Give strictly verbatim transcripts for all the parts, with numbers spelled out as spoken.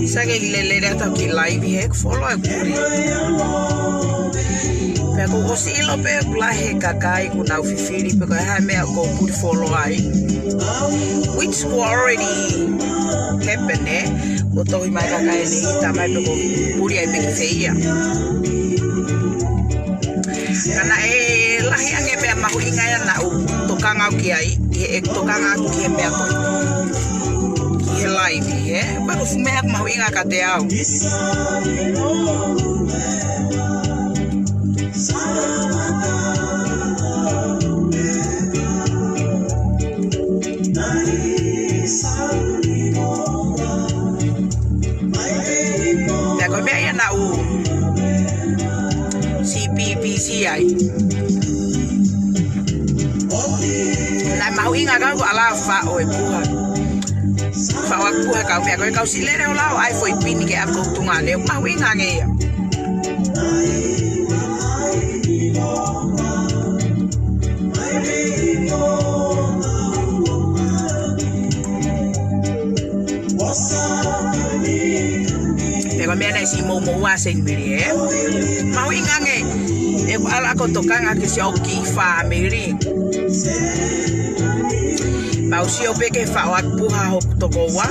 Sai ke lele atu ki live he follow ʻeku puli. Pea kuo ʻosi ʻilo pē ʻoku lahi e kakai kuo nau fifili pe ko e hā e meʻa ʻoku ou puli follow ai. Which kuo already happen, ē? Kuo tohi mai kakai ʻe niʻihi, tā mai pē ʻoku ou puli ai pē ki fē ia. Ka naʻe lahi ange meʻa mahuʻinga ia naʻá ku tokanga au ki ai, ʻi heʻeku tokanga atu ki he meʻa ko ē, ki he live, ē? Pea ko e fuʻu meʻa mahuʻinga kiate au. Pea ko e meʻa ia naʻá ku C P P C ai. Naʻe mahuʻinga kau ko ala faʻo e puha. Faʻo ʻeku puha kau meʻa ko e kau silele o lao ai foʻi pini ke ʻave ki hoku tuongaʻane. Mahuʻinga ange ia. Pea ko e meʻa naʻe siʻi moʻumoʻua Saint Mary, ē? Mahuʻinga ange ʻeku ala ko ē tokanga ki siʻoku kiʻi fāmili. Pea u sio pē ki he faʻo ʻeku puha hoku tokoua.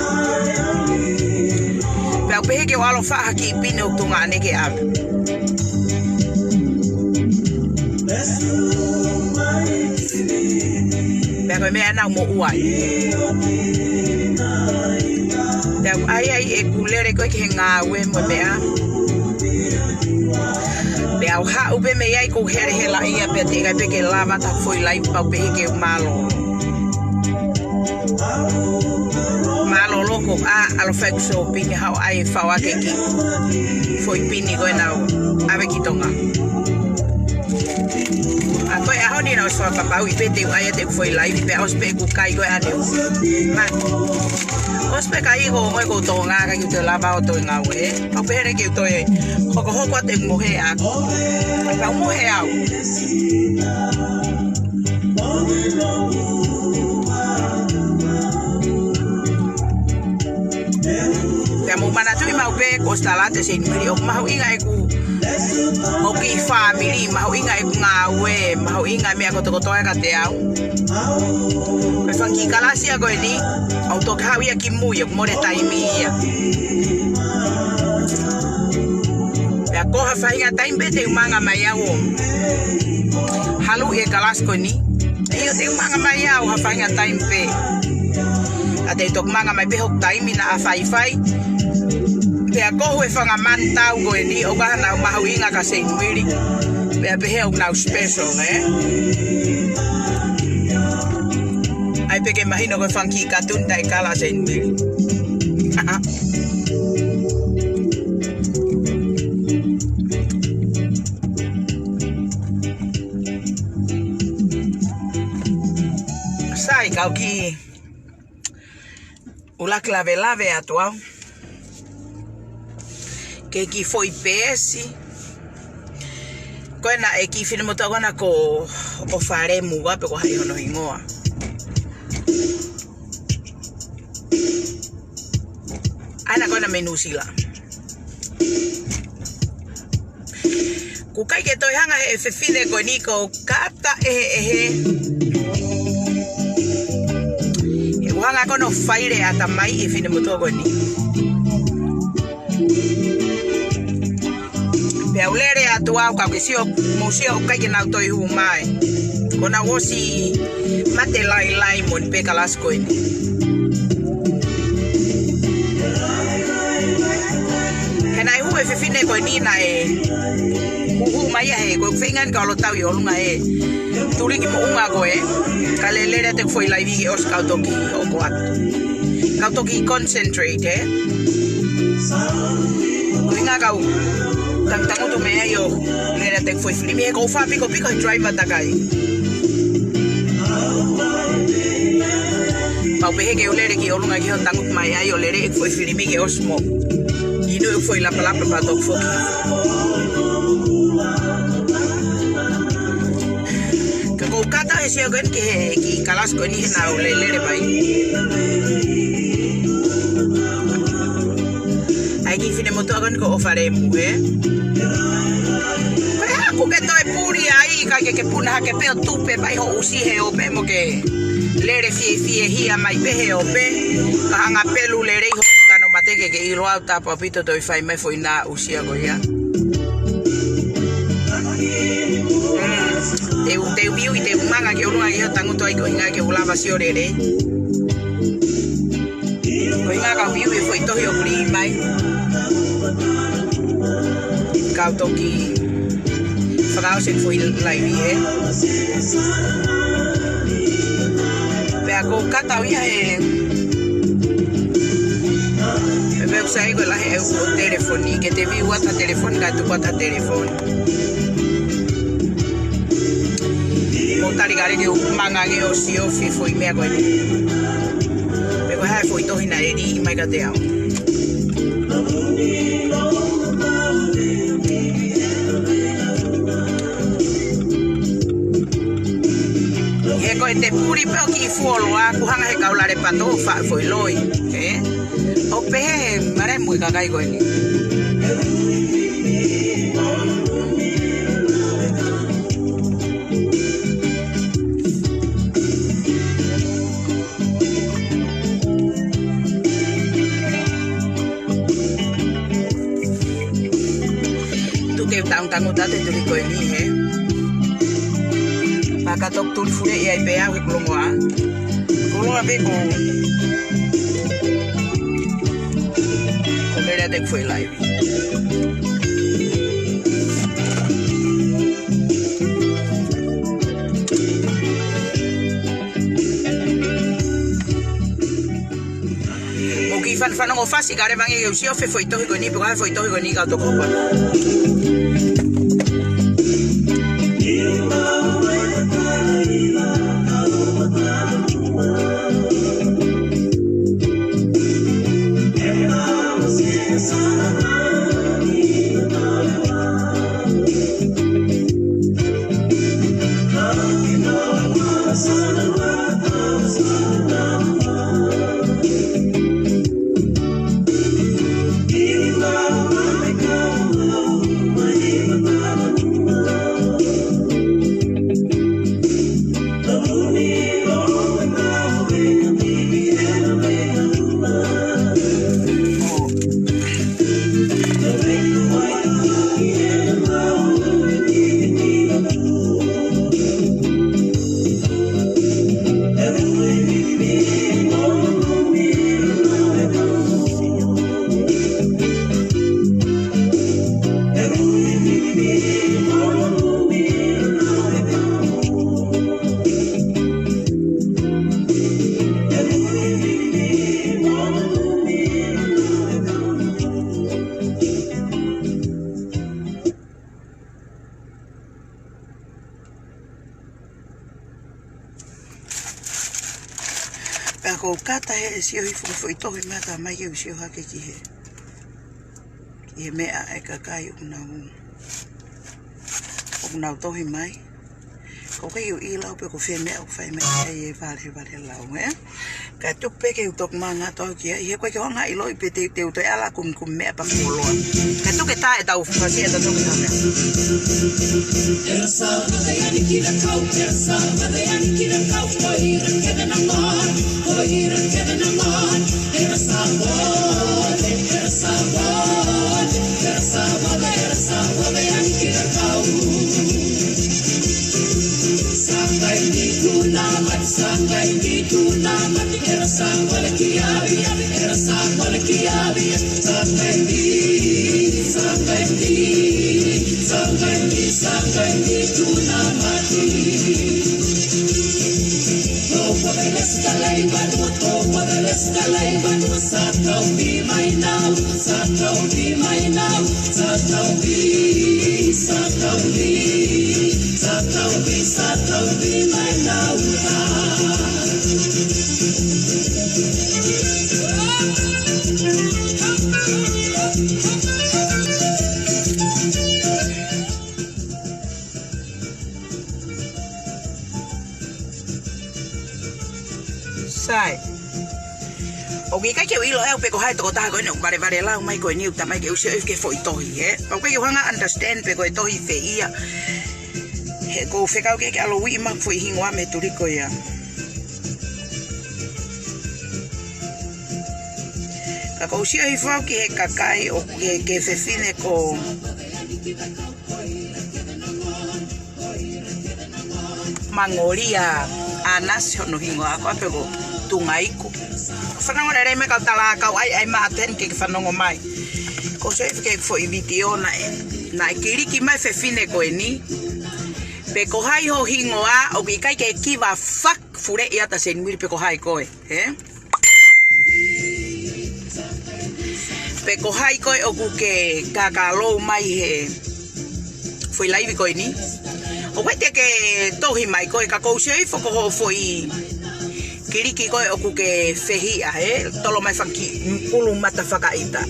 Pea u pehē ke u ʻalu ʻo faʻo ha kiʻi pini hoku tuongaʻane ke ʻave. Pea ko e meʻa naʻá ku moʻua ai. Pea u ʻai ai ʻeku lele ko ē ki he ngāue mo e meʻa. Pea u haʻu pē mei ai ʻoku ou helehelaʻia pea teʻeki ai pē ke lava ʻa e foʻi live pea u pehē ke u mālōlō. Mālōlō ko ʻeku ʻalu ʻo fai ʻeku shopping, haʻu ʻo ʻai e faʻo ʻaki e kiʻi foʻi pini ko ē naʻá ku ʻave ki Tonga. ʻA ko e ʻaho ni naʻe ʻosi fakapapauʻi pē te u ʻai atu ʻeku foʻi live pea ʻosi pē ʻeku kai ko ē ʻaneu. Mā. ʻOsi pē kai ko ē ʻoku ou Tonga ka ʻikai ke u toe lava ʻo toe ngāue. Pea u pehē ke u toe hokohoko atu ʻeku mohe ʻaku. Pea u mohe au. Pea mou manatuʻi maʻu pē ko ʻAositelēlia ʻi he Saint Mary ʻoku mahuʻinga ʻeku, ʻoku ou kiʻi fāmili, mahuʻinga ʻeku ngāue, mahuʻinga e meʻa kotokotoa kiate au. Ko e fanga kiʻi kalasi ia ko eni, ʻoku ou toki haʻu ia ki mui, ʻoku mole taimi ia. Pea ko ha faʻahinga taimi pē te u manga mai au ʻo haluʻi e kalasi ko eni. ʻIo, te u manga mai au ha faʻahinga taimi pē. Ka te u toki manga mai pē hoku taimi naʻa faifai. Pea ko e fanga manatu ko eni, ʻoku ʻi ai haʻanau mahuʻinga kia Saint Mary. Pea pehē ʻoku nau special, ē? ʻAi pē ke mahino ko e fanga kiʻi katuni taʻekala Saint Mary. Sai, kau kiʻi ʻuluaki lavelave atu au ki he kiʻi foʻi peesi. Ko ena ʻa e kiʻi finemotuʻa ko ena ko ʻOfalemu ua pe ko hai hono hingoa. ʻAna ko ena mei Nuʻusila. ʻOku ʻikai ke toe hanga ʻe he fefine ko eni ko Kata ʻEheʻehe. ʻOku hanga ko ena ʻo faile ʻatamai ʻi he finemotuʻa ko eni. Pea u lele atu au ka ke sio, mou sio ʻoku ʻikai ke nau toe hū mai. Ko ʻenau ʻosi mate lailai moʻoni pē kalasi ko eni. He naʻe hū e fefine ko eni naʻe hū mai ia he ko e feinga ni ka ʻalu ʻo tau ʻi ʻolunga he tuliki moʻunga ko ē. Ka lele atu ʻeku foʻi laivi ke ʻosi kau toki hoko atu. Kau toki concentrate, ē? Ko e ʻuhinga kau tangutu mei ai ʻo lele atu ʻeku foʻi filimi he ʻoku ou fakapikopiko he driver takai. ʻOku pehē ke u lele ki ʻolunga ki hoʻo tangutu mai ai ʻo lele ʻeku foʻi filimi ke ʻosi mo inu ʻeku foʻi lapalapa pea toki foki. Ka ʻoku ou kata he sio ko eni ki he kiʻi kalasi ko eni he naʻa ku lele mai. ʻAi kiʻi finemotuʻa ko eni ko ʻOfalemu, ē? Ko e hā ʻoku ke toe puli ai, ka ke ke puna hake pē ʻo tupe mai hoʻo ʻusi he ope mo ke lele fiefiehia mai pē he ope. Ka hanga pē ʻo lele ʻi hoku kano mate ke ke ʻilo au, tāpuekina ʻaupito toe fai mai foʻi naʻa ʻusia ko ia. Mm. Te u, te u viu ʻi te u manga ki ʻolunga ki hoʻo tangutu ai ko e ʻuhinga ke u lava sio lelei. Ko e ʻuhinga ka u viu e foʻi tohi ʻoku lī mai. Ka u toki fakaʻosi e foʻi laivi, ē. Pea ʻoku ou kata au ia he, he website ko e lahi ʻeku telefoni, ke te viu atu ha telefoni, ka tuku atu ha telefoni. Mou tali kae lele ke u manga ange ʻo siofi e foʻi meʻa ko eni. Pe ko e hā e foʻi tohi naʻe lī mai kiate au. He ko e te puli pē ʻo kiʻi fuoloa, ʻoku hanga he kau lale pato ʻo faʻu foʻi loi. Ē? ʻOku pehē he maremu e kakai ko eni. Tuku ke u tangutangutu atu e tuli ko eni, hē. Pea ka toki tuli fule ia ʻi pē au he kulongoa. Kulongoa pē ko. Ko lele atu e foʻi laivi. Mou kiʻi fanongo fasi kae lele ange ke u siofi e foʻi tohi ko eni, pe ko e hā e foʻi tohi ko eni ka u toki hopo. Pea ʻoku ou kata he ʻe sio hifo foʻi tohi mata mai ke u sio hake ki he, ki he meʻa e kakai ʻoku nau, ʻoku nau tohi mai. Ko ke u ʻilo pe ko fē meʻa ʻoku fai mai ai e vale, vale lau, ē? Ka tuku pē ke u toki manga atu au ki ai, he ko e ke hanga ʻiloʻi pe te, te u toe ala kum, kum meʻa pea kuo loa. Ka tuku ke tā e tau fasi e tau toki tā meʻa. ʻIkai ke u ʻilo ʻe au pe ko hai e tokotaha ko eni ʻoku valevale lau mai ko eni ʻoku talamai ke u sio ʻi he foʻi tohi, ē? Pea ʻoku ʻikai ke u hanga understand pe ko e tohi fē ia. He ʻoku ou fekau ke ke ʻalu ʻo uiʻi mai e foʻi hingoa mei he tuliki ko ia. Ka ʻoku ou sio hifo au ki he kakai ʻoku ke, ki he fefine ko Mangolia ʻAnasi hono hingoa, ko e pē ko Tungaiku. Fanongo lelei mai kau tala, kau ʻai, ʻai mai ʻa Ten ke ke fanongo mai. ʻOku ou sio hifo ki he foʻi vitiō naʻe, naʻe kiliki mai e fefine ko eni. Pe ko hai ho hingoa, ʻoku ʻikai ke give a fuck, fuleʻi atu ʻa Seinimili pe ko hai koe, ē? Pe ko hai koe ʻoku ke kakalou mai he foʻi laivi ko eni. ʻOku ʻikai te ke tohi mai koe ka ʻoku ou sio hifo ko hoʻo foʻi kiliki ko ē ʻoku ke fehiʻa, ē? Tolo mai e fanga kiʻi ʻulu mata fakaʻita.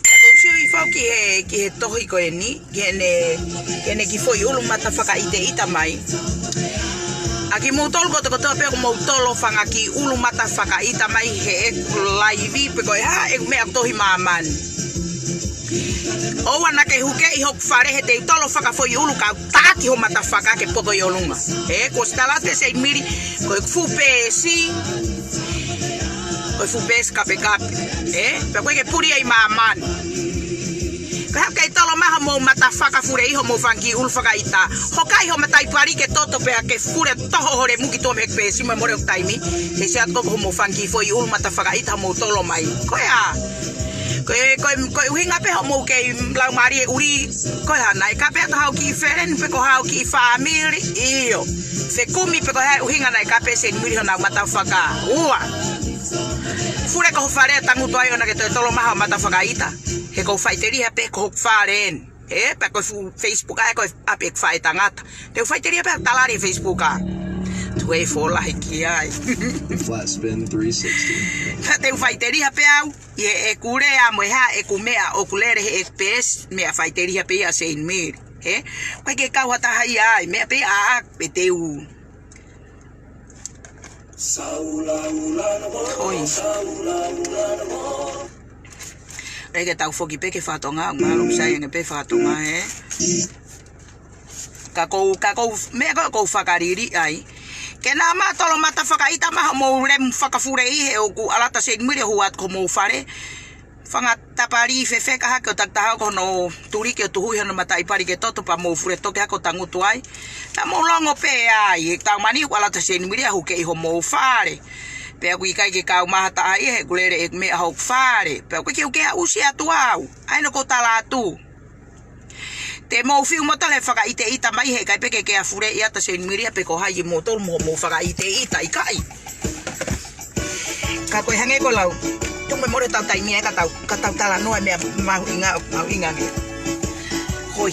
Ka ʻoku ou sio hifo au ki he, ki he tohi ko eni, ki heʻene, ki heʻene kiʻi foʻi ʻulu mata fakaʻiteʻita mai. ʻA kimoutolu kotokotoa pē ʻoku mou tolo e fanga kiʻi ʻulu mata fakaʻita mai heʻeku laivi pe ko e hā ʻeku meʻa tohi māmani. ʻOua naʻa ke hukeʻi hoku fale he te u tolo e fanga foʻi ʻulu kau taʻaki ho mata faka ke poko ʻi ʻolunga. Ē, kuo ʻosi tala atu ʻe Seinimili, ko e fuʻu peesi, ko e fuʻu peesi kapekape. Ē, pea ʻoku ʻikai ke puli ia ʻi māmani. Ka haʻu ke tolo mai hoʻomou mata faka, fuleʻi hoʻomou fanga kiʻi ʻulu fakaʻita. Hokaʻi ho mataʻipali ke toto pea ke fule toho ho lemu ki tuʻa mei he peesi mo e mole ʻo e taimi. He sio atu ko hoʻomou fanga kiʻi foʻi ʻulu mata fakaʻita hoʻomou tolo mai. Ko ia. Ko e, ko e, ko e ʻuhinga pē hoʻomou kei laumālie ʻuli. Ko e hā, naʻe kape atu haʻo kiʻi feleni pe ko haʻo kiʻi fāmili, ʻio. Fekumi pe ko e hā e ʻuhinga naʻe kape ʻe Seinimili honau mata faka. Ua. Fule ki ho fale ʻo tangutu ai ʻo ʻikai ke toe tolo mai haʻo mata fakaʻita. He ʻoku ou faʻiteliha pē ko hoku fale eni. Ē, pea ko e fuʻu Facebook ʻa e ko e ʻapi ʻeku faʻētangata. Te u faʻiteliha pē ʻo tala ʻi he Facebook ʻa. Tuku e fōlahi ki ai. Flat spin three sixty. Pea te u faʻiteliha pē au. ʻI heʻeku lea mo e hā ʻeku meʻa ʻoku lele heʻeku peesi, meʻa faʻiteliha pē ia ʻa Seinimili. Ē? ʻOku ʻikai ke kau ha taha ia ai, meʻa pē ʻaʻaku pē te u. Hoi. ʻIkai ke tau foki pē ki he faka-Tonga, ʻoku mālō ʻoku sai ange pē faka-Tonga, ē? Ka ʻoku ou, ka ʻoku ou, meʻa ko ē ʻoku ou fakalili ai. Ke nau ō mai ʻo tolo mata fakaʻita mai hoʻomou lemu fakafuleʻi he ʻoku ʻalu atu ʻa Seinimili ʻo hū atu ki homou fale. Fanga tapali fefeka hake ʻo takitaha ko hono tuliki ʻo tuhuʻi hono mataʻipali ke toto pea mou fule toke hake ʻo tangutu ai. Naʻa mou longo pē ai, he ʻoku tau mani ʻoku ʻalu atu ʻa Seinimili ʻo hukeʻi homou fale. Pea ʻoku ʻikai ke kau mai ha taha ia he ʻoku lele ʻeku meʻa hoku fale. Pea ʻoku ʻikai ke u kei ʻusi atu au. ʻA ia naʻa ku tala atu. Te mou fiu moutolu he fakaʻiteʻita mai he ʻikai pē ke ke fuleʻi atu ʻa Seinimili pe ko hai ʻi moutolu mo hoʻomou fakaʻiteʻita ʻikai. Ka ko e hangē ko e lau. Tuku mei mole tau taimi ai ka tau, ka tau talanoa meʻa mahuʻinga, mahuʻinga ange. Hoi.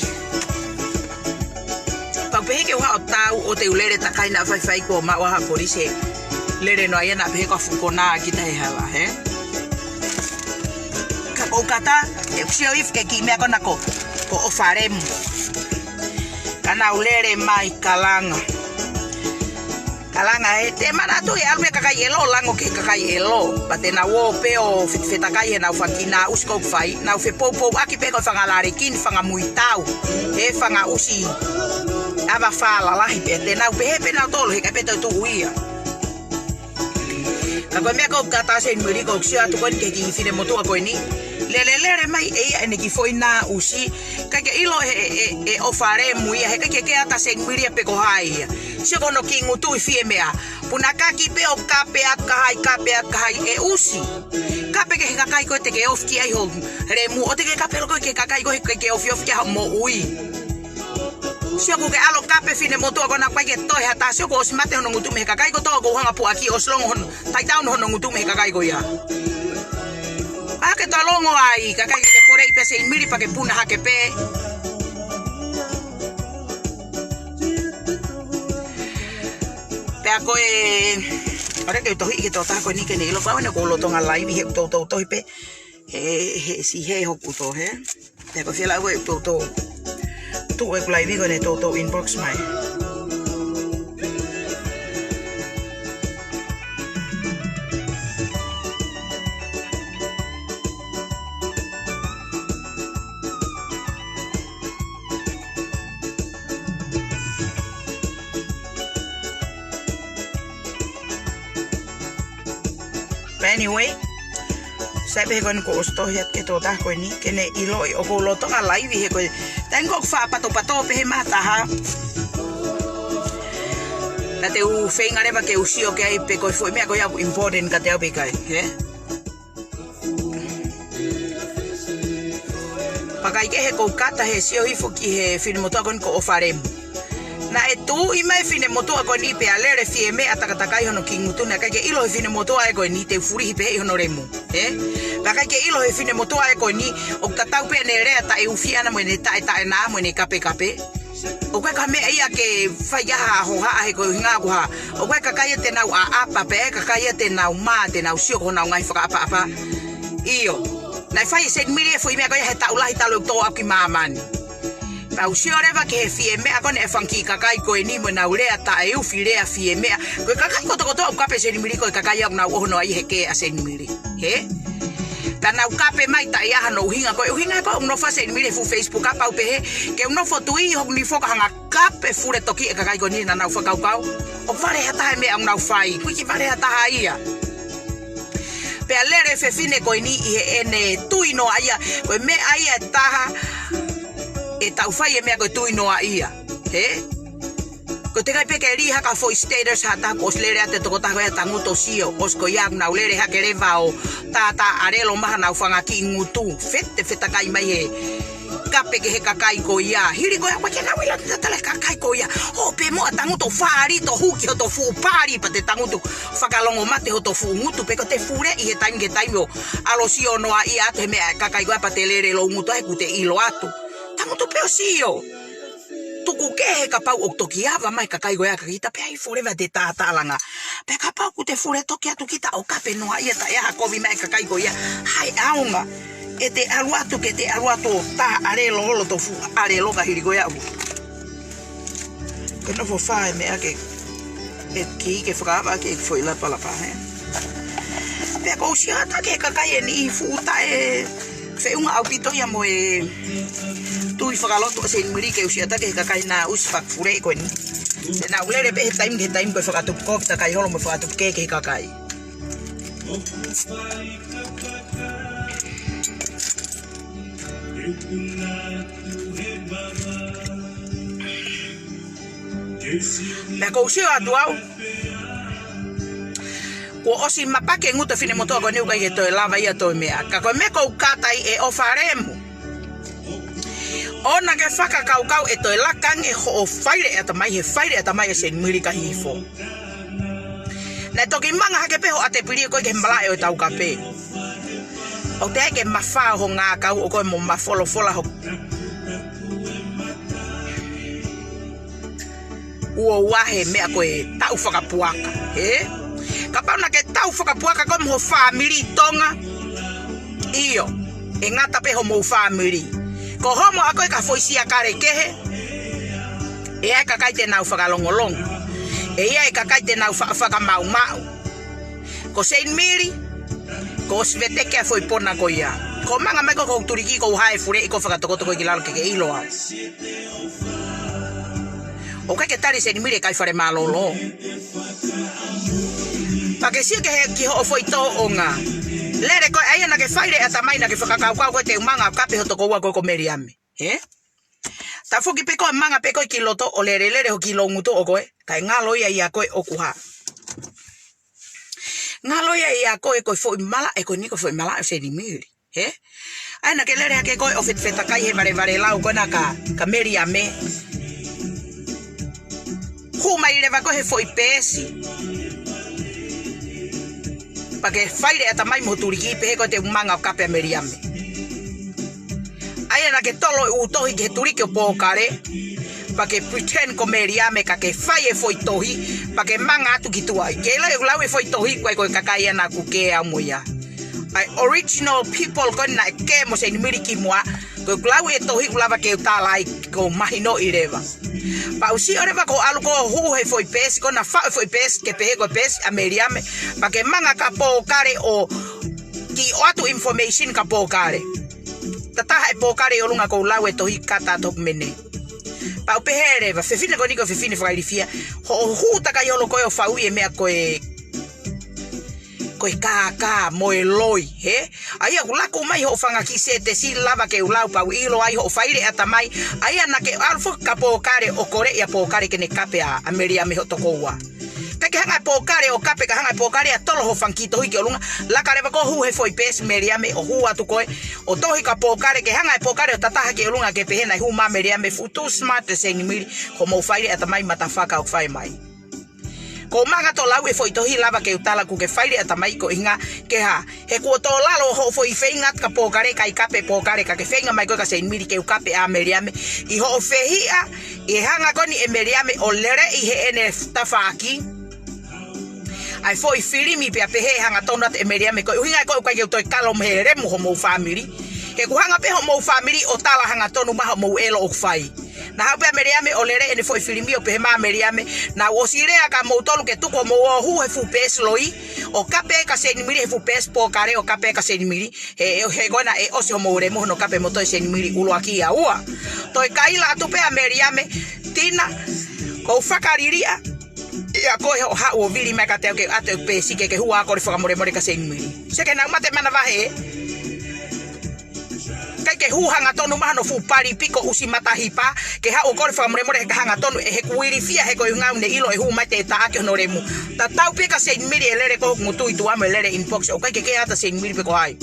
Pau pē he ke u haʻu ʻo tau ʻo te u lele takai naʻa faifai kuo maʻu ʻa ha polisi. Lele noa ia naʻa pehē ko e fuʻu konā kita he hala, hē? Ka ʻoku ou kata, ʻeku sio hifo ki he kiʻi meʻa ko ena ko, ko ʻOfalemu. Ka nau lele mai Kalanga. Kalanga ē, te manatu he ʻalu mei he kakai ʻelo, lango ki he kakai ʻelo. Pea te nau ō pē ʻo fe-, fetakai he nau fanga kiʻi nāʻusi ʻoku fai, nau fepoupouaki pē ko e fanga lalekini, fanga muitau. He fanga ʻusi ʻava fā lalahi pē, te nau pehē pē nautolu, he ʻikai pē toe tuʻu ia. Ka ko e meʻa ko ē ʻoku kata ʻa Seinimili ʻoku ou sio atu ko eni ki he kiʻi finemotuʻa ko eni. Lele, lele mai ʻe ia ʻene kiʻi foʻi nāʻusi. ʻIkai ke ʻilo ʻe, ʻe, ʻe, ʻe ʻOfalemu ia, he ʻikai ke kei ʻata Seinimili ia pe ko hai ia. Sio ko hono kiʻi ngutu ʻi fē meʻa. Punakaki pē ʻo kape atu ki hai, kape atu ki hai ʻe ʻusi. Kape ki he kakai ko ē te ke ofi ki ai ho lemu, ʻo te ke kape holo ko ē ki he kakai ko ē he ʻikai ke ofiofi ki ai hoʻo moʻui. Sio ʻoku ke ʻalu ʻo kape finemotuʻa ko ena ʻikai ke toe ha taha, sio kuo ʻosi mate hono ngutu mei he kakai kotoa, ʻoku ou hanga ʻo puʻaki ʻosi longo hono, taitau hono ngutu mei he kakai ko ia. ʻA ke toe longo ai, kakai ke poleʻi pē Seinimili pea ke puna hake pē. Pea ko e, ʻoua te ke tohi ki he tokotaha ko eni ke ne ʻilo pau ʻene ʻoku ou lolotonga laivi he ʻoku toutou tohi pē. He, he, si he hoku to, hē? Pea ko e fela ʻoku toutou Tuʻu e live ko eni toutou inbox mai. But anyway, sai pē he ko eni kuo ʻosi tohi atu ki he tokotaha ko eni, ke ne ʻiloʻi ʻoku ou lolotonga live he ko e taimi ko ē ʻoku faʻa patopato pē he mataha. Ka te u feinga leva ke u sio ki ai pe ko e foʻi meʻa ko ia ʻoku important kiate au pe ʻikai, hē? Pea ʻikai ke he ʻoku ou kata he sio hifo ki he finemotuʻa ko eni ko ʻOfalemu. Naʻe tuʻi mai e finemotuʻa ko eni pea lele fiemeʻa takatakai hono kiʻi ngutu, naʻe ʻikai ke ʻilo he finemotuʻa ē ko eni te u fulihi pē ʻi hono lemu. Ē? Pea ʻikai ke ʻilo he finemotuʻa ē ko eni ʻoku tatau pē ʻene lea taʻeufi ʻana mo ʻene taʻetaʻeʻana mo ʻene kapekape. ʻOku ʻikai ko ha meʻa ia ke fai ai ha hohaʻa he ko e ʻuhinga ko e hā. ʻOku ʻikai kakai ia te nau ʻaʻapa pē, kakai ia te nau mā, te nau sio ki honau ngaahi fakaʻapaʻapa. ʻIo. Naʻe fai ʻe Seinimili e foʻi meʻa ko ia he taʻu lahi talu ʻeku tō ʻaʻaku ki māmani. Pea u sio leva ki he fiemeʻa ko eni e fanga kiʻi kakai ko eni mo ʻenau lea taʻeufi, lea fiemeʻa. Ko e kakai kotokotoa ʻoku kape ʻe Seinimili ko e kakai ia ʻoku nau ʻohofi ai he kē ʻa Seinimili. Hē? Ka nau kape mai taʻe ʻi ai hano ʻuhinga, ko e ʻuhinga ko ē ʻoku nofo ai Seinimili he fuʻu Facebook ʻa pau pē hē, ke u nofo tuʻi hoku nifo ka hanga kape fule toki e kakai ko eni naʻa nau fakakaukau ʻoku vale ha taha e meʻa ʻoku nau fai, ʻoku ʻikai vale ha taha ia. Pea lele e fefine ko eni ʻi heʻene tui noaʻia, ko e meʻa ia ʻe taha ʻe taʻu fai e meʻa ko e tui noaʻia. Hē? Ko e teʻeki ai pē ke lī hake ha foʻi status ha taha kuo ʻosi lele atu e tokotaha ko ia, tangutu ʻo sio, ʻosi ko ia ʻoku nau lele hake leva ʻo tātā ʻalelo mai hanau fanga kiʻi ngutu, fetefetakai mai he kape ki he kakai ko ia. Hili ko ia ʻoku ʻikai ke nau ʻilo tatala e kakai ko ia. Hoʻo pē muʻa tangutu ʻo fālito hū ki hoto fuʻu pali pea te tangutu fakalongomate hoto fuʻu ngutu pe ko te fuleʻi he taimi ki he taimi ʻo ʻalu ʻo sio noaʻia atu he meʻa e kakai ko ia pea te lele loungutu ai kuo te ʻilo atu. Tangutu pē ʻo sio. Tuku kehe kapau ʻoku toki ava mai e kakai ko ia ka kita pē ai fōleva te tātālanga. Pea kapau kuo te fule toki atu kita ʻo kape noaʻia taʻe ʻi ai ha kovi mai e kakai ko ia. Hai ʻaonga. ʻE te ʻalu atu ke te ʻalu atu ʻo tā ʻalelo holo to fuʻu ʻalelo ka hili ko ia ʻoku. Ka nofo fai e meʻa ke, ʻe kī ke fakaava ke foʻi lapalapa hē. Pea ʻoku ou sio atu ki he kakai ʻe niʻihi fuʻu taʻefeʻunga ʻaupito ia mo e tui fakalotu ʻa Seinimili ke u sio atu ki he kakai naʻa ʻosi fakafuleʻi ko eni. Te nau lele pē he taimi ki he taimi ko e fakatupu kovi takai holo mo e fakatupu kē ki he kakai. Pea ʻoku ou sio atu au. Kuo ʻosi mapaki e ngutu e finemotuʻa ko eni ʻoku ʻikai ke toe lava ia toe meʻa. Ka ko e meʻa ʻoku ou kata ai ʻe ʻOfalemu. ʻOua naʻa ke fakakaukau ʻe toe laka ange hoʻo faileʻi ʻatamai he faileʻi ʻatamai ʻa Seinimili ka hifo. Naʻe toki manga hake pē hoʻo ʻatepili ko ē ki he malaʻe ʻo e taukape. ʻOku teʻeki ke mafao ho ngākau ʻo koe mo mafolofola ho uo ua he meʻa ko e tau fakapuaka, hē? Kapau naʻa ke tau fakapuaka koe mo ho fāmili Tonga, ʻio, ʻe ngata pē homou fāmili. Ko homo ʻa koe ka foʻi siakale kehe, ʻe ʻi ai e kakai te nau fakalongolongo. ʻE ʻi ai e kakai te nau fa-, fakamaʻumaʻu. Ko Seinimili, kuo ʻosi veteki e foʻi pona ko ia. Ko e manga mai ko ē ko hoku tuliki ko u hae fuleʻi ko e fakatokoto ko ē ki lalo ke ke ʻilo au. ʻOku ʻikai ke tali ʻe Seinimili e kai fale mālōlō. Pea ke sio ki he, ki hoʻo foʻi tōʻonga. Lele ko ē ʻa ia naʻa ke faileʻi ʻatamai naʻa ke fakakaukau ko ē te u manga ʻo kape ho tokoua ko ē ko Meliame. Hē? Tafoki pē ko e manga pē ko ē ki loto ʻo lelelele ho kiʻi loungutu ʻo koe. Kae ngalo ia ʻia koe ʻoku hā. Ngalo ia ʻia koe ko e foʻi malaʻe ko eni ko e foʻi malaʻe ʻo Seinimili. Hē? ʻA ia naʻa ke lele hake ko ē ʻo fetefetakai he valevale lau ko ena kia, kia Meliame. Hū mai leva ko ē he foʻi peesi. Pea ke faileʻi ʻatamai mo ho tuliki pehē ko ē te u manga ʻo kape ʻa Meliame. ʻA ia naʻa ke tolo e ʻū tohi ki he tuliki ʻo Pōkale. Pea ke pretend ko Meliame ka ke fai e foʻi tohi. Pea ke manga atu ki tuʻa. Ke lau, lau e foʻi tohi ko ē ko e kakai ia naʻa ku kē au mo ia. ʻA e original people ko ē naʻe kē mo Seinimili kimuʻa. Ko ʻeku lau e tohi ʻoku lava ke u tala ai, ʻoku ou mahinoʻi leva. Pea u sio leva ko e ʻalu ko ē ʻo hū he foʻi peesi, ko ʻena faʻu e foʻi peesi, ke pehē ko e peesi ʻa Meliame, pea ke manga kia Pōkale ʻo kiʻi ʻoatu information kia Pōkale. Tataha e Pōkale ʻi ʻolunga, ʻoku ou lau e tohi kata atu hoku mene. Pea u pehē leva, fefine ko eni ko e fefine fakailifia, hoʻo hū takai holo ko ē ʻo faʻu e meʻa ko e, ko e kākā mo e loi, hē? ʻA ia ʻoku laku mai hoʻo fanga kiʻi sētesi, lava ke u lau pea u ʻilo ai hoʻo faile ʻatamai. ʻA ia naʻa ke ʻalu foki kia Pōkale ʻo kole ʻia Pōkale ke ne kape ʻa, ʻa Meliame hoʻo tokoua. ʻIkai ke hanga ʻe Pōkale ʻo kape, ka hanga ʻe Pōkale ʻo tolo hoʻo fanga kiʻi tohi ki ʻolunga. Laka leva koe ʻo hū he foʻi peesi Meliame ʻo hū atu koe ʻo tohi kia Pōkale, ke hanga ʻe Pōkale ʻo tataha ki ʻolunga ke pehē naʻe hū mai ʻa Meliame. Fuʻu too smart ʻe Seinimili, ko hoʻomou faile ʻatamai motherfucker ʻoku fai mai. Ko e manga ʻo lau e foʻi tohi, lava ke u tala ʻoku ke faile ʻatamai koeʻuhinga ke hā? He kuo tō lalo hoʻo foʻi feinga kia Pōkale, ʻikai kape ʻe Pōkale, ka ke feinga mai koe kia Seinimili ke u kape ʻa Meliame. ʻI hoʻo fehiʻa, ʻi he hanga ko eni ʻe Meliame ʻo leleʻi heʻene tafaʻaki ʻa e foʻi filimi pea pehē hangatonu atu ʻe Meliame, ko e ʻuhinga ia ko ē ʻoku ʻikai ke u toe kalo mo e lemu hoʻomou fāmili. He ʻoku hanga pē hoʻomou fāmili ʻo tala hangatonu mai hoʻomou ʻelo ʻoku fai. Naʻe haʻu pē ʻa Meliame ʻo lele ʻene foʻi filimi ʻo pehē mai ʻa Meliame, naʻa ku ʻosi lea kia moutolu ke tuku hoʻomou ō ʻo hū he fuʻu peesi loi, ʻo kape kia Seinimili he fuʻu peesi Pōkale, ʻo kape kia Seinimili. He, he ko ena ʻe ʻosi hoʻomou lemu hono kape moutolu ʻe Seinimili, ʻuluaki ia. Ua, toe kaila atu pē ʻa Meliame, Tina, ʻoku ou fakaliliʻa ʻia koe hoʻo haʻu ʻo vili mai kiate au ke ʻoatu e peesi ke ke hū ʻo kole fakamolemole kia Seinimili. Sio ki heʻenau mate manavahē. ʻIkai ke hū hangatonu mai hono fuʻu pali piko ʻusi matahipa, ke haʻu ʻo kole fakamolemole he ka hangatonu ʻe heʻeku ilifia he ko e ʻuhinga ʻoku ne ʻilo ʻe hū mai ʻa e taʻaki hono lemu. Tatau pē kia Seinimili ʻe lele ko hoku ngutu ʻi tuʻa mo e lele inbox, ʻoku ʻikai ke kei ʻatā Seinimili pe ko hai.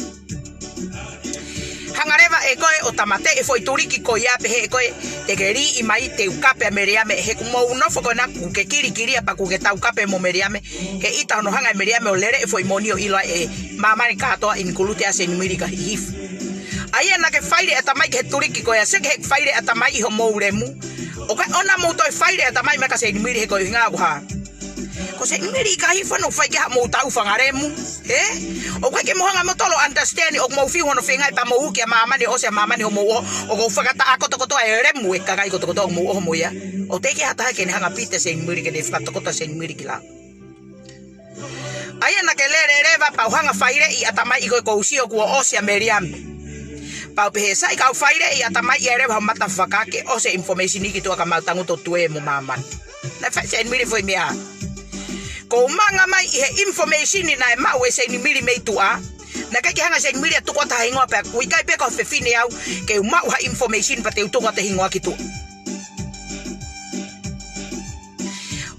Hanga leva ʻe koe ʻo tāmateʻi e foʻi tuliki ko ia, pehē ʻe koe te ke liʻi mai, te u kape ʻa Meliame, he ʻoku mou nofo ko ena ʻoku ke kilikilia pea ʻoku ke taukape mo Meliame. He ʻita hono hanga ʻe Meliame ʻo lele e foʻi moʻoni ʻo ʻilo ai ʻe māmani kātoa, include ʻa Seinimili ka hihifo. ʻA ia naʻa ke faile ʻatamai ki he tuliki ko ia, sio ki heʻeku faile ʻatamai ʻi hoʻomou lemu. ʻOku ʻikai ʻona mou toe faile ʻatamai mai kia Seinimili he ko e ʻuhinga ʻoku hā? Ko Seinimili ka hifo ʻoku fai ki ai haʻamou tau fanga lemu. Hē? ʻOku ʻikai ke mou hanga moutolu ʻo understand ʻoku mou fiu hono feingaʻi pea mou uki ʻa māmani ʻo ʻosi ʻa māmani hoʻomou ʻoho, ʻoku ou fakataʻa kotokotoa e lemu e kakai kotokotoa ʻoku mou ʻoho mo ia. ʻOku teʻeki ha taha ke ne hanga pita Seinimili ke ne fakatokoto Seinimili ki lalo. ʻA ia naʻa ke lele leva pea u hanga faileʻi ʻatamai ʻi koe, ʻoku ou sio kuo ʻosi ʻa Meliame. Pea u pehē sai ka u faileʻi ʻatamai ia leva hoʻo mata fakake ʻosi e information ki tuʻa ka mau tangutu ʻo tuē mo māmani. Naʻe fai ʻe Seinimili e foʻi meʻa. Ko e manga mai ʻi he information naʻe maʻu ʻe Seinimili mei tuʻa. Naʻe ʻikai ke hanga ʻe Seinimili ʻo tuku atu ha hingoa pea ʻoku ʻikai pē ko ha fefine au ke u maʻu ha information pea te u tuku atu e hingoa ki tuʻa.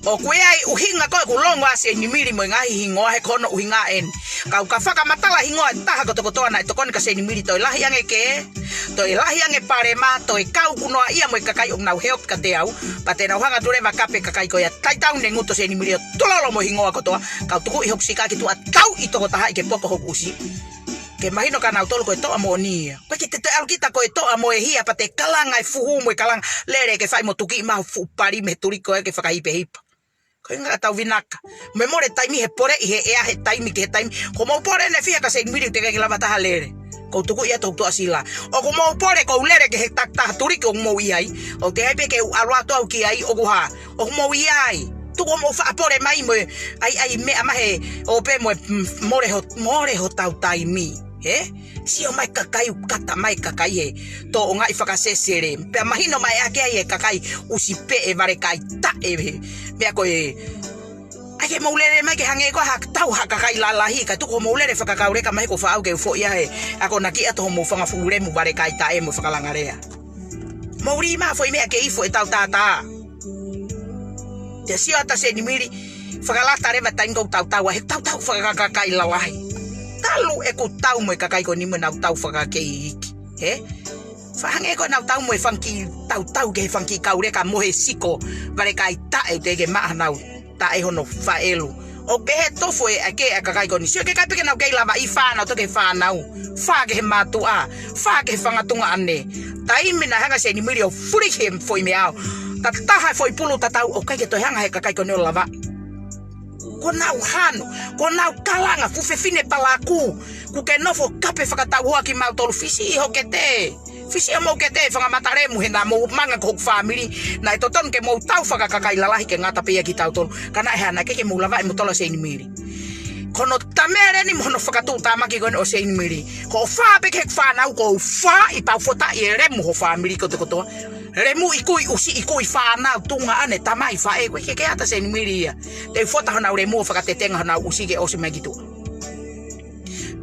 ʻOku ʻi ai e ʻuhinga ko ē ʻoku longo ai ʻa Seinimili mo e ngaahi hingoa, he ko hono ʻuhinga eni. Ka u ka fakamatala hingoa ʻe taha kotokotoa naʻe tokoni kia Seinimili, toe lahi ange ke, toe lahi ange palema, toe kau kunoa ia mo e kakai ʻoku nau help kiate au, pea te nau hanga atu leva ʻo kape e kakai ko ia. Taitau ne ngutu ʻa Seinimili ʻo tulolo mo e hingoa kotoa, ka u tukuʻi hoku sika ki tuʻa, tauʻi tokotaha ʻi ke poko hoku ʻusi. Ke mahino kia nautolu ko e toʻa moʻoni ia. ʻOku ʻikai ke te toe ʻalu kita ko e toʻa mo e hia pea te kalanga e fuhu mo e kalanga lele ke fai mo tuki ma fuʻu pali mei he tuliki ko ē ke fakahipehipa. Ko e ʻuhinga ʻetau vinaka. Mo e mole taimi he poleʻi he ʻea he taimi ki he taimi. Ko hoʻomou pole ʻeni ʻe fiha kia Seinimili ʻoku teʻeki ke lava ha taha lele. Ko u tukuʻi atu hoku tuʻasila. ʻOku mou pole ko u lele ki he takitaha tuliki ʻoku mou ʻi ai. ʻOku teʻeki ai pē ke u ʻalu atu au ki ai ʻoku hā? ʻOku mou ʻi ai. Tuku hoʻomou faʻa pole mai mo e ʻai ʻai meʻa mai he ʻo pē mo e, mm, mole ho, mole hotau taimi. Hē? Sio mai kakai, ʻoku kata mai kakai he toʻongaʻi fakasesele. Pea mahino mai ʻaki ai e kakai ʻusi pē e vale kai taʻe he meʻa ko ē. ʻAi ke mou lele mai ke hangē ko ha tau ha kakai lalahi, ka tuku hoʻomou lele fakakauleka mai ko faʻau ke u foʻi ʻa e akonaki atu hoʻomou fanga fuʻu lemu vale kai taʻe mo e fakalanga lea. Mou lī mai ha foʻi meʻa ke ifo ʻetau tātā. Te sio atu ʻa Seinimili, fakalata leva taimi ko ē ʻoku tautau ai, he tautau fakakakai lalahi. Talu ʻeku tau mo e kakai ko eni mo ʻenau tau fakakei iiki. Hē? Faʻa hangē ko ʻenau tau mo e fanga kiʻi tautau ki he fanga kiʻi kauleka mo e siko vale kai taʻe ʻoku teʻeki ke maʻa hanau taʻe hono faʻelu. ʻOku pehē tofu ʻe ʻa e kakai ko eni. Sio ki he kakai pē ke nau kei lava ʻi fānau, toki fānau. Fā ki he mātuʻa. Fā ki he fanga tuongaʻane. Taimi naʻe hanga ʻe Seinimili ʻo fuli he foʻi meʻa ʻo tataha e foʻi pulu tatau ʻoku ʻikai ke toe hanga he kakai ko eni ʻo lava. Ko ʻenau hanu, ko ʻenau kalanga, fuʻu fefine palakū. ʻOku ke nofo kape fakatauhoa kimautolu, fisi ʻi ho kete. fisi ʻa mou ke te fanga matalemu he naʻa mou manga ko hoku fāmili, naʻe totonu ke mou tau fakakakai lalahi ke ngata pē ia kitautolu. Ka naʻe hā, naʻe ʻikai ke mou lava ʻe mou tola Seinimili. Ko hono tamele ni mo hono fakatuʻutāmaki ko eni ʻo Seinimili. Ko e fā pē ki he fānau, ko e fā ʻi pau fota ʻi he lemu ho fāmili kotokotoa. Lemu ʻi kui ʻusi, ʻi kui fānau, tuʻunga ʻane, tamai, faʻē, ʻoku ʻikai ke ʻata Seinimili ia. Te u fota honau lemu ʻo fakatetenga honau ʻusi ke ʻosi mai ki tuʻa.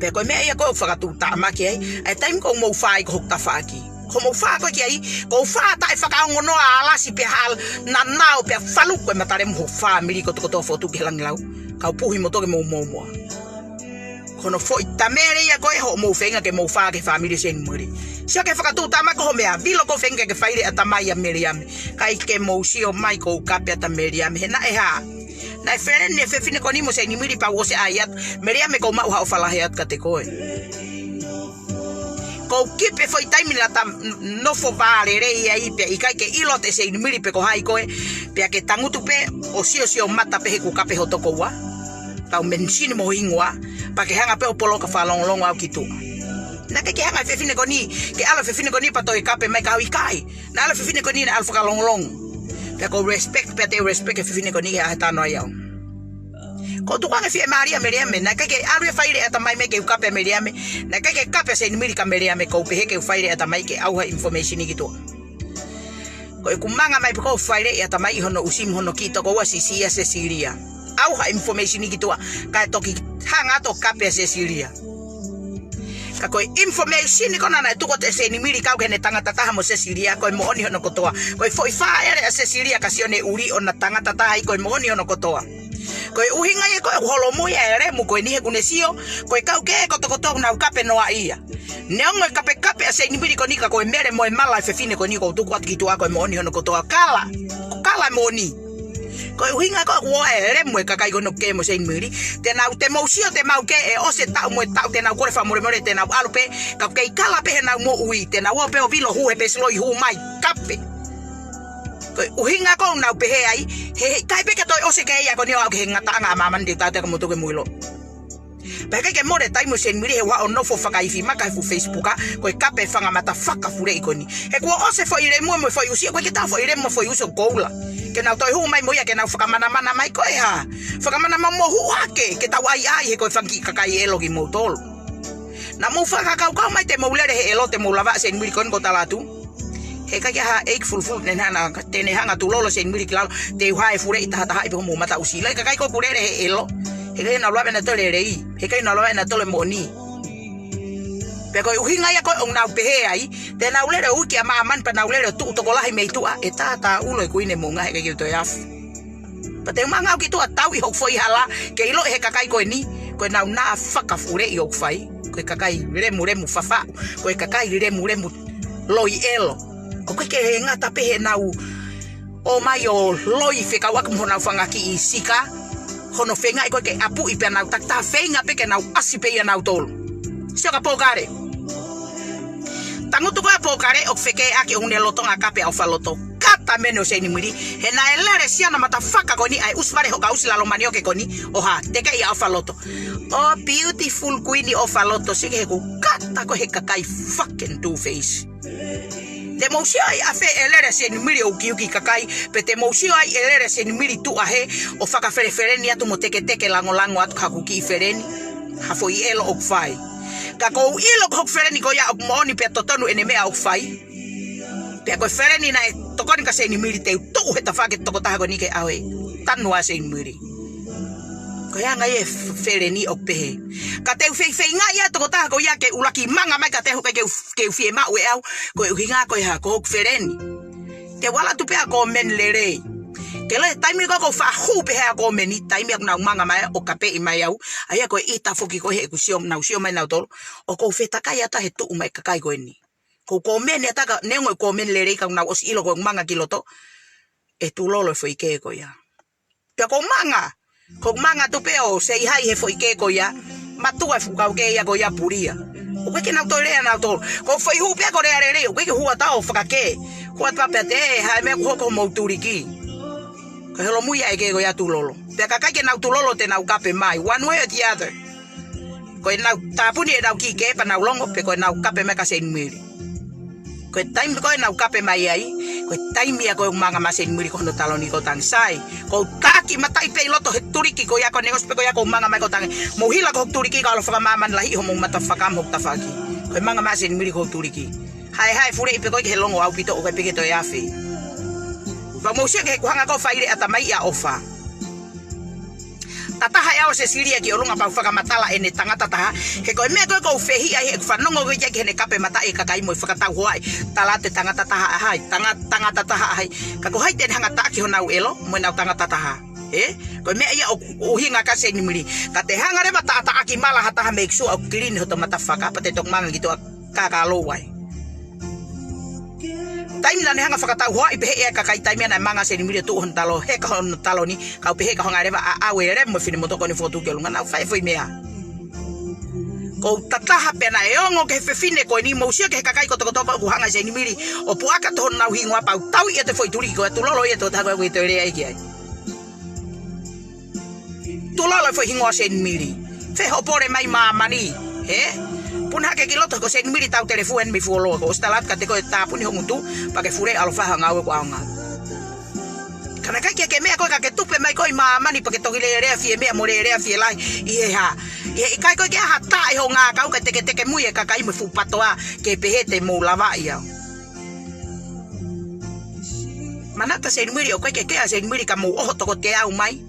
Pea ko e meʻa ia ko ē ʻoku fakatuʻutāmaki ai, ʻa e taimi ko ē ʻoku mou fai ko hoku tafaʻaki. Ko hoʻomou fā ko ē ki ai, ko e fā taʻefakaongonoa, alasi pea hal, nanao pea falu ko e matalemu ho fāmili kotokotoa fotu ki he langilau. Kau puhi mo toke mou mōmoa. Ko hono foʻi tamele ia ko ē hoʻomou feinga ke mou fā ki he fāmili Seinimili. Sio ki he fakatuʻutāmaki ko hoʻo meʻa, vilo ko e feinga ke fai lea ʻatamai ʻa Meliame. ʻIkai ke mou sio mai ko e kape ʻata Meliame. He naʻe hā. Naʻe feleni e fefine ko eni mo Seinimili pea u ʻosi ʻai atu. Meliame, ʻoku ou maʻu ha ʻofa lahi atu kiate koe. Ko e kipe foʻi taimi naʻa ta nofo vālelei ai pea ʻikai ke ʻilo ʻe Seinimili pe ko hai koe. Pea ke tangutu pē ʻo siosio mata pē he ʻoku kape ho tokoua. Tau menisini mo hingoa. Pea ke hanga pē ʻo poloka fakalongolongo au ki tuʻa. Naʻe ʻikai ke hanga e fefine ko eni, ke ʻalu e fefine ko eni pea toe kape mai, ka ʻoku ʻikai. Naʻe ʻalu e fefine ko eni naʻe ʻalu fakalongolongo. Pea ʻoku ou respect, pea te u respect e fefine ko eni he ʻaho ʻe tano ai au. ʻOku ou tukuange fiemālie ʻa Meliame, naʻe ʻikai ke ʻalu ia ʻo fai lea ʻatamai mai ke u kape ʻa Meliame, naʻe ʻikai ke kape ʻa Seinimili kia Meliame, ʻoku ou pehē ke u fai lea ʻatamai ke ʻauha e information ki tuʻa. Ko ʻeku manga mai pē ko ē ʻo fai lea ʻatamai ʻi hono ʻusi mo hono kiʻi tokoua, siʻisiʻi ʻa Sesilia. ʻAuha e information ki tuʻa, kae toki hanga atu ʻo kape ʻa Sesilia. Ka ko e information ko ena naʻe tuku atu ʻe Seinimili kau ki heʻene tangata taha mo Sesilia, ko e moʻoni hono kotoa. Ko e foʻi fāʻele ʻa Sesilia ka sio ne ʻuli ʻona tangata taha ai, ko e moʻoni hono kotoa. Ko e ʻuhinga ia ko ē ʻoku holomui ai e lemu ko eni he ʻoku ne sio, ko e kau kehe kotokotoa ʻoku nau kape noa ia. Neongo e kapekape ʻa Seinimili ko eni ka ko e mele mo e mala e fefine ko eni ʻoku ou tuku atu ki tuʻa, ko e moʻoni hono kotoa. Kala, ko e kala moʻoni. Ko e ʻuhinga ko ē ʻoku ʻoʻo e lemu e kakai ko eni ʻoku kehe mo Seinimili. Te nau, te mou sio te mau kehe ʻosi e taʻu mo e taʻu, te nau kole fakamolemole, te nau ʻalu pē, ka ʻoku kei kala pē heʻenau moʻui, te nau ō pē ʻo vilo, hū he pesiloi, hū mai, kape. Ko e ʻuhinga ko ē ʻoku nau pehē ai, he, he ʻikai pē ke toe ʻosi e kehe ia ko eni ʻo aʻu ki he ngataʻanga ʻa māmani, te u tātaka mo toke muilo. Pea ʻikai ke mole taimi ʻo Seinimili he ʻoku ʻalu ʻo nofo fakaifi maka he fuʻu Facebook, ko e kape fanga matafakafuleʻi ko eni. He kuo ʻosi e foʻi lemu mo e foʻi ʻusi, ʻoku ʻikai ke tau foʻi lemu mo e foʻi ʻusi ʻo koula. Ke nau toe hū mai mo ia, ke nau fakamanamana mai ko e hā. Fakamanamana mo hū hake, ke tau ʻaiʻai he ko e fanga kiʻi kakai ʻelo kimoutolu. Naʻa mou fakakaukau mai te mou lele he ʻelo te mou lava ʻa Seinimili ko eni ʻoku ou tala atu. He ʻikai ke ʻi ai ha ʻeiki fulufulu te ne hanga, te ne hanga ʻo tulolo Seinimili ki lalo, te u hā e fuleʻi tahatahaʻi pē homou mataʻusi. Lahi e kakai ko ē ʻoku lele he ʻelo. He ʻikai ke nau lava ʻenautolu e lelei. He ʻikai ke nau lava ʻenautolu e moʻoni. Pea ko e ʻuhinga ia ko ē ʻoku nau pehē ai, te nau lele ʻo uki ʻa māmani pea nau lele ʻo tuʻu tokolahi mei tuʻa, ʻe tātāʻulo e kuini mo e ngaahi, ʻikai ke u toe afu. Pea te u manga au ki tuʻa ʻo tauʻi hoku foʻi hala, ke ʻiloʻi he kakai ko eni, ko ʻenau naʻa fakafuleʻi ʻoku fai, ko e kakai lemulemu fafaʻu, ko e kakai lemulemu loi ʻelo. ʻOku ʻikai ke ngata pē heʻenau ō mai ʻo loi fekauʻaki mo honau fanga kiʻi sika, hono feingaʻi ko ē ke ʻapuʻi pē ʻenau takitaha, feinga pē ke nau ʻasi pē ʻia nautolu. Sio kia Pōkale. Tangutu ko ē ʻa Pōkale ʻoku fekeʻaki ʻoku ne lolotonga kape ʻa ʻOfaloto. Kata mene ʻo Seinimili. He naʻe lele siana matafaka ko eni ʻa e ʻusi vale hoka ʻusi lalo manioke ko eni. ʻO hā, tekeʻi ʻa ʻOfaloto. Oh, beautiful kuini ʻOfaloto. Sike he ʻoku kata ko ē he kakai fucking two face. Te mou sio ai ʻafē ʻe lele Seinimili ʻo ukiuki kakai, pe te mou sio ai ʻe lele Seinimili tuʻa hē ʻo fakafelefeleni atu mo teketeke langolango atu ki haku kiʻi feleni. Ha foʻi ʻelo ʻoku fai. Ka ʻoku ou ʻilo ko hoku feleni ko ia ʻoku moʻoni pea totonu ʻene meʻa ʻoku fai. Pea ko e feleni naʻe tokoni kia Seinimili te u tuʻu he tafaʻaki ʻo e tokotaha ko eni ke ʻave. Tanu ʻa Seinimili. Ko e anga ia e f-, feleni ʻoku pehē. Ka te u feifeingaʻi ʻa e tokotaha ko ia ke ʻuluaki manga mai kiate au, ʻikai ke u, ke u fiemaʻu ʻe au, ko e ʻuhinga ko e hā, ko hoku feleni. Te u ʻalu atu pē ʻo comment lelei. Ke lele taimi ko ē ʻoku ou faʻa hū pē he comment, taimi ʻoku nau manga mai ʻo kapeʻi mai au. ʻA ia ko e ʻita foki ko ē heʻeku sio, nau sio mai nautolu. ʻOku ou fetakai atu he tuʻu mai e kakai ko eni. ʻOku ou comment atu ka neongo e comment lelei ka ʻoku nau ʻosi ʻilo ko ʻeku manga ki loto. ʻE tulolo e foʻi kē ko ia. Pea ʻoku ou manga. ʻOku ou manga atu pē ʻo say hi he foʻi kē ko ia. Mātuʻa e fuʻu kau kē ia ko ia pulia. ʻOku ʻikai ke nau toe lea nautolu. Ko e foʻi hū pē ko e lea lelei. ʻOku ʻikai ke hū atu ʻo fakakē. Hū atu pē te, ʻe hā e meʻa ʻoku hoko homou tuliki. Ko e holomui ʻa e kē ko ia tulolo. Pea ka ʻikai ke nau tulolo te nau kape mai. One way or the other. Ko ʻenau tāpuni ʻenau kiʻi kē pea nau longo pe ko ʻenau kape mai kia Seinimili. Ko e taimi ko ē naʻa ku kape mai ai, ko e taimi ia ko ē ʻoku manga mai Seinimili ko hono taloni ko Tangi, sai. Ko u taki mataʻi pē ʻi loto he tuliki ko ia ko ʻene ʻosi pē ko ia ko u manga mai ko Tangi. Mou hila ko hoku tuliki ka ʻalu fakamāmani lahi homou matafaka mo hoku tafaʻaki. Ko e manga mai Seinimili ko hoku tuliki. Hae hae fuleʻi pē ko ē ke he longo ʻaupito ʻoku ʻikai pē ke toe afe. Pea mou sio ki he kuonga ko ē faile ʻatamai ʻa ʻOfa. Tataha e ʻao ʻa Sesilia ki ʻolunga pea u fakamatala ʻene tangata taha. He ko e meʻa ko ē ʻoku ou fehiʻa ai heʻeku fanongo ko ē ki heʻene kape mataʻi e kakai mo e fakatauhoaʻi. Tala atu e tangata taha ʻa hai, tanga-, tangata taha ʻa hai. Ka ko hai te ne hanga ʻo taʻaki honau ʻelo mo ʻenau tangata taha. Ē? Ko e meʻa ia ʻoku ʻuhinga ki ai Seinimili. Ka te hanga leva ʻo taʻataʻaki mala ha taha, make sure ʻoku kilini hoto matafaka pea te toki manga ki tuʻa. Ka ka lou ai. Taimi naʻa ne hanga ʻo fakatauhoaʻi pehē ʻe ia e kakai, taimi naʻe manga Seinimili ʻo tuʻu hono talo, heka hono taloni, kau pehē ka hanga leva ʻo ʻave e lele mo e finemotuʻa ko eni ʻo fokotuʻu ki ʻolunga, naʻa ku fai e foʻi meʻa. Ko u tataha pē naʻe ongo ki he fefine ko eni, mou sio ki he kakai kotokotoa ʻoku hanga ʻe Seinimili ʻo puʻaki atu honau hingoa pea u tauʻi atu e foʻi tuliki ko ē, tulolo ia ʻa e tokotaha ko ē ʻoku ʻi he toilet ai ki ai. Tulolo e foʻi hingoa Seinimili. Fē hoʻo pole mai māmani, hē? Puna hake ki loto ko Seinimili tau telefua eni mei fuoloa, kuo ʻosi tala atu kiate koe tāpuni ho ngutu, pea ke fuleʻi ʻalu ʻo fai ha ngāue ʻoku ʻaonga. Ka naʻe ʻikai ke ke meʻa koe ka ke tupe mai koe ʻi māmani pea ke toki lelea fie meʻa mo lelea fie lahi ʻi he hā. ʻI he ʻikai ko ē ke ʻi ai ha taʻe hoʻo ngākau kae teketeke mui e kakai mo e fuʻu patoa ke pehē te mou lavaʻi au. Manatu Seinimili ʻoku ʻikai ke ke ʻa Seinimili ka mou ʻoho toko teau mai.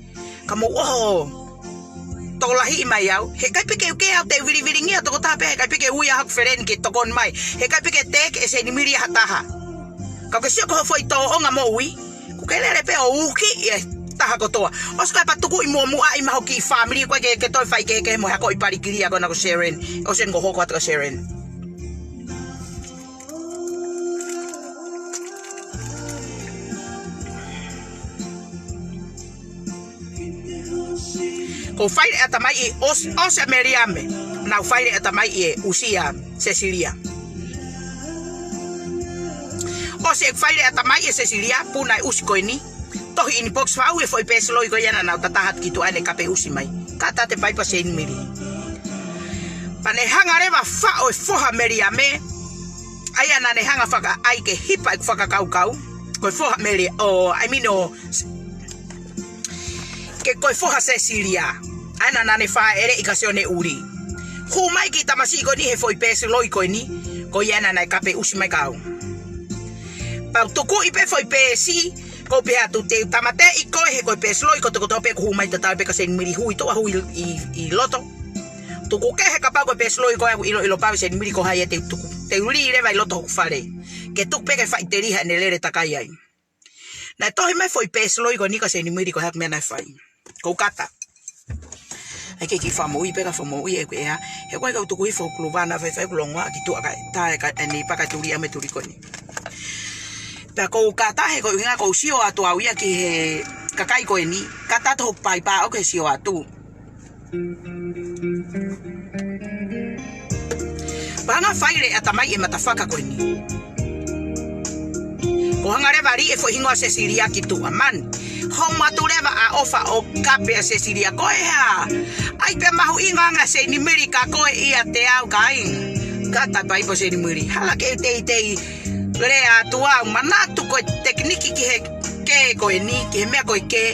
Ka mou ʻoho tokolahiʻi mai au. He ʻikai pē ke u kē au te u vilivilingia tokotaha pē, he ʻikai pē ke ui au haku feleni ke tokoni mai. He ʻikai pē ke teʻeki ʻe Seinimili ha taha. Ka ke sio ko hoʻo foʻi tōʻonga moʻui, kuo ke lele pē ʻo ukiʻi e taha kotoa. ʻOsi ko e pā tukuʻi muʻomuʻa ʻi maho ki fāmili ko ē ke, ke toe fai kehekehe mo e hako ʻi palikilia ko ena ko Sharon. ʻOsi eni ko hoko atu ko Sharon. Ko u faile ʻatamai ʻi ʻOsi, ʻosi ʻa Meliame. Naʻa ku faile ʻatamai ʻi he ʻusi ʻa Sesilia. ʻOsi ʻeku faile ʻatamai ʻi he Sesilia, puna e ʻusi ko eni. Tohi inbox, faʻu e foʻi pēsiloi ko ia naʻa nau tataha ki tuʻa ʻene kape ʻusi mai. Ka tate paipa Seinimili. Pea ne hanga leva ʻo faʻo e foha Meliame. ʻA ia naʻa ne hanga ʻo fakaʻai ke hipa ʻeku fakakaukau. Ko e foha Meli-, ʻo, I mean, ʻo, ke ko e foha Sesilia. ʻA ia naʻa ne fāʻeleʻi kia Sione ʻUli. Hū mai ki tamasiʻi ko eni he foʻi pēsiloi ko eni. Ko ia naʻa ne kape ʻusi mai kia au. Pea u tukuʻi pē foʻi pēsi, ko u pehē atu te u tāmateʻi koe he ko e pēsiloi kotokotoa pē ʻoku hū mai tatau pē kia Seinimili, hū ʻi tuʻa, hū ʻi, ʻi, ʻi loto. Tuku kehe kapau ko e pēsiloi ko ē ʻoku ʻiloʻilo pau ʻe Seinimili ko hai ia te u tuku. Te u lī leva ʻi loto hoku fale. Ke tuku pē ke faʻiteliha ʻene lele takai ai. Naʻe tohi mai foʻi pēsiloi ko eni kia Seinimili ko e hā e meʻa naʻe fai. Ko u kata. ʻAi ke kiʻi fakamoʻui pē ka fakamoʻui ʻeku ʻea. He ko e kau tuku hifo hoku luvana faifai ʻoku longoaʻa ki tuʻa kae, tā e ka, ʻeni paka tuli ʻa me tuli ko eni. Pea ko u kata he ko e ʻuhinga ko u sio atu au ia ki he kakai ko eni. Kata atu hoku paipa ʻoku ke sio atu. Pea hanga ʻo faile ʻatamai e matafaka ko eni. Ko u hanga leva ʻo lī e foʻi hingoa Sesilia ki tuʻa mani. Homo atu leva ʻa ʻOfa ʻo kape ʻa Sesilia ko e hā. ʻAi pē mahuʻinga ʻa Seinimili ka ko e ʻiate au kāinga. Kata paipa Seinimili. Hala ke teitei lea atu au manatu ko e tekiniki ki he kē ko eni, ki he meʻa ko e kē.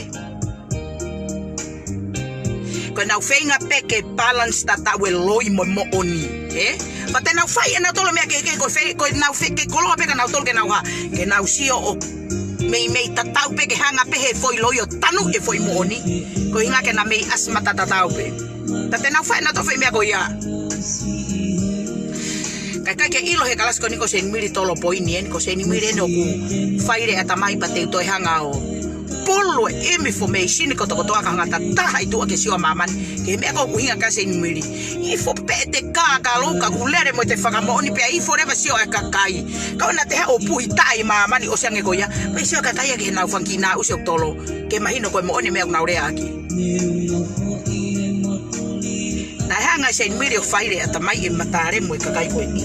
Ko ʻenau feinga pē ke balance tatau e loi mo e moʻoni, ē? Pea te nau fai ʻe nautolu e meʻa kehekehe ko e fei-, ko ʻenau fe-, ke koloa pē kia nautolu ke nau hā, ke nau sio ʻo meimei tatau pē ke hanga pē he foʻi loi ʻo tanu e foʻi moʻoni. Ko e ʻuhinga ke na mei ʻasi mata tatau pē. Pea te nau fai ʻe nautolu e foʻi meʻa ko ia. Kae ʻikai ke ʻilo he kalasi ko eni ko Seinimili tolo poini eni, ko Seinimili eni ʻoku faile ʻatamai pea te u toe hanga ʻo pulu e information kotokotoa ka hanga ʻo tataha ʻi tuʻa ke sio ʻa māmani. Ki he meʻa ko ē ʻoku ʻuhinga kia Seinimili. Ifo pē ʻete kākā lou ka kuo lele mo ʻete fakamoʻoni pea ifo leva sio ʻa e kakai. Ka ʻoua naʻa te haʻu ʻo puhi taʻe māmani ʻosi ange ko ia. Pea sio ʻa e kakai ia ki heʻenau fanga kiʻi naʻa ʻusi ʻoku tolo. Ke mahino ko e moʻoni e meʻa ʻoku nau lea ʻaki. Naʻe hanga ʻe Seinimili ʻo faile ʻatamai e matalemu e kakai ko eni.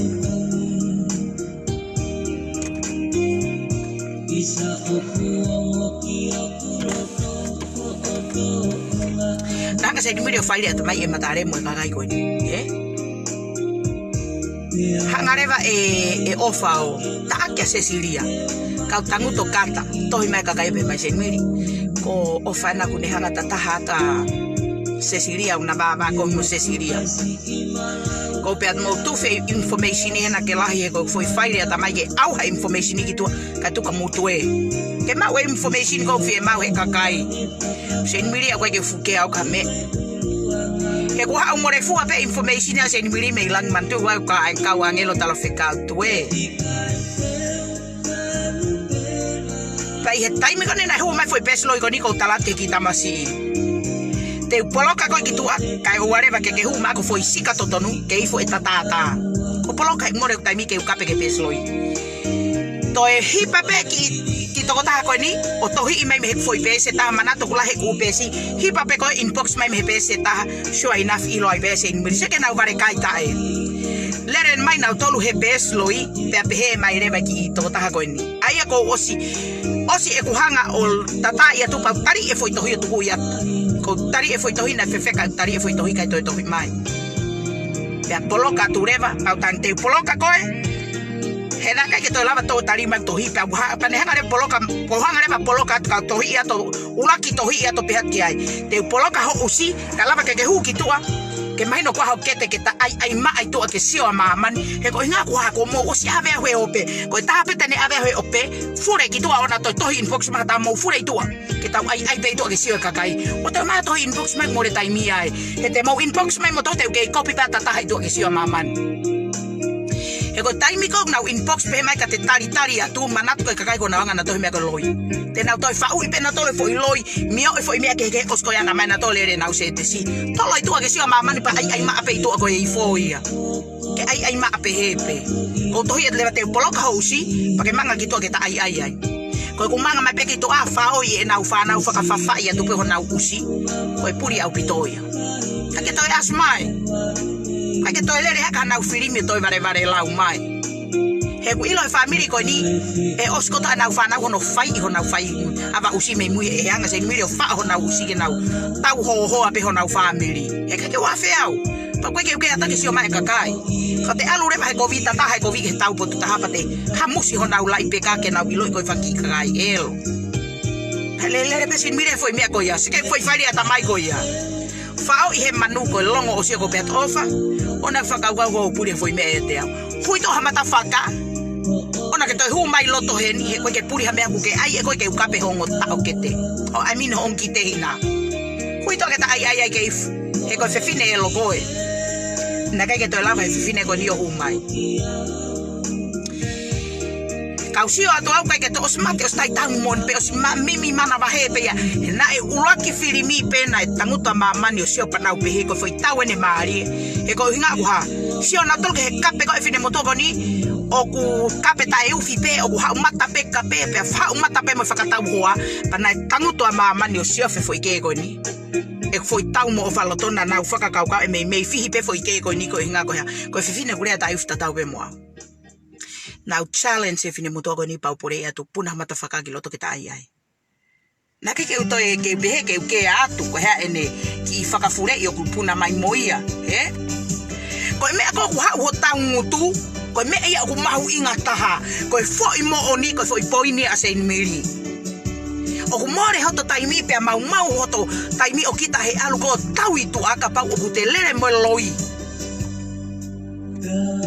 Naʻe hanga ʻe Seinimili ʻo faile ʻatamai e matalemu e kakai ko eni. Ē? Hanga leva ʻe, ʻe ʻOfa ʻo taʻaki ʻa Sesilia. Kau tangutu kata, tohi mai kakai pē mai Seinimili. Ko ʻOfa ena kuo ne hanga tataha atu ʻa Sesilia, ʻuna vāvā ko mo Sesilia. Ko pea mo tufe information ena ke lahi he ko foʻi faile ʻa tamai ke ʻauha information ki tuʻa, ka tuka mutu ē. Ke maʻu e information ko fie maʻu he kakai. Seinimili ʻoku ʻikai ke fuke au ka me. He kuo haʻu mole fua pē information ʻa Seinimili mei langi mantu ʻoku ka ʻai kau ʻāngelo talafekau tuʻe. Pea ʻi he taimi ko ē naʻe hū mai foʻi peesi loi ko eni ʻoku ou tala atu ki he tamasiʻi. Te u poloka koe ki tuʻa, kae ʻoua leva ke ke hū mai ko foʻi sika totonu, ke ifo e tatātā. Ko poloka he mole taimi ke u kape ki he peesi loi. Toe hipa pē ki, ki tokotaha ko eni, ʻo tohiʻi mai mei he foʻi peesi ʻe taha, manatu ʻoku lahi ʻeku peesi, hipa pē ko e inbox mai mei he peesi ʻe taha, sure enough ʻilo ai pē Seinimili, sio ki heʻenau vale kai taʻe. Lele mai nautolu he peesi loi, pea pehē mai leva ki tokotaha ko eni. ʻA ia kuo ʻosi, ʻosi ʻeku hanga ʻo tatali atu pea u tali e foʻi tohi ʻo tuku ia. Kuo u tali e foʻi tohi naʻe fefeka, u tali e foʻi tohi kae toe tohi mai. Pea poloka atu leva, pea u tangi te u poloka koe. He naʻe ʻikai ke toe lava toe tali mai tohi, pea u ha-, pea ne hanga leva poloka, kuo u hanga leva poloka atu kau tohi ia to, ʻuluaki tohi ia to pehē ki ai. Te u poloka ho ʻusi, ka lava ke ke hū ki tuʻa, ke mahino ko hoʻo kete ke ta ʻaiʻai maʻa ʻi tuʻa ke sio ʻa māmani. He ko e ʻuhinga ko e hā, kuo mou ʻosi ʻave au he ope. Ko e taha pē te ne ʻave au he ope, fule ki tuʻa ʻo na toe tohi inbox mai ta mou fule ʻi tuʻa. Ke tau ʻaiʻai pē ʻi tuʻa ke sio e kakai. ʻO toe maʻu tohi inbox mai mole taimi ai. He te mou inbox mai mo toe te u kei kopi pē ʻa e taha ʻi tuʻa ke sio ʻa māmani. He ko e taimi ko ē ʻoku nau inbox pē mai ka te talitali atu, manatu ko e kakai ko ē naʻa nau anga ʻenau tohi meʻa ko e loi. Te nau toe faʻuʻi pē nautolu e foʻi loi, mio e foʻi meʻa kehekehe ʻosi ko ia naʻa mai nautolu lele ʻenau sētesi. Tolo ʻi tuʻa ke sio ʻa māmani pea ʻaiʻai maʻa pē ʻi tuʻa ko e ifo ia. Ke ʻaiʻai maʻa pē he pē. Kuo u tohi atu leva te u poloka ho ʻusi, pea ke manga ki tuʻa ke ta ʻaiʻai ai. Ko ʻeku manga mai pē ki tuʻa faʻo ʻi heʻenau fānau fakafafaʻi atu pē honau ʻusi. Ko e puli ʻaupito ia. ʻIkai ke toe ʻasi mai. ʻIkai ke toe lele hake ʻenau filimi ʻo toe valevale lau mai. He ʻoku ʻilo e fāmili ko eni, ʻe ʻosi kotoa ʻenau fānau hono fai, honau fai, ʻave ʻusi mei mui he anga Seinimili ʻo faʻo honau ʻusi ke nau tau hohoa pē honau fāmili. He ʻikai ke u ʻave au. Pea ko e ke u ke ata ke sio mai e kakai. Ka te ʻalu leva he kovi tataha he kovi ke tau potu taha pea te hamusi honau laʻi peka ke nau ʻiloʻi ko e fanga kiʻi kakai ʻelo. He lele pē Seinimili e foʻi meʻa ko ia, sio ki he foʻi faili ʻa tamai ko ia. Faʻo ʻi he manu ko e longo ʻo sio ko pea toʻofa, ʻo na fakakaukau ko e puli e foʻi meʻa ʻiate au. Hui toʻo ha mata faka, ʻo na ke toe hū mai loto heni, he ko e ke puli ha meʻa ʻoku ke ʻai, ʻe ko e ke u kape ho ongo taʻokete. ʻO ʻai mino ʻo ongo kitehina. Hui toʻo ke ta ʻaiʻai ai ke ifu, he ko e fefine ʻelo ko ē. Naʻe ʻikai ke toe lava he fefine ko eni ʻo hū mai. Kau sio atu au ʻikai ke toe ʻosi mate ʻosi tai taumoni pē ʻosi ma-, mimi manavahē pē ia. He naʻe ʻuluaki filimi pē naʻe tangutu ʻa māmani ʻo sio pea nau pehē ko e foʻi tau ʻene mālie. He ko e ʻuhinga ʻoku hā. Sio nautolu ki he kape ko e finemotuʻa ko eni ʻoku kape taʻeufi pē, ʻoku haʻu mata pē kape, pea haʻu mata pē mo e fakatau hoa, pea naʻe tangutu ʻa māmani ʻo sio he foʻi kē ko eni. ʻE foʻi tau mo ʻofa lotona nau fakakaukau ʻe meimei fihi pē foʻi kē ko eni ko e ʻuhinga ko e hā. Ko e fefine ʻoku lea taʻeufi tatau pē mo au. Nau challenge e finemotuʻa ko eni pea u poleʻi atu puna ha mata faka ki loto ke ta ʻaiʻai. Naʻe ʻikai ke u toe ke u pehē ke u kē atu ko e hā ʻene kiʻi fakafuleʻi ʻoku puna mai mo ia, ē? Ko e meʻa ko ē ʻoku haʻu ho taungutu, ko e meʻa ia ʻoku mahuʻinga taha, ko e foʻi moʻoni, ko e foʻi poini ʻa Seinimili. ʻOku mole hoto taimi pea maumau hoto taimi ʻo kita he ʻalu ko ē ʻo tau ʻi tuʻa kapau ʻoku te lele mo e loi.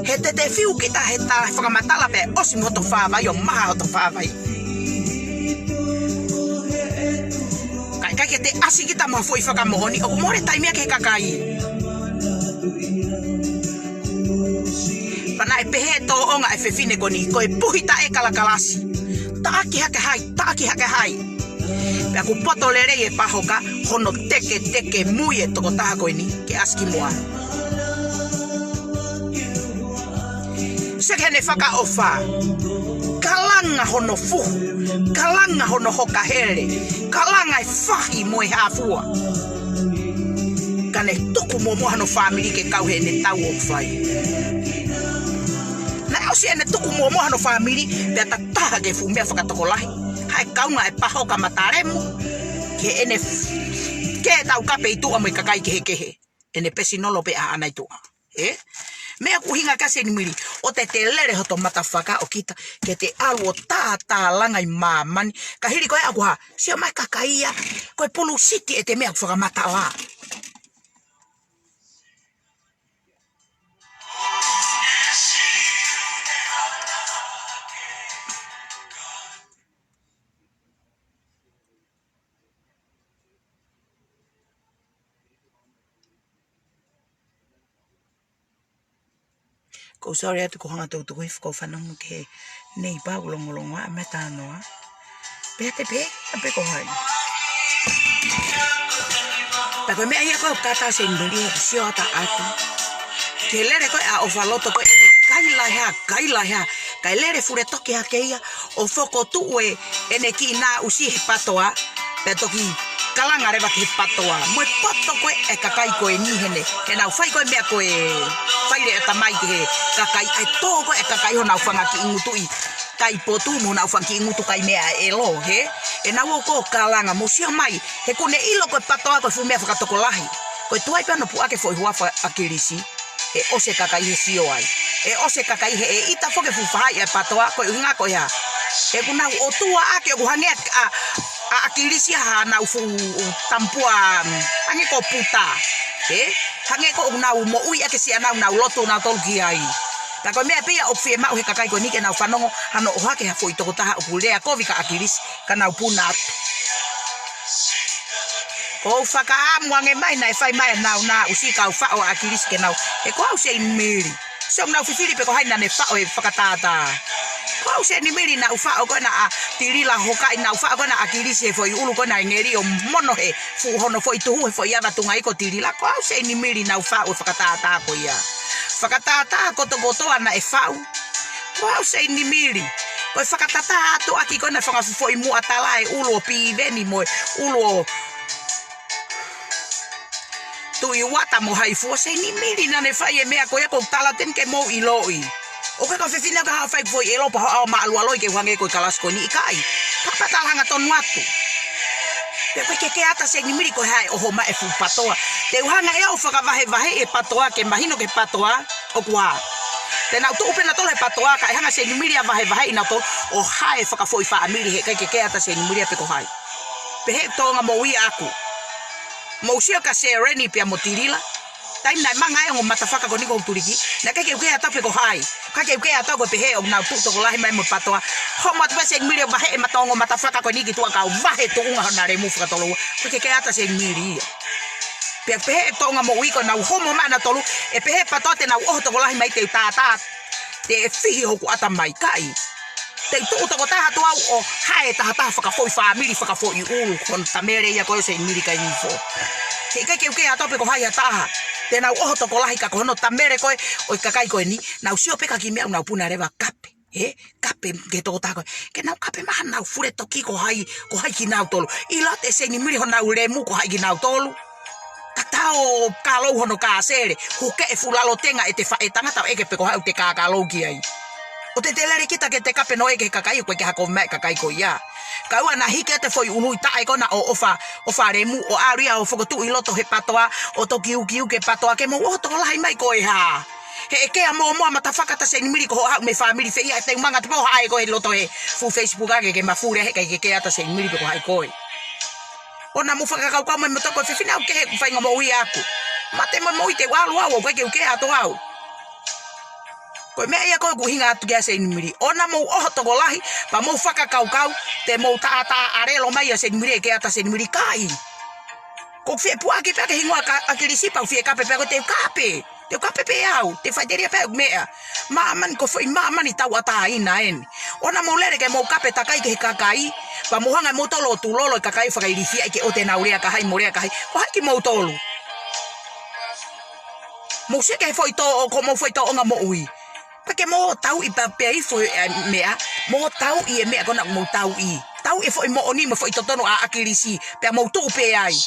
He te te fiu kita he ta fakamatala pea ʻosi mo hoto fāvai ʻo maha hoto fāvai. Ka ʻikai ke te ʻasi kita mo ha foʻi fakamoʻoni, ʻoku mole taimi ia ki he kakai. Pea naʻe pehē tōʻonga e fefine ko eni, ko e puhi taʻe kalakalasi. Taʻaki hake hai, taʻaki hake hai. Pea ʻoku poto lelei e pāhoka, hono teketeke mui e tokotaha ko eni, ke ʻasi ki muʻa. Sio ki heʻene fakaʻofa. Kalanga hono fuhu, kalanga hono hoka hele, kalanga e fahi mo e hāfua. Ka ne tuku muʻomuʻa hano fāmili ke kau heʻene tau ʻoku fai. Naʻe ʻosi ʻene tuku muʻomuʻa hano fāmili, pea tataha ki he fuʻu meʻa fakatokolahi. Haʻu e kaunga e pāhoka matalemu, ki heʻene f-, kē taukape ʻi tuʻa mo e kakai kehekehe. ʻEne pesinolo pē ʻaʻana ʻi tuʻa. Ē? Meʻa ʻoku ʻuhinga ki ai Seinimili, ʻoua te te lele hoto matafaka ʻo kita, ke te ʻalu ʻo tātālanga ʻi māmani. Ka hili ko ē ʻoku hā, sio mai kakai ia, ko e pulusiti ʻete meʻa ʻoku fakamataʻoa. Ko u sorry atu ko e hanga ʻo tukutuku hifo ko e fanongo ki he neighbour ʻoku longolongo ʻa e meʻa tānoa. Pea te pē, a pē ko hai. Pea ko e meʻa ia ko ē ʻoku kātaki Seinimili he sio atu atu. Ke lele ko ē ʻa ʻOfaloto ko ē ʻene kaila hea, kaila hea. Kae lele fule toki hake ia ʻo fokotuʻu ʻene kiʻi naʻusi he patoa. Pea toki kalanga leva ki he patoa. Mo e poto ko ē ʻa e kakai ko eni heni. Ke nau fai ko ē meʻa ko e fai leʻo tamai ki he kakai. ʻAi tō ko ē ʻa e kakai honau fanga kiʻi ngutu ʻi kai potu mo honau fanga kiʻi ngutu kai meʻa ʻelo, hē? ʻEnau ō ko ē ʻo kalanga mo sio mai. He ʻoku ne ʻilo ko e patoa ko e fuʻu meʻa fakatokolahi. Ko e tuai pē hono puʻaki e foʻi huafa ʻa ʻAkilisi. ʻE ʻosi e kakai he sio ai. ʻE ʻosi e kakai he ʻe ʻita foki e fuʻu faʻahi ʻa e patoa ko e ʻuhinga ko e hā. He ʻoku nau ʻotua ʻaki ʻoku hangē ʻa, ʻa, ʻa ʻAkilisi ha nau fuʻu tamapua, mm, hangē ko Puta. Hē? Hangē ko ʻoku nau moʻui ʻaki siʻa nau, nau lotu nautolu ki ai. Ka ko e meʻa pē ia ʻoku fiemaʻu he kakai ko eni ke nau fanongo hano ʻohake ha foʻi tokotaha ʻoku lea kovi kia ʻAkilisi ka nau puna atu. Ko u fakaʻamu ange mai naʻe fai mai ʻenau naʻusi kau faʻo ʻa ʻAkilisi ke nau. He ko au Seinimili. Sio ʻoku nau fifili pe ko hai naʻa ne faʻo e fakatātā. Ko au Seinimili naʻa ku faʻo ko ena ʻa Tilila hokaʻi naʻa ku faʻo ko ena ʻa ʻAkilisi he foʻi ʻulu ko ena ʻe ngeli ʻo mono he fuʻu hono foʻi tuhu he foʻi ava tunga ʻi ko Tilila. Ko au Seinimili naʻa ku faʻo e fakatātā ko ia. Fakatātā kotokotoa naʻe faʻo. Ko au Seinimili. Ko e fakatātā atu ʻaki ko ena fanga foʻi muʻa tala e ʻulu ʻo Piveni mo e ʻulu ʻo Tuʻi Uata mo Haifua Seinimili naʻa ne fai e meʻa ko ia ko u tala teni ke mou ʻiloʻi. ʻOku ʻikai ko e fefine ka haʻu ʻo fai foʻi ʻelo pea haʻu ʻo mālualoi ke u hangē ko e kalasi ko eni ʻikai. Ka pea tala hangatonu atu. Pea ko e ke ke ata Seinimili ko e hā e ʻoho mai e fuʻu patoa. Te u hanga ʻe au ʻo fakavahevahe e patoa ke mahino ki he patoa ʻoku hā. Te nau tuʻu pē nautolu he patoa kae hanga Seinimili ʻo vahevaheʻi nautolu ʻo hā e fakafoʻi fāmili he ʻikai ke ke ata Seinimili ia pe ko hai. Pehē ʻoku tōʻonga moʻui ʻaʻaku. Mou sio kia Sereni pea mo Tilila. Taimi naʻe manga ai e ongo matafaka ko eni ko Hutuliki. Naʻe ʻikai ke u kē atu pe ko hai. ʻIkai ke u kē atu ko e pehē ʻoku nau tuʻu tokolahi mai mo e patoa. Homo atu pē Seinimili ʻo vaheʻi e mata ongo matafaka ko eni ki tuʻa kau vahe tuʻunga hona lemu fakatoloua. ʻIkai ke ke ata Seinimili ia. Pea pehē ʻoku tōʻonga moʻui ko ʻenau homo mai nautolu. ʻE pehē patoa te nau ʻoho tokolahi mai te u tātā. Te fihi hoku ʻatamai kai. Te u tuʻu tokotaha atu au ʻo hā e tahataha fakafoʻi fāmili fakafoʻi ʻulu ko hono tamele ia ko ē Seinimili kai hifo. He ʻikai ke u kē atu pe ko hai ha taha. Te nau ʻoho tokolahi ka ko hono tamele ko ē ʻo e kakai ko eni. Nau sio pē ka ki meʻa ʻoku nau puna leva kape. Hē? Kape ki he tokotaha ko ē. Ke nau kape mai hanau fule toki ko hai, ko hai kinautolu. ʻIlo atu ʻe Seinimili honau lemu ko hai kinautolu. Ka tau kalou hono kasele, huke e fuʻu lalo tenga ʻete faʻē tangata ʻo ʻeke pe ko hai ʻoku te kakalou ki ai. ʻOua te te lele kita ke te kape noa ki he kakai ʻoku ʻikai ke hako mai e kakai ko ia. Kae ʻoua naʻa hiki atu e foʻi ʻulu ʻi taʻe ko ena ʻo ʻofa, ʻofa lemu, ʻo ʻalu ia ʻo fokotuʻu ʻi loto he patoa, ʻo toki ukiuki e patoa ke mou ʻoho tokolahi mai ko e hā. He ʻe kea mōmoa matafaka ʻa Seinimili ko hoʻo haʻu mei he fāmili fē ia, te u manga atu pē ʻo haʻi koe ʻi loto he fuʻu Facebook ange ke mafuli he ʻikai ke ke ata Seinimili pe ko hai koe. ʻOua naʻa mou fakakaukau mai mo toko fefine ʻoku kehe ʻeku faʻahinga moʻui ʻaʻaku. Mate mo e moʻui te u ʻalu au, ʻoku ʻikai ke u kē atu au. Ko e meʻa ia ko ē ʻoku ʻuhinga atu ki ai Seinimili. ʻOua naʻa mou ʻoho tokolahi, pea mou fakakaukau, te mou tātā ʻalelo mai ʻa Seinimili ʻe ke ata Seinimili kai. ʻOku ou fie puʻaki pē ʻa e hingoa ʻa ʻAkilisi pea u fie kape pē ko e te u kape. Te u kape pē au, te u faʻiteliha pē ʻeku meʻa. Māmani ko e foʻi māmani tauʻatāina eni. ʻOua naʻa mou lele ke mou kape takai ki he kakai. Pea mou hanga ʻe moutolu ʻo tulolo e kakai fakailifia ʻi ke ʻoua te nau lea ki hai mo lea ki hai. Ko hai kimoutolu. Mou sio ki he foʻi tō, ko hoʻomou foʻi tōʻonga moʻui. Pea ke mou tauʻi pea pea ʻi he foʻi, ē, meʻa, mou tauʻi e meʻa ko ena ʻoku mou tauʻi. Tauʻi e foʻi moʻoni mo e foʻi totonu ʻa ʻAkilisi, pea mou tuʻu pē ai.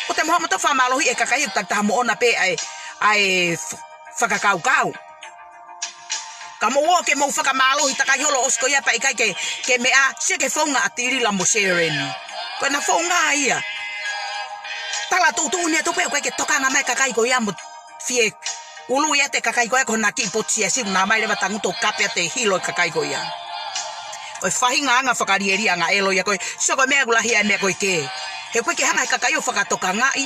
ʻOua te mou haʻu ʻo fakamālohiʻi e kakai ʻoku takitaha moʻona pē ʻa e, ʻa e f-, fakakaukau. Ka mou ō ke mou fakamālohi takai holo ʻosi ko ia pea ʻikai ke, ke meʻa, sio ki he founga ʻa Tilila mo Sereni. Ko ena founga ia. Tala tuʻutuʻuni atu pē ʻoku ʻikai ke tokanga mai e kakai ko ia mo fie Ulu ia ʻete kakai ko ē ko ē naʻe kiʻi potu siasi, naʻe ʻomai leva tangutu ʻo kape ʻete hilo e kakai ko ia. Ko e faʻahinga anga fakalielia anga ʻelo ia ko ē, sio ko e meʻa ʻoku lahi ai e meʻa ko ē ke. He ʻoku ʻikai ke hanga he kakai ʻo fakatokangaʻi.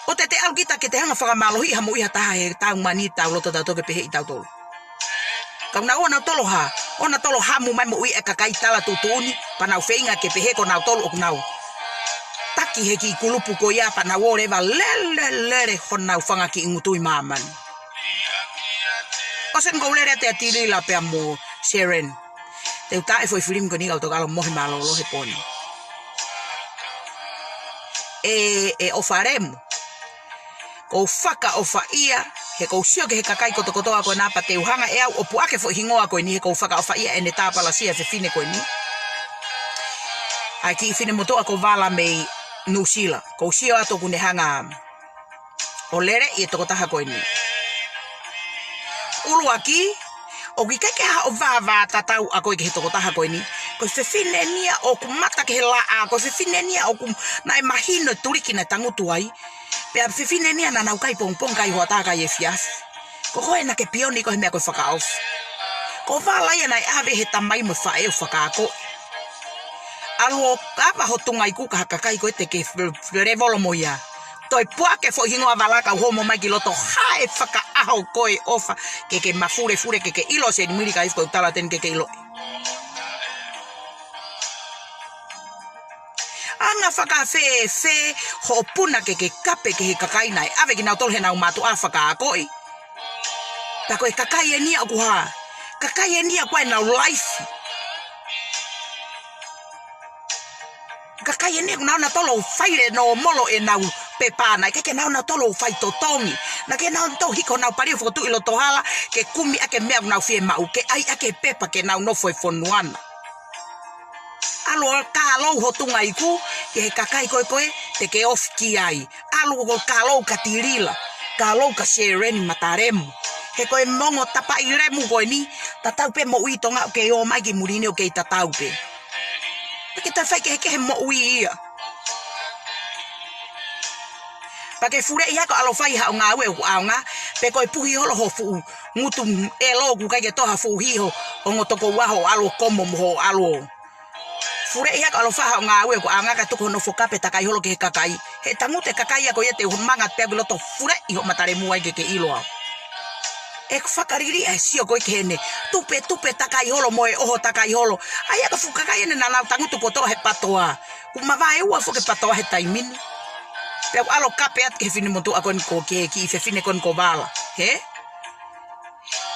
ʻOua te te ʻalu kita ke te hanga fakamālohiʻi ha moʻui ha taha he tau mani tau loto tautolu ke pehē ʻi tautolu. Ka ʻoku nau ō nautolu ʻo hā, ō nautolu ʻo hamu mai moʻui e kakai tala tuʻutuʻuni, pea nau feinga ke pehē ko nautolu ʻoku nau taki he kiʻi kulupu ko ia pea nau ō leva lele lele honau fanga kiʻi ngutu ʻi māmani. ʻOsi eni ʻoku ou lele atu ʻia Tilila pea mo Sharon. Te u tā e foʻi filimi ko eni ka u toki ʻalu ʻo mohe mālōlō he pō ni. ʻE, ʻe ʻOfa Lemu. ʻOku ou fakaʻofaʻia, he ʻoku ou sio ki he kakai kotokotoa ko ena pea te u hanga ʻe au ʻo puʻaki e foʻi hingoa ko eni he ʻoku ou fakaʻofaʻia ʻene tāpalasia e fefine ko eni. ʻA e kiʻi finemotuʻa ko Vala mei Nuʻusila. ʻOku ou sio atu ʻoku ne hanga ʻo lele ʻi he tokotaha ko eni. ʻUluaki, ʻoku ʻikai ke ʻi ai haʻo vāvātatau ʻa koe ki he tokotaha ko eni. Ko e fefine eni ia ʻoku mata ki he laʻā, ko e fefine eni ia ʻoku naʻe mahino e tuliki naʻe tangutu ai. Pea fefine eni ia naʻa nau kai pongipongi, kai hoʻatā, kai efiafi. Ko koe naʻa ke pioni ko e meʻa ko e fakaʻofa. Ko Vala ia naʻe ʻave he tamai mo e faʻē ʻo fakaakoʻi. ʻAlu ʻo kava ho tunga iku ki ha kakai ko ē te ke f-, f-, levolo mo ia. Toe puʻaki e foʻi hingoa Vala ka u homo mai ki loto, hae fakaʻaho ko ē ʻOfa, ke ke mafulefule, ke ke ʻilo Seinimili ka ifo ko e tala teni ke ke ʻilo. Anga fakafēfē hoʻo puna ke ke kape ki he kakai naʻe ʻave kinautolu heʻenau mātuʻa fakaakoʻi. Pea ko e kakai eni ia ʻoku hā. Kakai eni ia ko ē ʻenau life. Kakai eni ia ʻoku nau nautolu ʻo fai le nōmolo ʻenau pepa, naʻe ʻikai ke nau nautolu ʻo fai totongi. Naʻe ʻikai ke nau nautolu hiko honau pali ʻo fokotuʻu ʻi loto hala, ke kumi ʻaki e meʻa ʻoku nau fiemaʻu, ke ʻai ʻaki e pepa ke nau nofo he fonua na. ʻAlu ʻo kālou ho tunga iku ki he kakai ko ē ko ē te ke ofi ki ai. ʻAlu ʻo kālou kia Tilila, kālou kia Sēleni Matalemu. He ko e mongo tapaʻi lemu ko eni, tatau pē moʻui Tonga ʻoku kei ō mai ki muli ni ʻoku kei tatau pē. Pea ke toe fai kehekehe moʻui ia. Pea ke fuleʻi hake ʻo ʻalu ʻo fai haʻo ngāue ʻoku ʻaonga, pe ko e puhi holo ho fuʻu ngutu ʻelo ʻoku ʻikai ke toʻo ha fuʻu hī ho ongo tokoua hoʻo ʻalu ʻo komo mo hoʻo ʻalu ʻo fuleʻi hake ʻo ʻalu ʻo fai haʻo ngāue ʻoku ʻaonga kae tuku hoʻo nofo kape takai holo ki he kakai. He tangutu e kakai ia ko ia te u manga pē au ki loto fuleʻi hoʻo matalemu ai ke ke ʻilo au. ʻE fakaliliʻa e sio ko ē ki heʻene tupetupe takai holo mo e ʻoho takai holo. ʻA ia ko e fuʻu kakai eni naʻa nau tangutu kotoa he patoa. Kuo mavaeua foki e patoa he taimi ni. Pea u ʻalu ʻo kape atu ki he finemotuʻa ko eni ko, ki he kiʻi fefine ko eni ko Vala. Hē?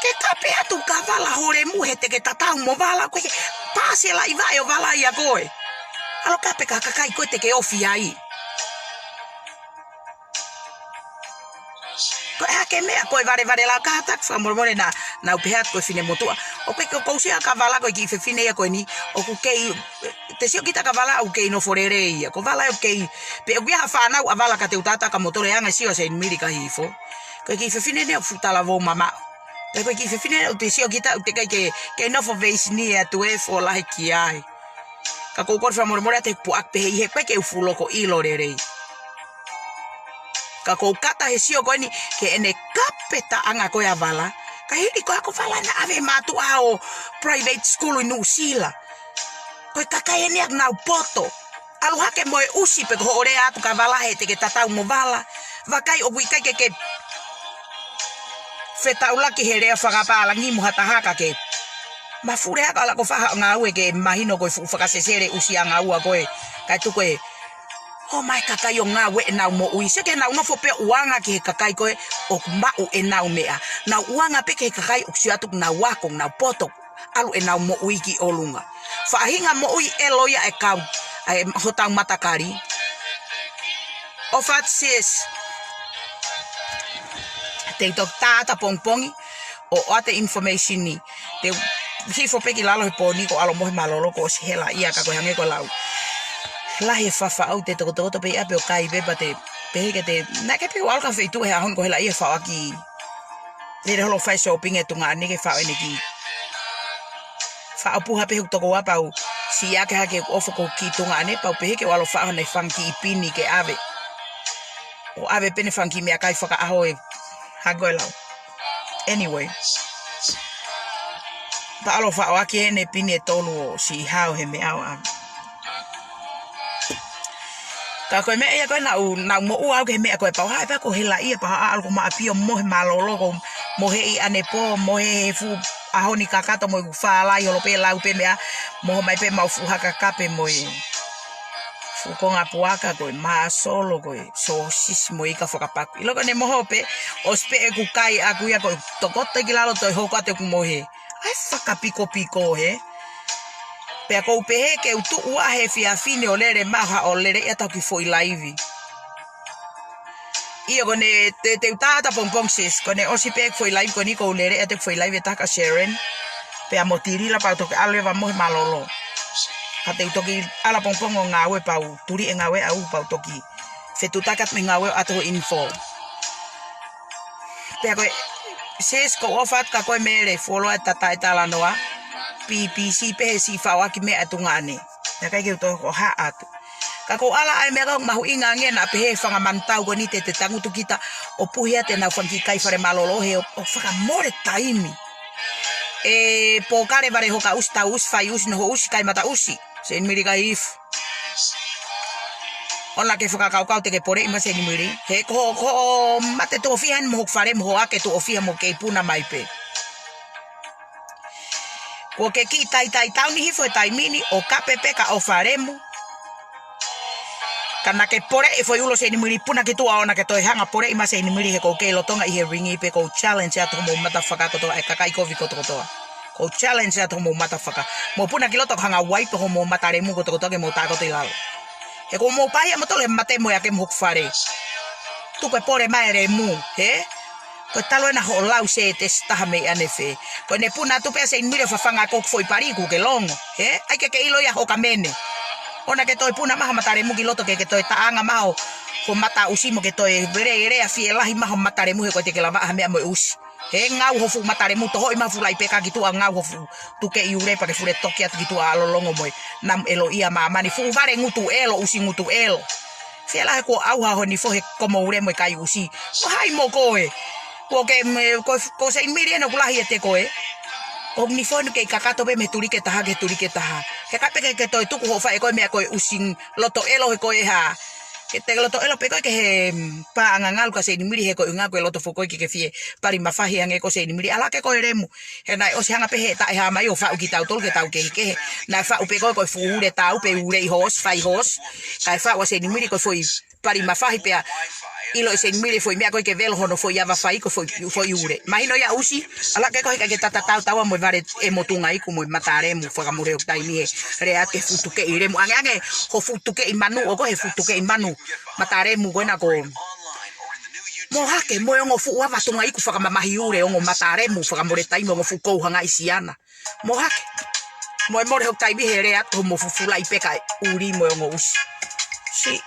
Ke kape atu kia Vala ho lemu he te ke tatau mo Vala, ko e ke pāsela ʻi vaʻe ʻo Vala ia ko ē. ʻAlu ʻo kape ki he kakai ko ē te ke ofi ai. Ko e hā e meʻa ko e valevale lau ka hataku fakamolemole naʻa, naʻa ku pehē atu ko e finemotuʻa. ʻOku ʻikai ke u kousia kia Vala ko e kiʻi fefine ia ko eni. ʻOku kei, te sio kita kia Vala ʻoku kei nofo lelei ia. Ko Vala ʻoku kei, pe ʻoku ʻi ai ha fānau ʻa Vala ka te u tata ka motole anga e sio ʻa Seinimili ka hifo. Ko e kiʻi fefine eni ʻoku fuʻu talavou mamaʻo. Pea ko e kiʻi fefine eni ʻoku te sio kita ʻoku teʻeki ai ke, ke nofo veisini atu e fo lahi ki ai. Ka ʻoku ou kole fakamolemole atu he puʻaki pehē ʻi he ʻikai ke u fuʻu loko ʻilo lelei. Ka ʻoku ou kata he sio ko eni ki heʻene kape taʻanga ko ē ʻa Vala. Ka hili ko ē ko Vala naʻe ʻave mātuʻa ʻo private school ʻi Nuʻusila. Ko e kakai eni ʻoku nau poto. ʻAlu hake mo e ʻusi pe ko hoʻo lea atu kia Vala he te ke tatau mo Vala. Vakai ʻoku ʻikai ke ke fetaulaki he lea fakapālangi mo ha taha ka ke mafuli hake ʻo ʻalu ʻo fai haʻo ngāue ke mahino ko e fuʻu fakasesele ʻusiʻanga ua ko ē. Kae tuku e ō mai e kakai ʻo ngāue ʻenau moʻui. Sio ki heʻenau nofo pē ʻo ʻuanga ki he kakai ko ē ʻoku maʻu ʻenau meʻa. Nau ʻuanga pē ki he kakai ʻoku sio atu ʻoku nau ako, ʻoku nau poto. ʻAlu ʻenau moʻui ki ʻolunga. Faʻahinga moʻui ʻelo ia e kau, ʻa e hotau matakali. ʻOfa atu sis. Te u toki tā atu ʻapongipongi ʻo ʻoatu e information ni. Te u hifo pē ki lalo he pō ni ko e ʻalu ʻo mohe mālōlō kuo ʻosi hela ia ka ko e hangē ko e lau. Lahi e faʻafaʻau te tokotokoto pē ia pē ʻo kai pē pea te pehē ke te, naʻe ʻikai pē ke u ʻalu ki ha feituʻu he ʻaho ni ko e hela ia faʻo ʻaki. Lele holo ʻo fai shopping e tuongaʻane ke faʻo ʻene kiʻi faʻo puha pē hoku tokoua pea u siʻaki hake ʻoku ʻofa ko e kiʻi tuongaʻane pea u pehē ke u ʻalu ʻo faʻo haʻane fanga kiʻi pini ke ʻave. ʻO ʻave pē ʻene fanga kiʻi meʻakai fakaʻaho ʻe hangē ko e lau. Anyway, ta ʻalu ʻo faʻo ʻaki ʻene pini ʻe tolu ʻo siʻi hao he meʻa ʻo ʻalu. Ka ko e meʻa ia ko ē naʻu, naʻu moʻua au ki he meʻa ko ē pau haʻe pea ko e hela ia pea ʻalu ko Maʻapio mo e mālōlō ko e mohe ʻi ʻanepō, mohe he fuʻu ʻaho ni kakato mo e fālai holo pē lau pē meʻa, moho mai pē mau fuʻu haka kape mo e fuʻu konga puaka ko e māsolo ko e sōsisi mo e ika fakapaku. ʻIlo ko ʻene moho pē, ʻosi pē ʻeku kai ʻaku ia ko e tokoto ki lalo toe hoko atu ʻeku mohe. ʻAi fakapikopiko he. Pea kou pehē ke u tuʻu ʻa he efiafi ni ʻo lele maha ʻo lele ia tau ki foʻi laivi. ʻIo ko ʻene te, te u tā atu pongipongi sis, ko ʻene ʻosi pē foʻi laivi ko eni kou lele ia te foʻi laivi ʻe taha kia Sharon. Pea mo Tilila pea u toki ʻalu ʻo mohe mālōlō. Ka te u toki ʻalu pongipongi ʻo ngāue pea u tuli e ngāue ʻaʻaku pea u toki fetuʻutaki atu mei he ngāue ʻo ʻoatu ho info. Pea ko e sis kou ʻofa atu kia koe Mele, fuoloa e tata e talanoa. P P C pē he siʻi faʻo ʻaki meʻa ʻa e tuongaʻane. Naʻe ʻikai ke u toe hohaʻa atu. Ka kou ʻalu ʻa e meʻa kou mahuʻinga ange naʻa pehē fanga manutau ko eni te te tangutu kita ʻo puhi atu ʻenau fanga kiʻi kai fale mālōlō he ʻo, ʻo fakamole taimi. ʻE pōkale vale hoka ʻusi, tau ʻusi, fai ʻusi, noho ʻusi, kai mata ʻusi. Seinimili kai ifu. ʻOua ke fakakaukau te ke poleʻi mai Seinimili. He ko, ko mate tuʻo fiha eni mo hoku fale mo hoʻo ake tuʻo fiha mo kei puna mai pē. Kuo ke kiʻi taitai tauni hifo he taimi ni ʻo kape pē ka ʻofa lemu. Ka naʻa ke poleʻi foʻi ulo Seinimili puna ki tuʻa ʻoua ke toe hanga poleʻi mai Seinimili he kou kei lolotonga ʻi he ringi pē kou challenge atu homou mata faka kotoa e kakai kovi kotoa. Kou challenge atu homou mata faka. Mou puna ki loto hanga waipe homou mata lemu kotoa ke mou tā kotoa ʻi lalo. He ko mou pahi ʻa motole mate mo e ake mo hoku fale. Tuku e pole mai lemu, he? Ko e talu ena hoʻo lau sētesi taha mei ʻanefē. Ko ʻene puna atu pē Seinimili ʻo fafanga ko hoku foʻi pali kuo ke longo, he? ʻAi ke ke ʻilo ia hoka mene. ʻOua ke toe puna mai ho mata lemu ki loto ke ke toe taʻanga mai ho, ho mata ʻusi mo ke toe vele ele a fie lahi mai ho mata lemu he ko e te ke lava ʻa meʻa mo e ʻusi. He ngau ho fuʻu mata lemu tohoʻi mai ho fuʻu laʻi peka ki tuʻa ngau ho fuʻu tukeʻi ule pea ke fule toki atu ki tuʻa ʻalu ʻo longo mo e namu ʻelo ia māmani fuʻu vale ngutu ʻelo ʻusi ngutu ʻelo. Fie lahi kuo ʻauha ho nifo he komo ule mo e kai ʻusi. Ko hai mo koe? Kuo ke, me, ko, ko Seinimili ena ʻoku lahi ʻiate koe. Ko nifo ena kei kakato pē mei he tuliki ʻe taha ki he tuliki ʻe taha. He kape ke, ke toe tuku hoʻo fai ʻe koe meʻa ko e ʻusi loto ʻelo he ko e hā. Ke te loto ʻelo pē koe ke he, mm, paʻanga ngalu kia Seinimili he ko e ʻuhinga ko e loto foʻou ko ē ke ke fie pali mafahi ange ko Seinimili. ʻAlu hake koe lemu. He naʻe ʻosi hanga pē he taʻehāmai ʻo faʻu kitautolu ke tau kehekehe. Naʻe faʻu pē koe ko e fuʻu ule tau pē uleʻi ho ʻosi, fai ho ʻosi. Kae faʻu ʻa Seinimili ko e foʻi pali mafahi pea ʻilo ʻe Seinimili foʻi meʻa ko ē ke velo hono foʻi ava fai ko e foʻi, foʻi ule. Mahino ia ʻusi, ʻalu hake koe he ʻikai ke tata tautaua mo e vale ʻe motunga iku mo e mata lemu fakamole hoku taimi he lea atu ke fuʻu tukeʻi lemu. Angeange ho fuʻu tukeʻi manu ʻo ko e he fuʻu tukeʻi manu. Mata lemu ko ena ko. Mou hake, mo e ongo fuʻu ava tunga iku fakamamahi ule, ongo mata lemu, fakamole taimi, ongo fuʻu kouhanga ʻi siana. Mou hake. Mo e mole hoku taimi he lea atu homou fuʻu fuʻu laʻi peka ʻuli mo e ongo ʻusi. Si.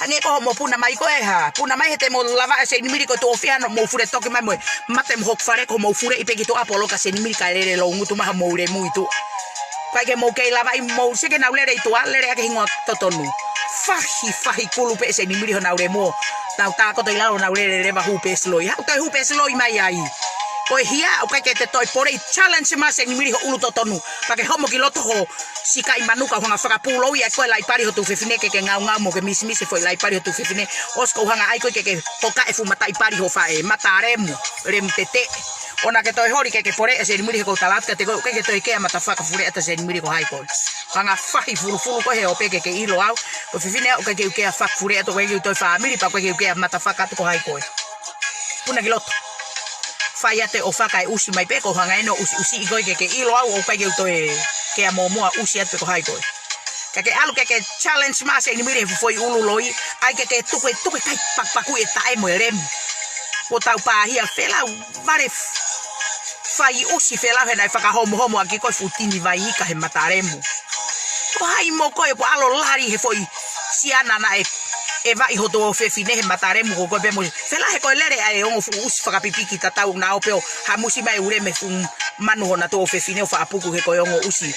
Hangē ko hoʻomou puna mai ko e hā. Puna mai he te mou lava ʻa Seinimili ko e tuʻo fiha ʻo mou fule toki mai mo e mate mo hoku fale ko hoʻomou fuleʻi pē ki tuʻa poloka Seinimili kae lele lou ngutu mai homou lemu ʻi tuʻa. ʻIkai ke mou kei lava ʻi mou seke nau lele ʻi tuʻa, lele ake hingoa totonu. Fahi, fahi kulu pē Seinimili honau lemu. Nau tā kotoa ʻi lalo nau lele leva hū pē siloi. Haʻu toe hū pē siloi mai ai. Ko e hia, ʻoku ʻikai ke te toe poleʻi challenge mai Seinimili ho ʻulu totonu. Pea ke homo ki loto ho sikai manu kau hanga fakapūlou ia ko e laʻi pali ho tuofefine ke ke ngaungau mo ke misimisi foʻi laʻi pali ho tuofefine. ʻOsi kou hanga ai ko ē ke ke hoka e fuʻu mataʻi pali ho faʻē. Mata lemu, lemu tete. ʻOua ke toe holi ke ke poleʻi ʻa Seinimili he kou tala atu kiate koe ʻoku ʻikai ke toe kea mata faka fule atu ʻa Seinimili ko hai koe. Hanga fahi fulufulu koe he ʻoua pē ke ke ʻilo au. Ko e fefine au ʻoku ʻikai ke u kea faka fule atu, ʻoku ʻikai ke u toe fāmili pea ʻoku ʻikai ke u kea mata faka atu ko hai koe. Puna ki loto. Fai atu e ʻofa kae ʻusi mai pē kou hanga ʻeni ʻo ʻusiʻusiʻi koe ke ke ʻilo au ʻoku ʻikai ke u toe kea mōmoa ʻusi atu pē ko hai koe. Ka ke ʻalu ke ke challenge mai Seinimili he fuʻu foʻi ʻulu loi, ʻai ke ke tuku e tuku e kai pakupaku e taʻe mo e lemu. Kuo tau pāhia felau vale f-, fai ʻusi felau he naʻe fakahomohomo ʻaki koe fuʻu tini vai ika he mata lemu. Ko hai mo koe kuo ʻalu ʻo lali he foʻi siana naʻe ʻe vaʻi ho tuofefine he mata lemu ko koe pē mo. Felau he ko e lele ʻa e ongo fuʻu ʻusi fakapipiki tatau naʻa ō pē ʻo hamusi mai ule mei he fuʻu manu hona tuofefine ʻo faʻa puku he ko e ongo ʻusi.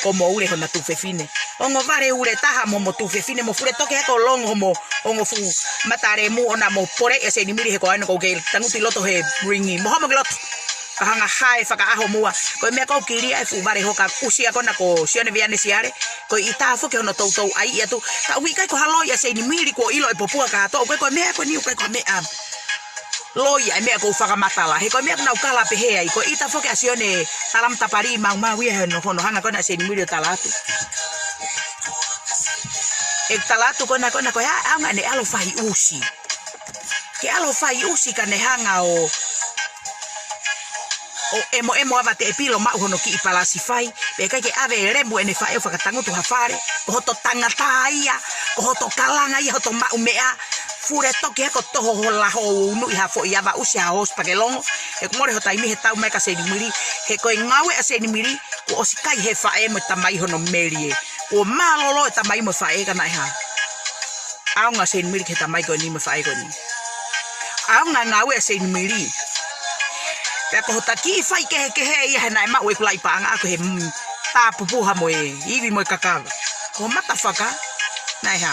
Ko mo ule hona tuofefine. Ongo vale ule taha mo mo tuofefine mo fule toki he ko longo mo ongo fuʻu mata lemu ʻoua mo poleʻi ʻa Seinimili he ko ʻaena kou kei tangutu ʻi loto he ringi. Mo homo ki loto. Ka hanga hae fakaʻaho muʻa. Ko e meʻa ʻoku kilia e fuʻu vale hoka ʻusi ko ena ko Sione Viane Siale. Ko e ʻita foki hono toutou ʻai atu. Ka ʻoku ʻikai ko ha loi ʻa Seinimili kuo ʻilo e popua kātoa. Ko e, ko e meʻa ko eni ʻoku ʻikai ko ha meʻa loi ʻa e meʻa ʻoku ou fakamatala. He ko e meʻa ʻoku nau kala pehē ai. Ko e ʻita foki ʻa Sione Talama Tapali maumau ia he hono, hono hanga ko ena ʻa Seinimili ʻo tala atu. ʻE tala atu ko ena, ko ena ko e hā ʻaonga ʻene ʻalu ʻo fai ʻusi. Ke ʻalu ʻo fai ʻusi ka ne hanga ʻo, ʻo ʻemoʻemo ava teʻepilo maʻu hono kiʻi palasi fai. Pea ʻikai ke ʻave e lemu ʻene faʻē ʻo fakatangutu ha fale. Ko hoto tangata ia, ko hoto kalanga ia, hoto maʻu meʻa. Fule toki hako toho ho laho unu ʻi ha foʻi ava ʻusi ha hoosi pea ke longo. He kuo mole ho taimi he tau mai ka Seinimili. He ko e ngāue ʻa Seinimili, kuo ʻosi kai he faʻē mo e tamai hono melie. Kuo mālōlō e tamai mo e faʻē ka naʻe hā. ʻAonga Seinimili ki he tamai ko eni mo e faʻē ko eni. ʻAonga ngāue ʻa Seinimili. Pea ko hota kiʻi faikehekehe ia he naʻe maʻu ʻeku laʻi paʻanga ʻaʻaku he, mm, tā pupuha mo e ivi mo e kakava. Ko mata faka, naʻe hā.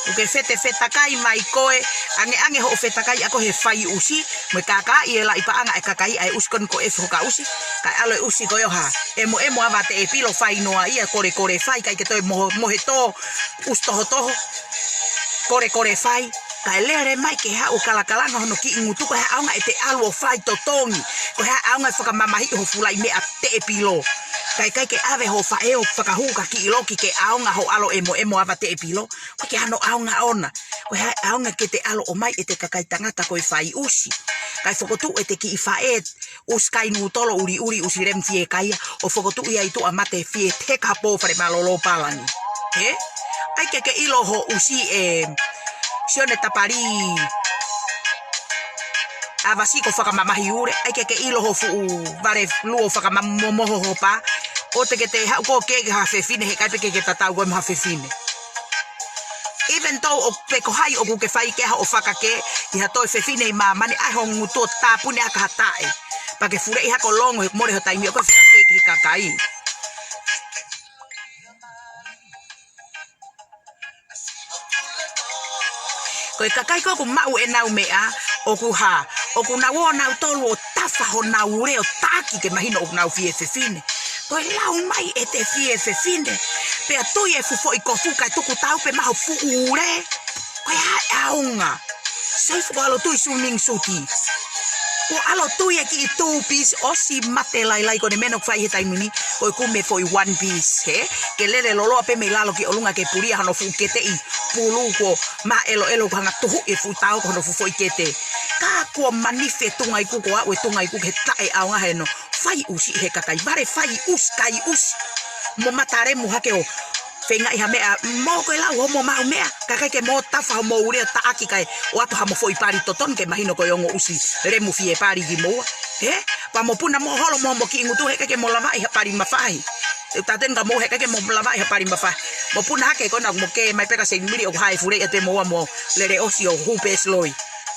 ʻOku ke fetefetakai mai koe, angeange hoʻo fetakai ʻa koe he fai ʻusi, mo e kākaaʻi e laʻi paʻanga e kakai ʻa e ʻusi ko eni ko e foka ʻusi, kae ʻalu e ʻusi ko e ʻo hā. ʻEmoʻemo ava teʻepilo fai noa ia kolekole fai, ʻikai ke toe moho, mohe tō, ʻusi tohotoho, kolekole fai, kae lele mai ke haʻu ʻo kalakalanga hono kiʻi ngutu ko e hā ʻaonga ʻete ʻalu ʻo fai totongi, ko e hā ʻaonga ʻe fakamamahiʻi ho fuʻu laʻi meʻa teʻepilo. Kae ʻikai ke ʻave ho faʻē ʻo fakahū ka kiʻi loki ke ʻaonga hoʻo ʻalu ʻo ʻemoʻemo ava teʻepilo. Ko e ke hano ʻaonga ʻona. Ko e hā ʻaonga ke te ʻalu ʻo ʻomai ʻete kakai tangata ko e fai ʻusi. Kae fokotuʻu ʻete kiʻi faʻē ʻusi kai nūtolo ʻuliʻuli ʻusi lemu fiekaia. ʻO fokotuʻu ia ʻi tuʻa mate fie teka pō fale mālōlō palani. He? ʻAi ke ke ʻilo ho ʻusi ē Sione Tapali. ʻAvasi ko fakamamahi ule, ʻai ke ke ʻilo ho fuʻu vale luo fakamamomoho ho pā. ʻOua te ke te haʻu ko ke ke ha fefine, he ʻikai pē ke ke tatau koe mo ha fefine. Even though ʻoku pē ko hai ʻoku ke fai ke ha ʻo fakake, ʻi ha toe fefine ʻi māmani, ʻai ho ngutu ʻo tāpuni ʻaki ha taʻe. Pea ke fuleʻi hako longo he kuo mole ho taimi ʻo ko e fakake ki he kakai. Ko e kakai ko ē ʻoku maʻu ʻenau meʻa, ʻoku hā, ʻoku nau ō nautolu ʻo tafa honau ule ʻo taʻaki ke mahino ʻoku nau fie fefine. Ko e lau mai ʻete fie fefine. Pea tui e fuʻu foʻi kofu kae tuku tau pē maho fuʻu ule. Ko e hā e ʻaonga. Sai fuʻu ʻalu ʻo tui swimming suit. Ko e ʻalu ʻo tui e kiʻi two piece ʻosi mate lailai ko eni meʻa ʻoku fai he taimi ni, ko e kumi e foʻi one piece, he? Ke lele loloa pē mei lalo ki ʻolunga ke pulia hono fuʻu kete ʻi pulu ko e māʻeloʻelo ko e hanga tuhuʻi e fuʻu tao ko hono fuʻu foʻi kete. Ka kuo manifi e tunga iku ko e aʻu e tunga iku ki he taʻeʻaonga he hono fai ʻusi he kakai vale fai ʻusi kai ʻusi. Mo mata lemu hake ʻo feingaʻi ha meʻa, mo ko e lau homo maʻu meʻa, kae ʻikai ke mo tafa homo ule ʻo taʻaki kae ʻoatu ha mo foʻi pali totonu ke mahino ko e ongo ʻusi lemu fie pali kimoua. He? Pea mo puna mo holo mo homo kiʻi ngutu he ʻikai ke mo lavaʻi ha pali mafahi. ʻE tatenu ka mo he ʻikai ke mo lavaʻi ha pali mafahi. Mo puna hake ko ena mo ke mai pē ka Seinimili ʻoku hā e fuleʻi ʻa te mo ua mo lele ʻosi ʻo hū pē siloi.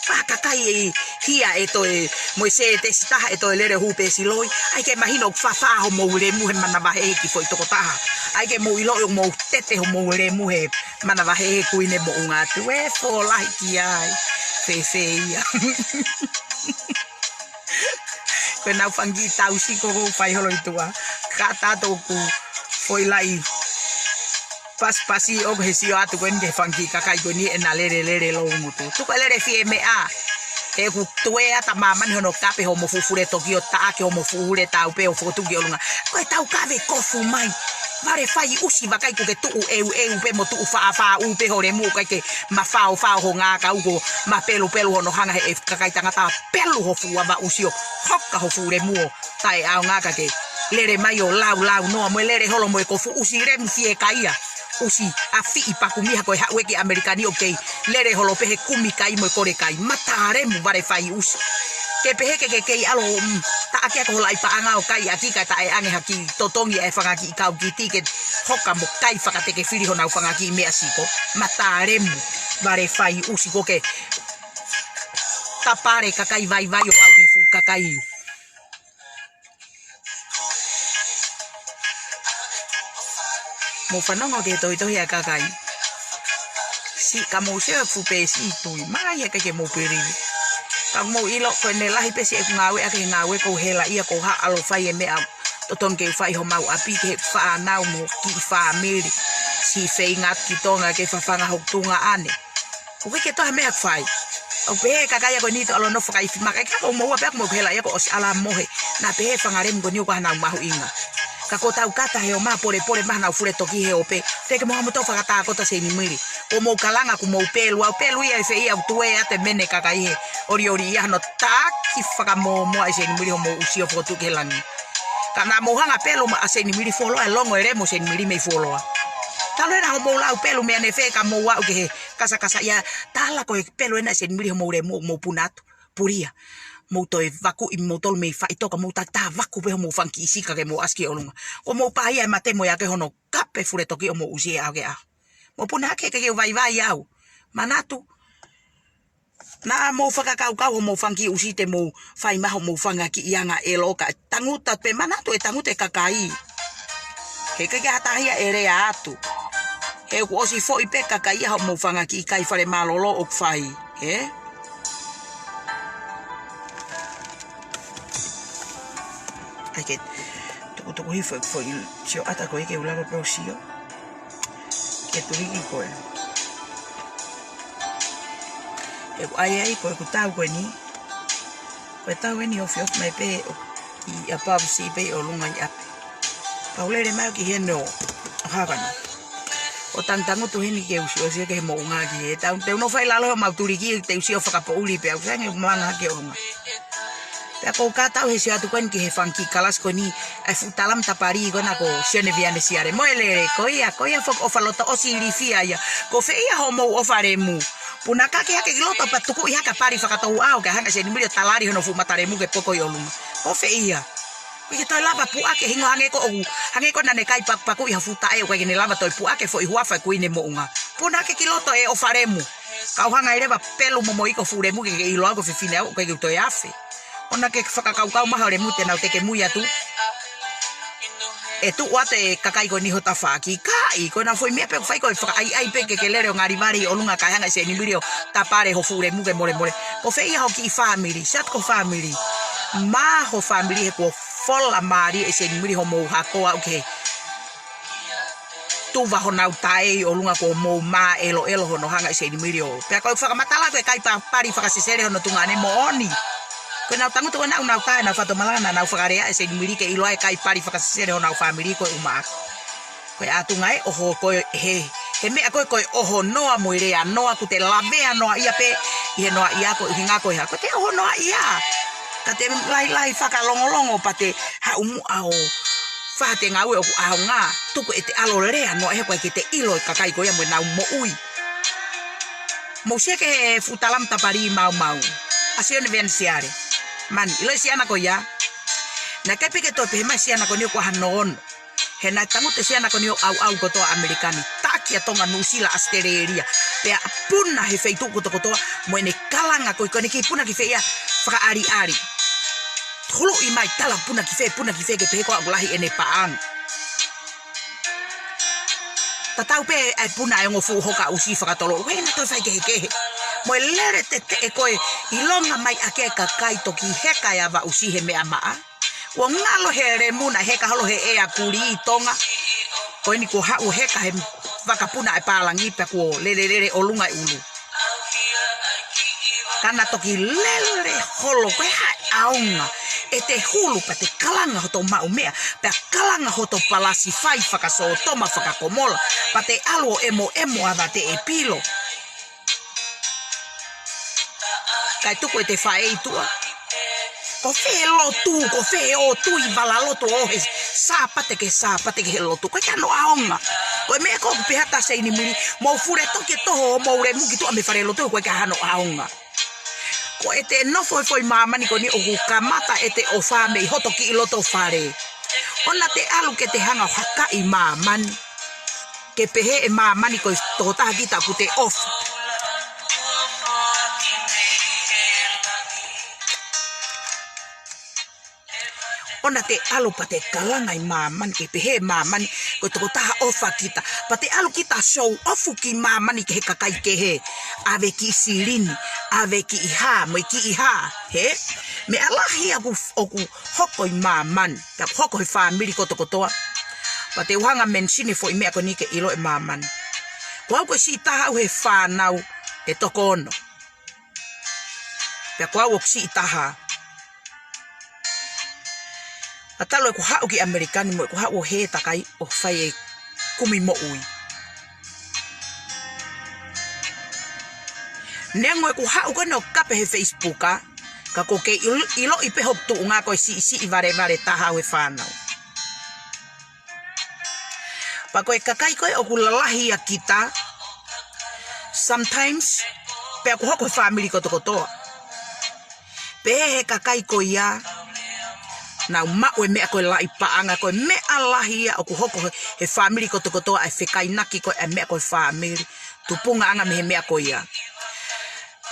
Pea kakai ʻe hia ʻe toe mo e sētesi taha ʻe toe lele hū pē siloi. ʻAi ke mahino ʻoku fafā homou lemu he manavahē he kiʻi foʻi tokotaha. ʻAi ke mou ʻilo ʻoku mou tete homou lemu he manavahē he kuini moʻunga atu. ʻE fōlahi ki ai. Fēfē ia. Ko ʻenau fanga kiʻi tausi ko ē ʻoku fai holo ʻi tuʻa. Ka tato ʻoku foʻi laʻi pasipasi ʻoku he sio atu ko eni ki he fanga kiʻi kakai ko eni ʻena lele lele lou ngutu. Tuku e lele fie meʻa. He ʻoku tuea ʻa māmani hono kape homo fuʻu fule toki ʻo taʻaki homo fuʻu ule tau pē ʻo fokotuʻu ki ʻolunga. Ko e tau kave kofu mai. Vale fai ʻusi vakai kuo ke tuʻu ʻeuʻeu pē mo tuʻu faʻafaʻu pē ho lemu ʻoku ʻikai ke mafaofao ho ngākau ko e mapelupelu hono hanga he ʻe kakai tangata pelu ho fuʻu ava ʻusi ʻo hoka ho fuʻu lemu ʻo taʻeʻaonga ka ke lele mai ʻo laulau noa mo e lele holo mo e kofu ʻusi lemu fiekaia. ʻUsi ʻafiʻi pakumiha ko e haʻu ē ki ʻAmelika ni ʻoku kei lele holo pē he kumi kai mo e kole kai. Mata lemu vale fai ʻusi. Ke pehē ke ke kei ʻalu, mm, taʻaki ʻaki ho laʻi paʻanga ʻo kai ʻaki kae taʻeʻange ha kiʻi totongi e fanga kiʻi kau kiti ke hoka mo kai fakateke fili honau fanga kiʻi meʻa siko. Mata lemu vale fai ʻusi ko ke tapale kakai vaivai ʻo aʻu ki he fuʻu kakai. Mou fanongo ki he tohitohi ʻa e kakai. Siʻi ka mou sio fuʻu pē siʻi tui. Mai he ʻikai ke mou pirivi. Ka mou ʻilo, ko ʻene lahi pē siʻeku ngāue ʻaki he ngāue ʻoku ou helaʻia, ʻoku ou haʻu ʻo fai e meʻa totonu ke u fai homau ʻapi ki he fānau mo e kiʻi fāmili. Siʻi feinga atu ki Tonga ke fafanga hoku tuongaʻane. ʻOku ʻikai ke toe ha meʻa ʻoku fai. ʻOku pehē e kakai ko eni ʻoku nofo fakaifi maka, ʻikai ke u moua pē ʻoku mou helaʻia kuo ʻosi ʻalu ʻo mohe. Naʻa pehē e fanga lemu ko eni ʻoku ʻikai hano mahuʻinga. Ka ko ʻetau kata he ʻomai polepole mai hanau fule toki he ope. Teʻeki ke mou hanga ʻo toe fakatākota Seinimili. Kuo mou kalanga, kuo mou pelu, ʻoku pelu ia ʻi fē ia, ʻoku tuʻu atu e mene kakai he ʻoliʻoli ia hano taki fakamōmoa ʻe Seinimili hoʻomou ʻusi ʻo fokotuʻu ki he langi. Ka naʻa mou hanga ʻo pelu maʻa Seinimili, fuoloa e longo e lemu ʻo Seinimili mei fuoloa. Talu ena hoʻomou lau pelu meia Nefe ka mou aʻu ki he kasakasa ia, tala ko e pelu ena ʻe Seinimili hoʻomou lemu, mou puna atu. Pulia. Mou toe vakuʻi moutolu mei faʻitoka, mou taki tā vaku pē hoʻomou fanga kiʻi sika ke mou ʻasi ki ʻolunga. Kuo mou pā ia e mate mo ia ke hono kape fule toki ʻo mou ʻusi he ʻaho ke ʻaho. Mou puna hake ke ke vaivai au. Manatu. Naʻa mou fakakaukau hoʻomou fanga kiʻi ʻusi te mou fai mai hoʻomou fanga kiʻi anga ʻelo ka tangutu pē, manatu ʻe tangutu e kakai. He ʻikai ke ʻi ai ha taha ia ʻe lea atu. He kuo ʻosi foʻi pē kakai ia hoʻomou fanga kiʻi kai fale mālōlō ʻoku fai. He? ʻAi ke tukutuku hifo e foʻi sio ʻata ko ē ke u lava pē ʻo sio. Ke tuliki ko ē. ʻE ʻai ai ko ē ʻeku tau ko eni. Ko e tau eni ʻo fiofi mai pē ʻo ʻi above sea pē ʻi ʻolunga ʻi ʻapi. Pau lele mai ki heni ʻo haka ni. ʻO tangutu heni ke u sio, sio ki he moʻunga ki he tau. Te u nofo ʻi lalo he ʻomau tuliki, te u sio fakapoʻuli pē au, feange u malanga ki ʻolunga. Pea ʻoku ou kātaki he sio atu ko eni ki he fanga kiʻi kalasi ko eni, ʻa e fuʻu tala matapali ko ena ko Sione Viane Siale. Mo e lele, ko ia, ko ia foki ʻofa loto ʻosi ilifia ia. Ko fē ia hoʻomou ʻofa lemu? Puna hake hake ki loto pea tukuʻi hake pali fakatouʻau ke hanga ʻe Seinimili ʻo talali hono fuʻu mata lemu ke poko ʻi ʻolunga. Ko fē ia? ʻIkai ke toe lava puʻaki e hingoa hangē ko ʻoku, hangē ko naʻa ne kai pakupaku ʻi ha fuʻu taʻe, ʻoku ʻikai ke ne lava toe puʻaki e foʻi huafa e kuini moʻunga. Puna hake ki loto e ʻofa lemu. Kau hanga ʻe leva pelu mo mo iko fuʻu lemu ke ke ʻilo au ko e fefine au, ʻoku ʻikai ke u toe afe. ʻOua naʻa ke fakakaukau mai ho lemu te nau teke mui atu. ʻE tuʻu atu e kakai ko eni ho tafaʻaki, ka ʻi ko ena foʻi meʻa pē ʻoku fai ko e fakaʻaiʻai pē ke ke lele ʻo ngali vale ʻi ʻolunga kae hanga ʻe Seinimili ʻo tapale ho fuʻu lemu ke molemole. Ko fē ia ho kiʻi fāmili, sio atu ki ho fāmili. Mā ho fāmili he kuo fola mālie ʻe Seinimili hoʻomou hako aʻu ki he tuva honau taʻe ʻi ʻolunga kuo mou mā ʻeloʻelo hono hanga ʻe Seinimili ʻo. Pea ko e fakamatala ko e kai pa-, pali fakasesele hono tuongaʻane moʻoni. Ko ʻenau tangutu ko ena ʻoku nau taʻe nau fakatomala naʻa nau fakalea ʻe Seinimili ke ʻilo ai e kai pali fakasesele honau fāmili ko e ʻumaʻā. Ko e ʻatunga e ʻoho ko e he, he meʻa ko e ko e ʻoho noa mo e lea noa kuo te lavea noa ia pē ʻi he noa ia ko e ʻuhinga ko e hā. Ko te ʻoho noa ia. Ka te lailai fakalongolongo pea te haʻu muʻa ʻo fai haʻate ngāue ʻoku ʻaonga, tuku ʻete ʻalu ʻo lea noa he ʻoku ʻikai ke te ʻilo e kakai ko ia mo ʻenau moʻui. Mou sio ki he fuʻu tala matapali maumau. ʻA Sione Viane Siale. Mani, ʻilo e siana ko ia. Naʻe ʻikai pē ke toe pehē mai siana ko eni ʻoku ʻi ai hano ono. He naʻe tangutu e siana ko eni ʻo ʻauʻau kotoa ʻAmelika ni. Taki ʻa Tonga, Nuʻusila, ʻAositelēlia. Pea puna he feituʻu kotokotoa mo ʻene kalanga ko ē, ko ʻene kiʻi puna ki fē ia fakaʻaliʻali. Huluʻi mai tala puna ki fē, puna ki fē ke pehē ko ʻoku lahi ʻene paʻanga. Tatau pē ʻa e puna ʻa e ongo fuʻu hoka ʻusi fakatolo. ʻOku ʻikai ke na toe fai kehekehe. Mo e lele teteʻe ko e ʻilonga mai ʻaki e kakai toki heka e ava ʻusi he meʻa maʻa. Kuo ngalo he lemu naʻe heka holo he ʻea kulī ʻi Tonga. Ko eni kuo haʻu heka he vakapuna ʻa e pālangi pea kuo lelelele ʻolunga e ʻulu. Ka na toki lele holo ko e hā e ʻaonga ʻete hulu pea te kalanga hoto maʻu meʻa, pea kalanga hoto palasi fai fakasōtoma fakakomola, pea te ʻalu ʻo ʻemoʻemo ʻa vate e pilo. Kae tuku ʻete faʻē ʻi tuʻa. Ko fē lotu, ko fē ʻo tui vala lotu ʻo he Sāpate ki he Sāpate ki he lotu. Ko e ʻikai hano ʻaonga. Ko e meʻa ko ē ʻoku pehē atu ʻa Seinimili, mou fule toki e toho hoʻomou lemu ki tuʻa mei fale lotu, ko e ʻikai hano ʻaonga. Ko ʻete nofo he foʻi māmani ko eni ʻoku kamata ʻete ʻofa mei hoto kiʻi loto fale. ʻOua te ʻalu ke te hanga ʻo hakaʻi māmani. Ke pehē ʻe māmani ko e tokotaha kita ʻoku te ʻofa. ʻOua te ʻalu pea te kalanga ʻi māmani, ke pehē ʻe māmani, ʻo tokotaha ʻofa kita. Pea te ʻalu kita show off ki māmani ki he kakai kehe. ʻAve kiʻi silini, ʻave kiʻi hā, mo e kiʻi hā. He? Meʻa lahi ʻoku, ʻoku hoko ʻi māmani. Pea ʻoku hoko he fāmili kotokotoa. Pea te u hanga mention e foʻi meʻa ko eni ke ʻilo ʻe māmani. Ko au ko e siʻi taha au he fānau ʻe toko ono. Pea ko au ʻoku siʻi taha. ʻA talu ʻeku haʻu ki ʻAmelika ni mo ʻeku haʻu ʻo hē takai ʻo fai e kumi moʻui. Neongo ʻeku haʻu ko eni ʻo kape he Facebook, ka ʻoku ke ʻil-, ʻiloʻi pē hoku tuʻunga ko e siʻisiʻi valevale taha au he fānau. Pea ko e kakai ko ē ʻoku lalahi ʻia kita, sometimes, pea ʻoku hoko he fāmili kotokotoa. Pehē he kakai ko ia, nau maʻu e meʻa ko e laʻi paʻanga, ko e meʻa lahi ia ʻoku hoko he, he fāmili kotokotoa, ʻa e fekainaki ko ē ʻa e meʻa ko e fāmili, tupungaʻanga mei he meʻa ko ia.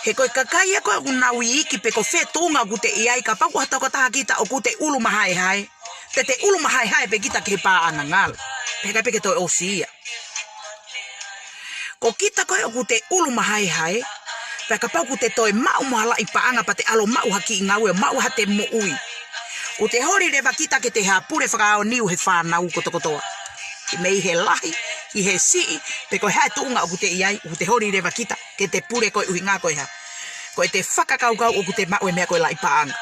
He ko e kakai ia ko ē ʻoku nau iiki pe ko fē tuʻunga ʻoku te ʻi ai, kapau ko ha tokotaha kita ʻoku te ʻulu mahaehae. Te te ʻulu mahaehae pē kita ki he paʻanga ngalo. Pea ʻikai pē ke toe ʻosi ia. Ko kita ko ē ʻoku te ʻulu mahaehae, pea kapau ʻoku te toe maʻu mo ha laʻi paʻanga pea te ʻalu ʻo maʻu ha kiʻi ngāue, maʻu ha te moʻui. ʻOku te holi leva kita ke te ha pule fakaʻaoniu he fānau kotokotoa. Mei he lahi, ki he siʻi, pe ko e hā e tuʻunga ʻoku te ʻi ai, ʻoku te holi leva kita ke te pule koeʻuhinga ko e hā. Ko e te fakakaukau ʻoku te maʻu e meʻa ko e laʻi paʻanga.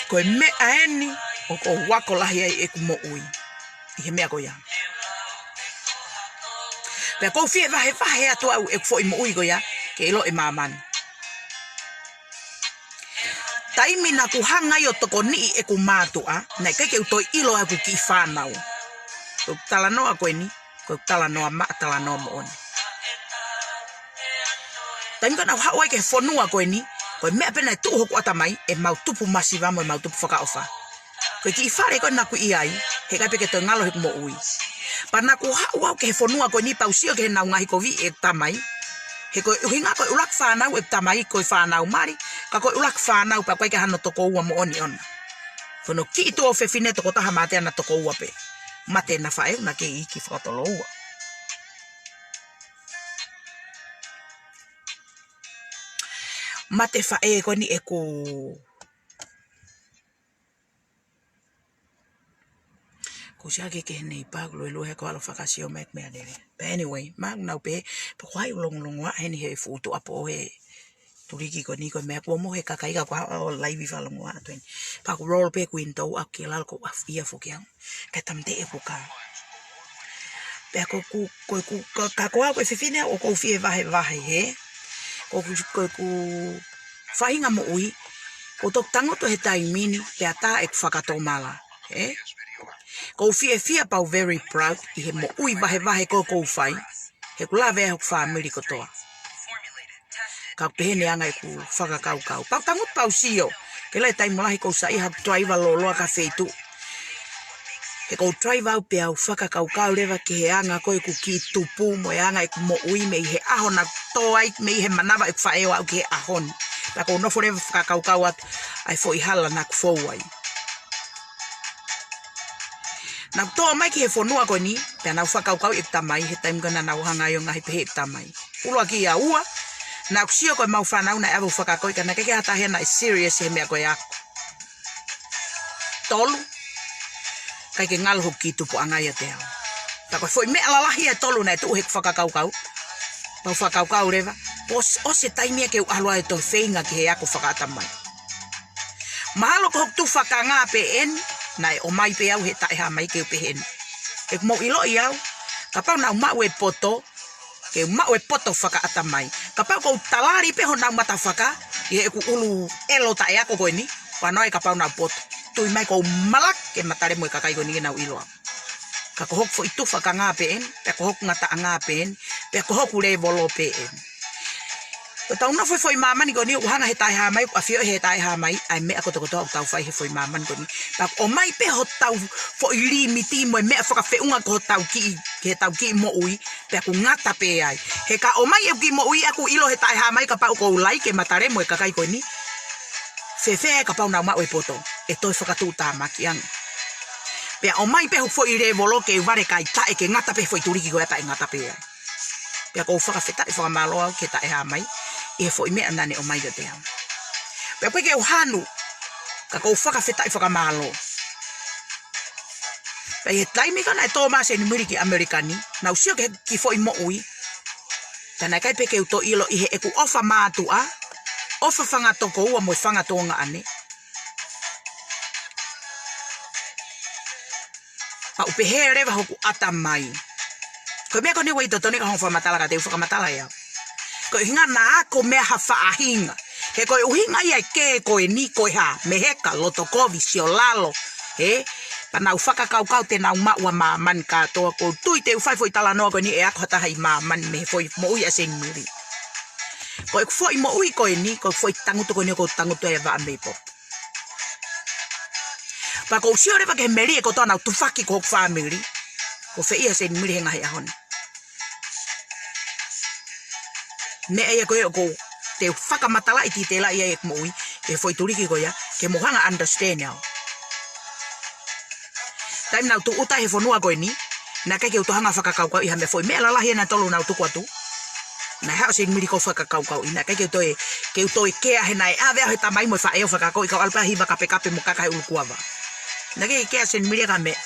Ko e meʻa eni ʻoku ou ako lahi ai ʻeku moʻui ʻi he meʻa ko ia. Pea ʻoku ou fie vahevahe atu au ʻeku foʻi moʻui ko ia, ke ʻilo ʻe māmani. Taimi naʻa ku hanga ai ʻo tokoniʻi ʻeku mātuʻa, naʻe ʻikai ke u toe ʻilo ʻeku kiʻi fānau. Ko e talanoa ko eni, ko e talanoa maʻa, talanoa moʻoni. Taimi ko ē naʻa ku haʻu ai ki he fonua ko eni, ko e meʻa pē naʻe tuʻu hoku ʻatamai, ʻemau tupu masiva mo ʻemau tupu fakaʻofa. Ko e kiʻi fale ko ē naʻa ku ʻi ai, heʻikai pē ke toe ngalo heʻeku moʻui. Pea naʻa ku haʻu au ki he fonua ko eni pea u sio ki heʻenau ngaohikoviʻi ʻeku tamai. He ko e ʻuhinga ko e ʻuluaki fānau ʻeku tamai ko e fānau mali, ka ko e ʻuluaki fānau pea ʻoku ʻikai ke hano tokoua moʻoni ʻona. Ko hono kiʻi tuofefine tokotaha mate ʻana tokoua pē. Mate ʻena faʻē naʻa ke iiki fakatoloua. Mate faʻē ko eni ʻeku Ko siʻa ke ke nei pa, ko lue lue he ko alo fakasio mai meʻa lele. But anyway, ma nau pē, pea ko hai longolongo ʻa heni he fuʻu tuʻuapo he tuliki ko eni ko e meʻa kuo mo he kakai ka ko ha ʻo laivi fakalongo atu eni. Pea ko roll pē ʻeku window ʻaʻaku ki lalo ko ʻafu ia foki au. Kae tamate ʻeku kā. Pea ko ʻeku, ko ʻeku, ka, ka ko au ko e fefine ʻoku ou fie vahevahe he. Ko ʻeku, ko ʻeku faʻahinga moʻui, ʻoku ou toki tangutu he taimi ni, pea tā ʻeku fakatomala, ē? ʻOku ou fiefia pea u very proud ʻi he moʻui vahevahe ko ē ʻoku ou fai, he ʻoku lave ai hoku fāmili kotoa. Ka ʻoku pehē ni ʻa e anga ʻeku fakakaukau. Pea u tangutu pea u sio, ke lai taimi lahi ʻoku ou saiʻia haʻaku driver lōloa ki ha feituʻu. He ʻoku ou drive au pea u fakakaukau leva ki he anga ko ē ʻeku kiʻi tupu mo e anga ʻeku moʻui mei he ʻaho naʻa ku tō ai mei he manava ʻeku faʻē ʻo aʻu ki he ʻaho ni. Pea ʻoku ou nofo leva fakakaukau atu ʻa e foʻi hala naʻa ku fou ai. Naʻa ku tō mai ki he fonua ko eni, pea naʻa ku fakakaukau ʻeku tamai, he taimi ko ē naʻa nau hanga ai ʻo ngaohi pehē ʻeku tamai. ʻUluaki ia, ua, naʻa ku sio ko ʻemau fānau naʻe ʻave ʻo fakakoi ka naʻe ʻikai ke ʻi ai ha taha ia naʻe serious he meʻa ko ē ʻaʻaku. Tolu, ʻikai ke ngalo hoku kiʻi tupuʻanga ʻiate au. Pea ko e foʻi meʻa lalahi ʻe tolu naʻe tuʻu heʻeku fakakaukau. Pea u fakakaukau leva, ʻosi, ʻosi e taimi ia ke u ʻalu ai ʻo toe feinga ki he ako fakaʻatamai. Mahalo ko hoku tuʻu fakangā pē eni, naʻe ʻomai pē au he taʻehāmai ke u pehē ni. ʻOku mou ʻiloʻi au, kapau naʻa ku maʻu e poto, ke u maʻu e poto fakaʻatamai. Kapau ʻoku ou talali pē honau matafaka, ʻi heʻeku ʻulu ʻelo taʻeako ko eni, pea noa e kapau naʻa ku poto. Tui mai ʻoku ou malaki ke matalemu e kakai ko eni ke nau ʻilo au. Ka ko hoku foʻi tuʻu fakangā pē eni, pea ko hoku ngataʻangā pē eni, pea ko hoku lēvolo pē eni. Ko ʻetau nofo he foʻi māmani ko eni ʻoku hanga he taʻehāmai, ʻoku ʻafioʻi he taʻehāmai, ʻa e meʻa kotokotoa ʻoku tau fai he foʻi māmani ko eni. Pea ʻoku ʻomai pē hotau foʻi limiti mo e meʻa fakafeʻunga ko hotau kiʻi, ke tau kiʻi moʻui, pea ʻoku ngata pē ai. He ka ʻomai ʻeku kiʻi moʻui ʻaʻaku ʻilo he taʻehāmai kapau ʻoku ou lai ke matalemu e kakai ko eni. Fēfē kapau naʻa ku maʻu e poto, ʻe toe fakatuʻutāmaki ange. Pea ʻomai pē hoku foʻi lēvolo ke u vale kae taʻe ke ngata pē foʻi tuliki ko ia, taʻe ngata pē ai. Pea ʻoku ou fakafetaʻi fakamālō au ke taʻe hā mai ʻi he foʻi meʻa naʻa ne ʻomai kiate au. Pea ʻoku ʻikai ke u hanu, ka ʻoku ou fakafetaʻi fakamālō. Pea ʻi he taimi ko ē naʻe tō mai ai ʻa Seinimili ki ʻAmelika ni, naʻa ku sio ki he kiʻi foʻi moʻui. Ka naʻe ʻikai pē ke u toe ʻilo ʻi heʻeku ʻofa mātuʻa, ʻofa fanga tokoua mo e fanga tuongaʻane. Pea u pehē leva hoku ʻatamai. Ko e meʻa ko eni ʻoku ʻikai totonu ke u hanga ʻo fakamatala ka te u fakamatala ʻe au. Ko e ʻuhinga naʻa ku meʻa ha faʻahinga. He ko e ʻuhinga ia e kē ko eni ko e hā, meheka, loto kovi, siolalo. He, pea nau fakakaukau te nau maʻu ʻa māmani kātoa, ʻoku ou tui te u fai foʻi talanoa ko eni ʻe ako ha taha ʻi māmani mei he foʻi moʻui ʻa Seinimili. Ko e foʻi moʻui ko eni, ko e foʻi tangutu ko eni ʻoku ou tangutu ai ʻa e vaʻa mei popo. Pea ʻoku ou sio leva ki he melie kotoa naʻa nau tufaki ko hoku fāmili. Ko fē ia ʻa Seinimili he ngaahi ʻaho ni. Meʻa ia ko ē ʻoku ou, te u fakamatalaʻi titela ia ʻeku moʻui, ʻi he foʻi tuliki ko ia, ke mou hanga ʻo understand au. Taimi naʻa ku tūʻuta he fonua ko eni, naʻe ʻikai ke u toe hanga ʻo fakakaukauʻi ha meʻa, foʻi meʻa lalahi ʻe nā tolu naʻa ku tuku atu. Naʻe haʻu ʻa Seinimili ʻo fakakaukauʻi, naʻe ʻikai ke u toe, ke u toe kea he naʻe ʻave au he tamai mo e faʻē ʻo fakakaukauʻi kau ʻalu pē ʻo hiva kapekape mo kaka he ʻulu kuava. Naʻe ʻikai ke kea ʻa Seinimili ia ha meʻa.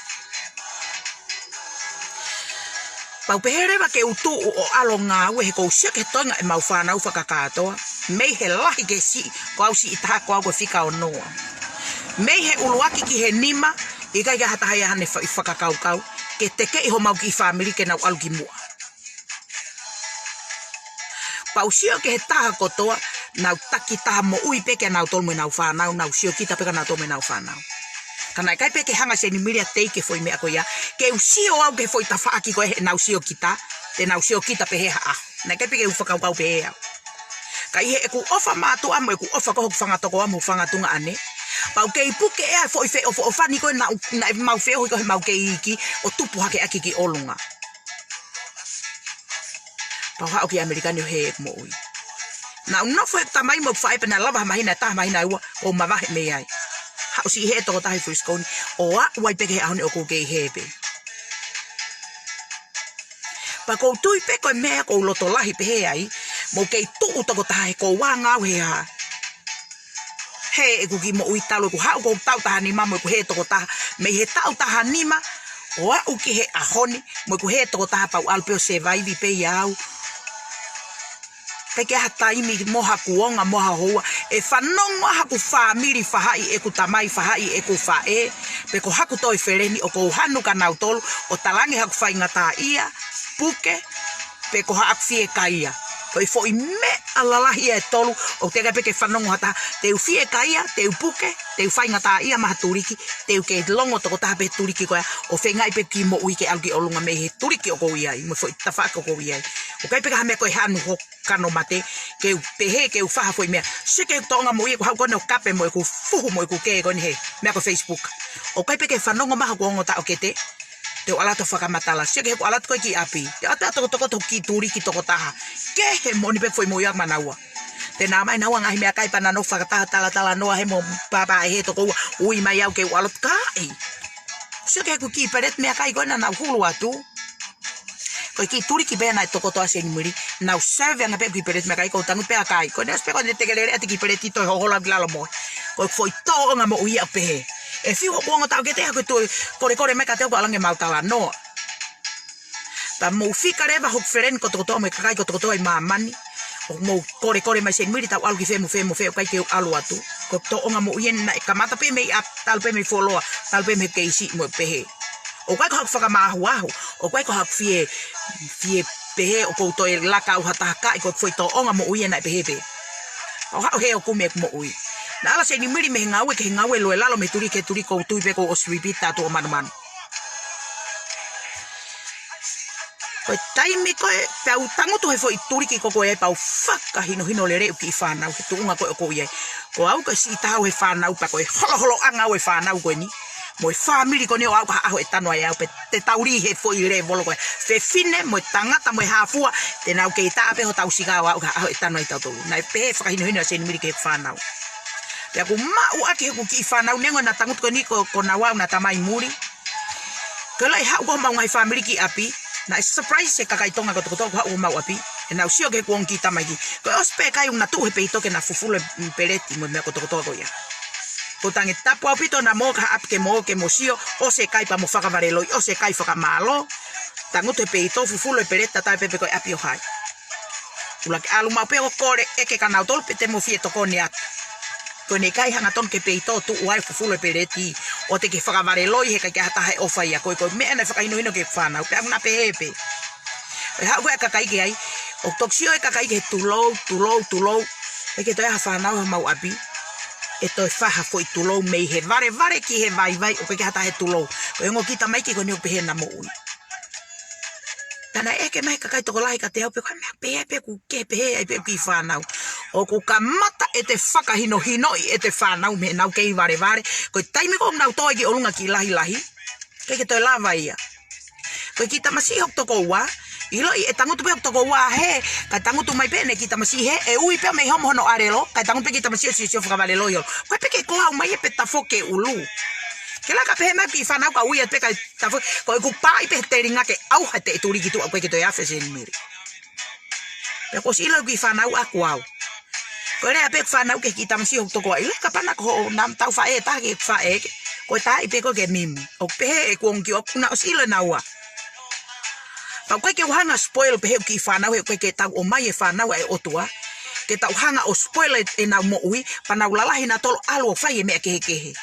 Pea u pehē leva ke u tuʻu ʻo ʻalu ʻo ngāue he ʻoku ou sio ki he toenga ʻemau fānau fakakātoa. Mei he lahi ki he siʻi, ko au siʻi taha, ko au ko e fika ono. Mei he ʻuluaki ki he nima, ʻikai ke ʻi ai ha taha ia haʻane fa-, fakakaukau ke tekeʻi homau kiʻi fāmili ke nau ʻalu ki muʻa. Pea u sio ki he taha kotoa, nau takitaha moʻui pē kia nautolu mo ʻenau fānau, nau siokita pē kia nautolu mo ʻenau fānau. Ka naʻe ʻikai pē ke hanga ʻe Seinimili ia ʻo teʻeki e foʻi meʻa ko ia, ke u sio au ki he foʻi tafaʻaki ko ē heʻenau siokita, te nau siokita pehē ha ʻaho. Naʻe ʻikai pē ke u fakakaukau pehē au. Ka ʻi heʻeku ʻofa mātuʻa mo ʻeku ʻofa ko ē hoku fanga tokoua mo hoku fanga tuongaʻane, pea u kei puke ʻa e foʻi feʻofoʻofani ko ē naʻa, naʻa mau feohi ko ē heʻemau kei iiki ʻo tupu hake ʻaki ki ʻolunga. Pea u haʻu ki ʻAmelika ni ʻo hē ʻeku moʻui. Naʻa ku nofo he tamai mo e faʻē pea naʻe lava ha māhina ʻe taha, māhina ʻe ua, ʻo mavahe mei ai. Haʻu siʻi hē tokotaha ʻi Frisco ni, ʻo aʻu ai pē ki he ʻaho ni ʻoku ou kei hē pē. Pea ʻoku ou tui pē ko e meʻa ʻoku ou loto lahi pehē ai, mou kei tuʻu tokotaha he ʻoku ou anga au he hā. Hē ʻeku kiʻi moʻui talu ʻeku haʻu ko ē taʻu taha nima mo ʻeku hē tokotaha. Mei he taʻu taha nima ʻo aʻu ki he ʻaho ni mo ʻeku hē tokotaha pea u ʻalu pē ʻo survive pē ia au. ʻIkai ke ʻi ai ha taimi mo ha kuonga mo ha houa ʻe fanongo ai haku fāmili, faʻahi ʻeku tamai, faʻahi ʻeku faʻē, pe ko haku toe feleni ʻoku ou hanu kia nautolu ʻo talaange haku faingataʻaʻia, puke, pe ko haʻaku fiekaia. Ko e foʻi meʻa lalahi ia ʻe tolu, ʻoku teʻeki ai pē ke fanongo ha taha, te u fiekaia, te u puke, te u faingataʻaʻia maʻa ha tuliki, te u kei longo tokotaha pē he tuliki ko ia, ʻo feingaʻi pē kiʻi moʻui ke ʻalu ki ʻolunga mei he tuliki ʻoku ou ʻi ai, mo e foʻi tafaʻaki ʻoku ou ʻi ai. ʻOku ʻikai pē ke ʻi ai ha meʻa ko e hanu hoku kano mate, ke u pehē, ke u fai ha foʻi meʻa. Sio ki heʻeku tōʻonga moʻui ʻeku haʻu ko eni ʻo kape mo ʻeku fuhu mo ʻeku kē ko eni he meʻa ko e Facebook. ʻOku ʻikai pē ke fanongo mai haku ongo taʻokete, te u ʻalu atu ʻo fakamatala. Sio ki heʻeku ʻalu atu ko ē ki ʻapi, te u ʻalu atu ʻo tokoto ki he tuliki tokotaha. Kehe moʻoni pē foʻi moʻui ʻaʻaku maʻanaua. Te nau ʻomai ʻenau ngaahi meʻakai pea nau fakataha talatalanoa he mo papa e hē tokoua, ui mai au ke u ʻalu atu, ʻikai. Sio ki heʻeku kiʻi peleti meʻakai ko ē naʻa nau hulu atu. Ko e kiʻi tuliki pē naʻe tokoto ʻa Seinimili, nau serve ange pē kiʻi peleti meʻakai, ʻoku ou tangutu pē ʻo kai. Ko ʻene ʻosi pē ko ʻene tekelele ʻa e kiʻi peleti toe hoholo ki lalo mo. Ko e foʻi tōʻonga moʻui ia pehē. ʻE fiu hoku ongo taʻokete he ʻoku toe kolekole mai kiate au ʻo ʻalu ange ʻo mau talanoa. Pea mou fika leva hoku feleni kotokotoa mo e kakai kotokotoa ʻi māmani. ʻOku mou kolekole mai, Seinimili, tau ʻalu ki fē mo fē mo fē, ʻoku ʻikai ke u ʻalu atu. Ko e tōʻonga moʻui eni naʻe kamata pē mei ʻapi, talu pē mei fuoloa, talu pē mei he kei siʻi mo pehē. ʻOku ʻikai ko haku fakamāhuahu, ʻoku ʻikai ko haku fie, fie pehē ʻoku ou toe laka au ha taha, ʻikai, ko e foʻi tōʻonga moʻui ia naʻe pehē pē. ʻO haʻu hē ʻo kumi ʻeku moʻui. Naʻe ala Seinimili mei he ngāue ki he ngāue, lue lalo mei he tuliki ki he tuliki, ʻoku ou tui pē ʻoku ou ʻosi repeat atu ʻo manumanu. Ko e taimi ko ē, pea u tangutu he foʻi tuliki ko ē pea u fakahinohino lelei ʻeku kiʻi fānau, he tuʻunga ko ē ʻoku ou ʻi ai. Ko au ko e siʻi taha ʻo e fānau pea ko e holoholoʻanga ʻo e fānau ko eni. Mo e fāmili ko eni ʻo aʻu ki ha ʻaho ʻe tanu ai au pē te tau lī he foʻi lēvolo ko ē. Fefine mo e tangata mo e hā fua, te nau kei taʻa pē hotau sika ʻo aʻu ki ha ʻaho ʻe tanu ai tautolu. Naʻe pehē fakahinohino ʻa Seinimili ki he fānau. Pea ʻoku ou maʻu ʻaki heʻeku kiʻi fānau neongo naʻa tangutu ko eni ko, ko naua ʻa naua tamai muli. Ko e lahi haʻu ko homau ngaahi fāmili ki ʻapi, naʻe surprise e kakai Tonga kotokotoa ko e haʻu homau ʻapi, ʻenau sio ki he kuonga kiʻi tamaiki. Ko e ʻosi pē ʻikai ke na tuʻu he peito ke na fufulu e peleti mo e meʻa kotokotoa ko ia. Ko e tangi tapu ʻaupito na mo ka ʻapi ke mo ke mo sio, ʻosi e kai pea mo fakavaleloi, ʻosi e kai fakamālō, tangutu he peito fufulu e peleti, tatau ai pē pe ko e ʻapi ʻo hai. ʻUluaki ʻalu maʻu pē ʻo kole ʻeke kia nautolu pe te mo fie tokoni atu. Ko ʻene ʻikai hangatonu ki he peito tuʻu ai fufulu e peleti, ʻo te ke fakavaleloi he ʻikai ke ʻi ai ha taha ʻe ʻofa ia koe, ko e meʻa naʻe fakahinohino ki he fānau, pea ʻoku na pehē pē. ʻE haʻu ko ē kakai ki ai, ʻoku toki sio e kakai ki he tulou, tulou, tulou. ʻIkai ke toe ʻi ai ha fānau homau ʻapi ʻe toe fai ha foʻi tulou mei he valevale ki he vaivai, ʻoku ʻikai ke ʻi ai ha taha ʻe tulou. Ko e ongo kiʻi tamaiki ko eni ʻoku pehē ʻena moʻui. Pea naʻe ʻeke mai e kakai tokolahi kiate au pe ko e hā e meʻa pehē pē ʻoku ke pehē ai pē ʻeku kiʻi fānau. ʻOku kamata ʻete fakahinohinoʻi ʻete fānau mei heʻenau kei valevale. Ko e taimi ko ē ʻoku nau tō ai ki ʻolunga kiʻi lahilahi, ʻikai ke toe lava ia. Ko e kiʻi tamasiʻi hoku tokoua, ʻiloʻi ʻe tangutu pē hoku tokoua hē, kae tangutu mai pē ʻene kiʻi tamasiʻi hē, ʻe ui pē mei homo hono ʻalelo, kae tangutu pē kiʻi tamasiʻi ʻo sio fakavaleloi ʻo. Ko e pē ke ko au mai ē pe tafoki e ʻulu. Ke laka pehē mai kiʻi fānau ka ui atu pē kae tafoki, ko ʻeku pāʻi pē he telinga ke ʻauha e teʻetuli ki tuʻa, ʻoku ʻikai ke toe afe Seinimili. Pea kuo ʻosi ʻilo ʻeku kiʻi fānau ʻaku au. Ko e lea pē ʻeku fānau ki he kiʻi tamasiʻi hoku tokoua, ʻilo kapau naʻa ko hoʻo, naʻa tau faʻē taha ki he faʻē, ko e taaʻi pē koe ke mimi. ʻOku pehē ʻeku ongo kiʻi ʻoku na ʻosi ʻilo ʻe naua. Pea ʻoku ʻikai ke u hanga spoil pē he ʻeku kiʻi fānau, he ʻoku ʻikai ke tau ʻomai e fānau ʻa e ʻOtua ke tau hanga ʻo spoil e, ʻenau moʻui, pea nau lalahi nautolu ʻalu ʻo fai e meʻa kehekehe.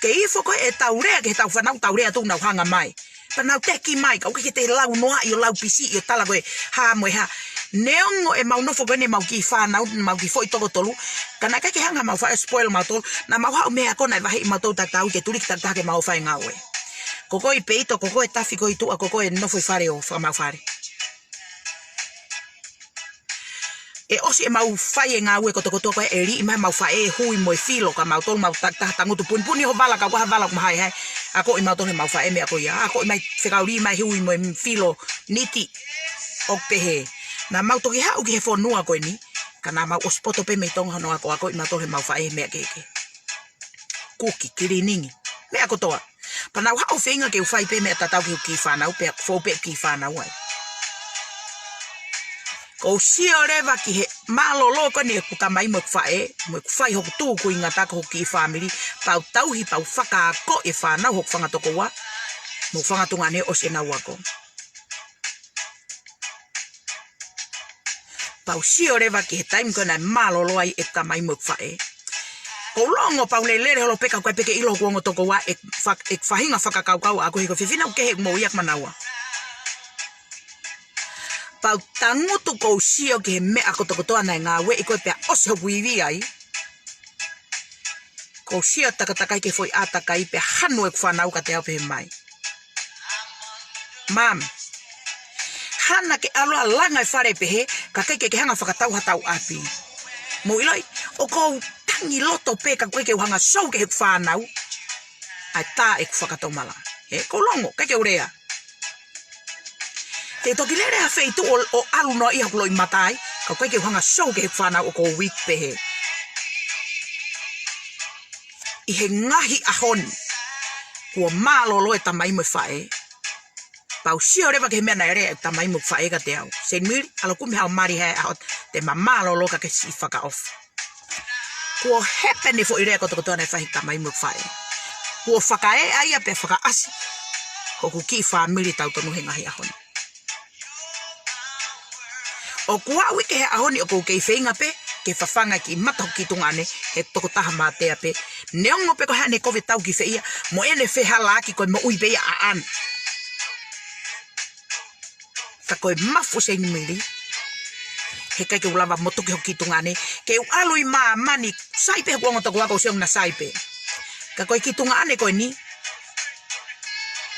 Ke ifo ko ē ʻetau lea ki heʻetau fānau, tau lea atu nau hanga mai. Pea nau teki mai, ka ʻoku ʻikai ke te lau noaʻi ʻo lau pisiʻi ʻo tala ko e hā mo e hā. Neongo ʻemau nofo ko eni ʻemau kiʻi fānau, mau kiʻi foʻi toko tolu, ka naʻe ʻikai ke hanga mau faʻē spoil mautolu, naʻa mau haʻu mei he ako naʻe vaheʻi mautolu takitaha ke tuli ki takitaha ke mau fai e ngāue. Ko koe ʻi peito, ko koe ʻi tafi, ko koe ʻi tuʻa, ko koe ʻi he nofo ʻi fale ʻo fakamau fale. ʻE ʻosi ʻemau fai e ngāue kotokotoa ko ē ʻe liʻi mai ʻemau faʻē hui mo e filo kia mautolu, mau takitaha tangutu punipuni ho vala ka ʻoku ʻi ai ha vala ʻoku mahaehae. Akoʻi mautolu heʻemau faʻē meʻa ko ia. Akoʻi mai fekau lī mai hui mo e filo niti ʻoku pehē. Naʻa mau toki haʻu ki he fonua ko eni, ka naʻa mau ʻosi poto pē mei Tonga hono akoakoʻi mautolu heʻemau faʻē meʻa kehekehe. Kuki, kiliningi, meʻa kotoa. Pea nau haʻu ʻo feinga ke u fai pē meʻa tatau ki heʻeku kiʻi fānau, pea fou pē ʻeku kiʻi fānau ai. ʻOku ou sio leva ki he mālōlō ko eni ʻeku tamai mo ʻeku faʻē, mo ʻeku fai hoku tūkuingata ki hoku kiʻi fāmili, pea u tauhi, pea u fakaakoʻi e fānau hoku fanga tokoua mo hoku fanga tuongaʻane ʻosi ʻenau ako. Pea u sio leva ki he taimi ko ē naʻe mālōlō ai ʻeku tamai mo ʻeku faʻē. ʻOku ou longo pea u lele holo pē ka ʻoku ʻikai pē ke ʻilo hoku ongo tokoua ʻeku fa-, ʻeku faʻahinga fakakaukau ʻaʻaku he ko e fefine ʻoku kehe ʻeku moʻui ʻia kinaua. Pea u tangutu ʻoku ou sio ki he meʻa kotokotoa naʻe ngāueʻi ko ē pea ʻosi hoku ivi ai. ʻOku ou sio takatakai ki he foʻi ʻātakai pea hanu ʻeku fānau kiate au pehē mai, Mum, hanga ke ʻalu ʻo langa e fale pehē, ka ʻikai ke ke hanga ʻo fakatau haʻatau ʻapi. Mou ʻiloʻi, ʻoku ou tangi loto pē ka ʻoku ʻikai ke u hanga ʻo show ki heʻeku fānau ʻa e tā ʻeku fakatomala. He ʻoku ou longo, ʻikai ke u lea. Te u toki lele ha feituʻu ʻo, ʻo ʻalu noaʻia hoku loʻimata ai, ka ʻoku ʻikai ke u hanga ʻo show ki heʻeku fānau ʻoku ou weak pehē. ʻI he ngaahi ʻaho ni, kuo mālōlō e tamai mo e faʻē. Pea u sio leva ki he meʻa naʻe lea e tamai mo e faʻē kiate au. Seinimili, ʻalu ʻo kumi haʻo mali he ʻaho, te ma mālōlō ka ke siʻi fakaʻofa. Kuo happen e foʻi lea kotokotoa naʻe fai he tamai mo e faʻē. Kuo fakaeʻa ia pea fakaʻasi hoku kiʻi fāmili tautonu he ngaahi ʻaho ni. ʻOku ou ʻi he ʻaho ni ʻoku ou kei feinga pē ke fafanga e kiʻi mata hoku kiʻi tuongaʻane he tokotaha mātea pē. Neongo pe ko e hā ʻene kovi e tau ki fē ia, mo ʻene fehālaaki ko e moʻui pē ia ʻaʻana. Ka ko e mafu Seinimili, he ʻikai ke u lava ʻo motuki hoku kiʻi tuongaʻane, ke u ʻalu ʻi māmani, sai pē hoku ongo tokoua ʻoku ou sio ʻoku na sai pē. Ka ko e kiʻi tuongaʻane ko eni,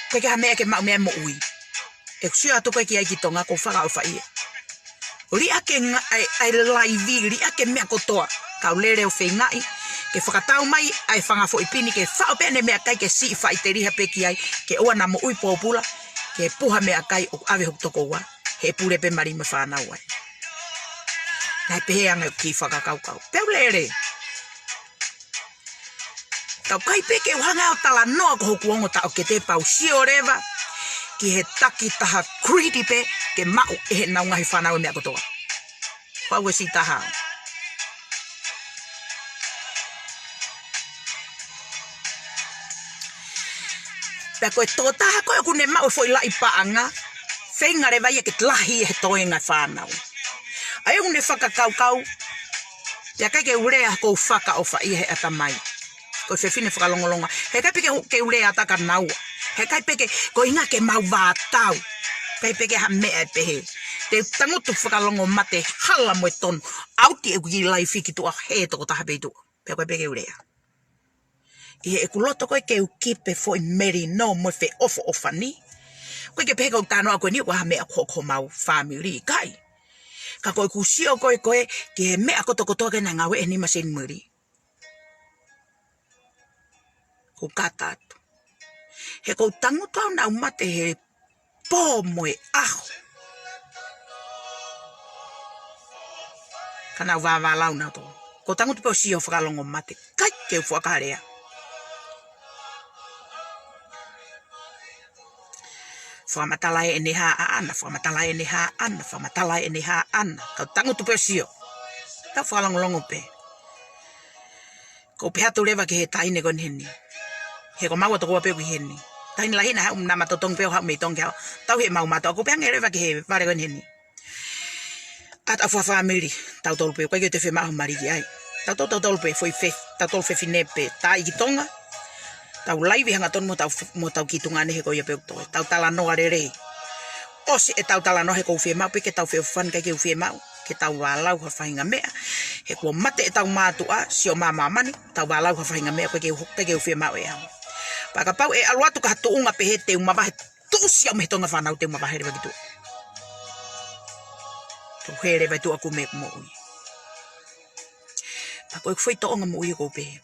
ʻikai ke ʻi ai ha meʻa ke maʻu mei ai e moʻui. ʻOku ou sio atu ko ē ki ai ki Tonga ʻoku ou fakaʻofa ia. Liʻaki e nga-, ʻa e, ʻa e laivi, liʻaki e meʻa kotoa. Ka u lele ʻo feingaʻi ke fakatau mai ʻa e fanga foʻi pini ke faʻo pē ʻene meʻakai ke siʻi faʻiteliha pē ki ai, ke ʻoua naʻa moʻui pōpula, ke puha meʻakai ʻoku ʻave hoku tokoua, he pule pē mali mo e fānau ai. Naʻe pehē ange ʻeku kiʻi fakakaukau. Pea u lele. Ka ʻoku ʻikai pē ke u hanga ʻo talanoa ko hoku ongo taʻokete pea u sio leva ki he takitaha greedy pē ke maʻu ʻe heʻenau ngaahi fānau e meʻa kotoa. Pau e siʻi taha. Pea ko e tokotaha ko ē ʻoku ne maʻu e foʻi laʻi paʻanga, feinga leva ia ke lahi he toenga e fānau. ʻA ia ʻoku ne fakakaukau, pea ʻikai ke u lea, ʻoku ou fakaʻofaʻia he ʻatamai. Ko e fefine fakalongolongo. He ʻikai pē ke u, ke u lea ʻatā kia naua. He ʻikai pē ke, ko e ʻuhinga ke mau vātau. ʻIkai pē ke ha meʻa ʻe pehē. Te u tangutu fakalongomate hala mo e tonu. ʻAuti ʻeku kiʻi laifi ki tuʻa he tokotaha pē ʻi tuʻa. Pea ʻikai pē ke u lea. ʻI heʻeku loto ko ē ke u kipe foʻi melino mo e feʻofoʻofani. ʻOku ʻikai ke pehē ʻoku ou talanoa ko eni ʻoku ʻi ai ha meʻa ko homau fāmili, ʻikai. Ka ko ʻeku sio ko ē ko ē ki he meʻa kotokotoa ko ē naʻe ngāue ʻe he nima seni mili. ʻOku ou kata atu. He ʻoku ou tangutu au naʻa ku mate he pō mo e ʻaho. Ka naʻa ku vāvālau nautolu. ʻOku ou tangutu pē ʻo sio fakalongomate. ʻIkai ke u fuʻu ʻai ha lea. Fakamatala ʻe ʻene hā ʻaʻana, fakamatala ʻe ʻene hā ʻaʻana, fakamatala ʻe ʻene hā ʻaʻana. Ka u tangutu pē ʻo sio. Tau fakalongolongo pē. ʻOku ou pehē atu leva ki he taʻahine ko eni heni. He ko maua tokua pē ʻoku ʻi heni. Taʻahine lahi ena, haʻu naʻa ma totongi pē ʻo haʻu mei Tonga ke haʻu. Tau he mau mato. ʻOku ou pehē ange leva ki he vale ko eni heni. ʻA e taʻu fakafāmili, tautolu pē, ʻoku ʻikai ke te fiemaʻu ha maliki ai. Tautolu, tautolu pē, foʻi fe, tautolu fefine pē, tā ʻi ki Tonga. Tau laivi hangatonu mo tau, mo tau kiʻi tuongaʻane he ko ia pē ʻoku toe. Tau talanoa lelei. ʻOsi ʻetau talanoa he ʻoku ou fiemaʻu pē ke tau feʻofoʻofani, ʻikai ke u fiemaʻu ke tau vālau ha faʻahinga meʻa. He kuo mate ʻetau mātuʻa, sio mai māmani, tau vālau ha faʻahinga meʻa, ʻikai ke u, ʻikai ke u fiemaʻu ʻe au. Pea kapau ʻe ʻalu atu ki ha tuʻunga pehē te u mavahe, tuʻusi au mei he toenga e fānau, te u mavahe leva ki tuʻa. Te u hē leva ʻi tuʻa ʻoku me moʻui. Pea ko e foʻi tōʻonga moʻui ʻoku ou pehē.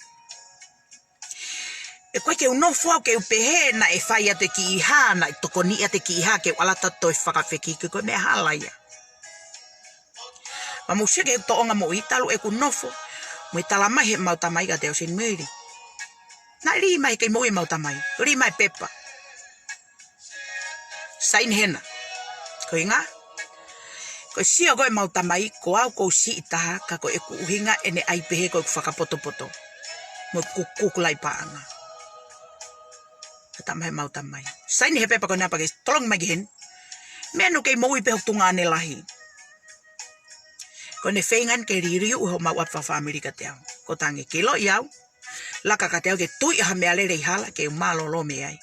ʻOku ʻikai ke u nofo au ke u pehē naʻe fai atu e kiʻi hā, naʻe tokoniʻi atu e kiʻi hā ke u ʻalu atu ʻo toe fakafekiki, ko e meʻa hala ia. Pea mou sio ki he tōʻonga moʻui talu ʻeku nofo, mo e tala mai ʻe heʻemau tamai kiate au, Seni Mili. Naʻe lī mai, kei moʻui ʻemau tamai. Lī mai e pepa. Saini hena. Ko e ʻuhinga, ko e sio ko ē ʻemau tamai, ko au ʻoku ou siʻi taha, ka ko ʻeku ʻuhinga ʻene ʻai pehē ko ʻeku fakapotopoto. Mo ʻeku kuku laʻi paʻanga. Ka tala mai ʻemau tamai. Saini he pepa ko ena pea ke tolongi mai ki heni. Meʻa naʻa ku kei moʻui pē hoku tuongaʻane lahi. Ko ʻene feinga eni ke liliu homau ʻapi fakafāmili kiate au. Ko e tangi ke ʻiloʻi au. Laka kiate au ke tui ha meʻalele ʻi hala ke u mālōlō mei ai.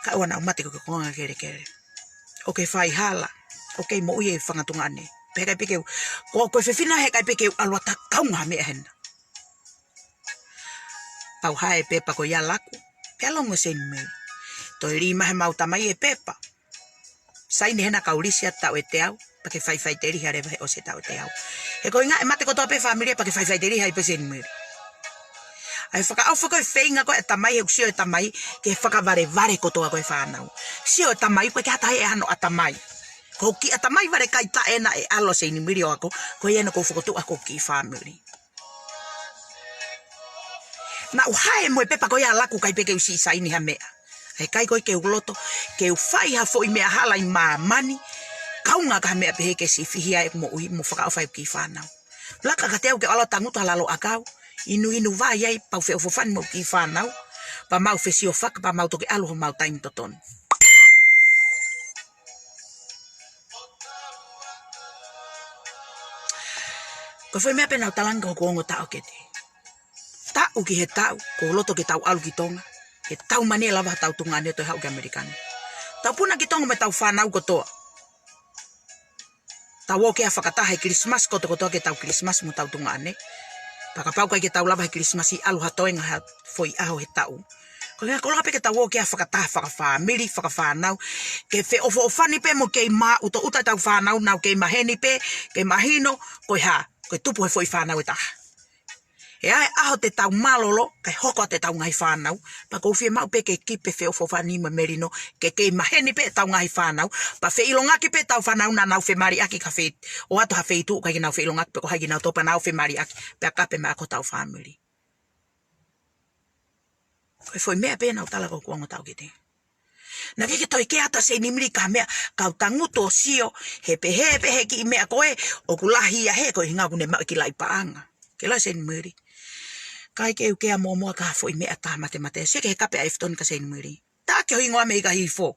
Ka ʻoua naʻa mate ko e konga kelekele. ʻOku ke fai hala. ʻOku ke moʻui e fanga tuongaʻane. Pea ʻikai pē ke u, ko, ko e fefine he ʻikai pē ke u ʻalu atu ʻo kaunga ha meʻa hena. Pea u hā e pepa ko ia ʻo laku. Pea longo Seni Mili. Toe lī mai ʻe heʻemau tamai e pepa. Saini hena kau lisi atu taʻu ʻe teau, pea ke faifaiteliha leva he ʻosi e taʻu ʻe teau. He ko e ʻuhinga ʻe mate kotoa pē fāmili pea ke faifaiteliha ai pē Seni Mili. ʻA e fakaʻofa ko e feinga ko ē e tamai, he ʻoku sio e tamai ki he fakavalevale kotoa ko ē e fānau. Sio e tamai ʻoku ʻikai ke ʻi ai ha taha ʻe ʻi ai hano ʻatamai. Ko e kiʻi ʻatamai vale kai taʻena ʻe ʻalu ʻa Seni Mili ʻo ako, ko ia naʻa ku fokotuʻu ai hoku kiʻi fāmili. Naʻa ku hā mo e pepa ko ia ʻo laku, ʻikai pē ke u siʻi saini ha meʻa. He ʻikai ko ē ke u loto ke u fai ha foʻi meʻa hala ʻi māmani, kaunga ki ha meʻa pehē ke siʻi fihia ai ʻeku moʻui mo fakaʻofa ʻeku kiʻi fānau. Laka kiate au ke ʻalu atu ʻo tangutu ʻi ha lalo ʻakau, inuinu vai ai, pea u feʻofoʻofani mo e kiʻi fānau, pea mau fesiofaki, pea mau toki ʻalu homau taimi totonu. Ko e foʻi meʻa pē naʻa ku talaange ki hoku ongo taʻokete. Taʻu ki he taʻu, ʻoku ou loto ke tau ʻalu ki Tonga. Ke tau mani lava hotau tuongaʻane ʻo toe haʻu ki ʻAmelika ni. Tau puna ki Tonga mo ʻetau fānau kotoa. Tau ō ki ai ʻo fakataha he Kilisimasi kotokotoa ke tau Kilisimasi mo hotau tuongaʻane. Pea kapau ʻoku ʻikai ke tau lava he Kilisimasi ʻalu ha toenga ha foʻi ʻaho he taʻu. Ko e ʻuhinga ko e loto pē ke tau ō ki ai ʻo fakataha fakafāmili, fakafānau. Ke feʻofoʻofani pē mo kei māʻutoʻuta ʻetau fānau, nau kei maheni pē, kei mahino, ko e hā, ko e tupu he foʻi fānau ʻe taha. ʻE ʻi ai e ʻaho te tau mālōlō, kae hoko atu ʻetau ngaahi fānau, pea ʻoku ou fiemaʻu pē ke kiʻi pē feʻofoʻofani mo e melino, ke kei maheni pē ʻetau ngaahi fānau, pea feʻilongaki pē ʻetau fānau naʻa nau femaliʻaki ki ha fei, ʻoatu ha feituʻu ʻoku ʻikai ke nau feʻilongaki pe ko hai kinautolu pea nau femaliʻaki, pea kape mai ko hotau fāmili. Ko e foʻi meʻa pē naʻa ku tala ko kuongo tau kite. Naʻe ʻikai ke toe kea atu ʻa Seinimili ki ha meʻa, kau tangutu ʻo sio, he pehē pē he kiʻi meʻa ko ē, ʻoku lahi ia he ko e ʻuhinga ʻoku ne maʻu e kiʻi laʻi paʻanga. Ke la Seinimili. ʻIkai ke u kea muʻomuʻa ki ha foʻi meʻa tā matematea, sio ki he kape ʻa ʻEfitoni kia Seinimili. Taki ho hingoa mei he hihifo.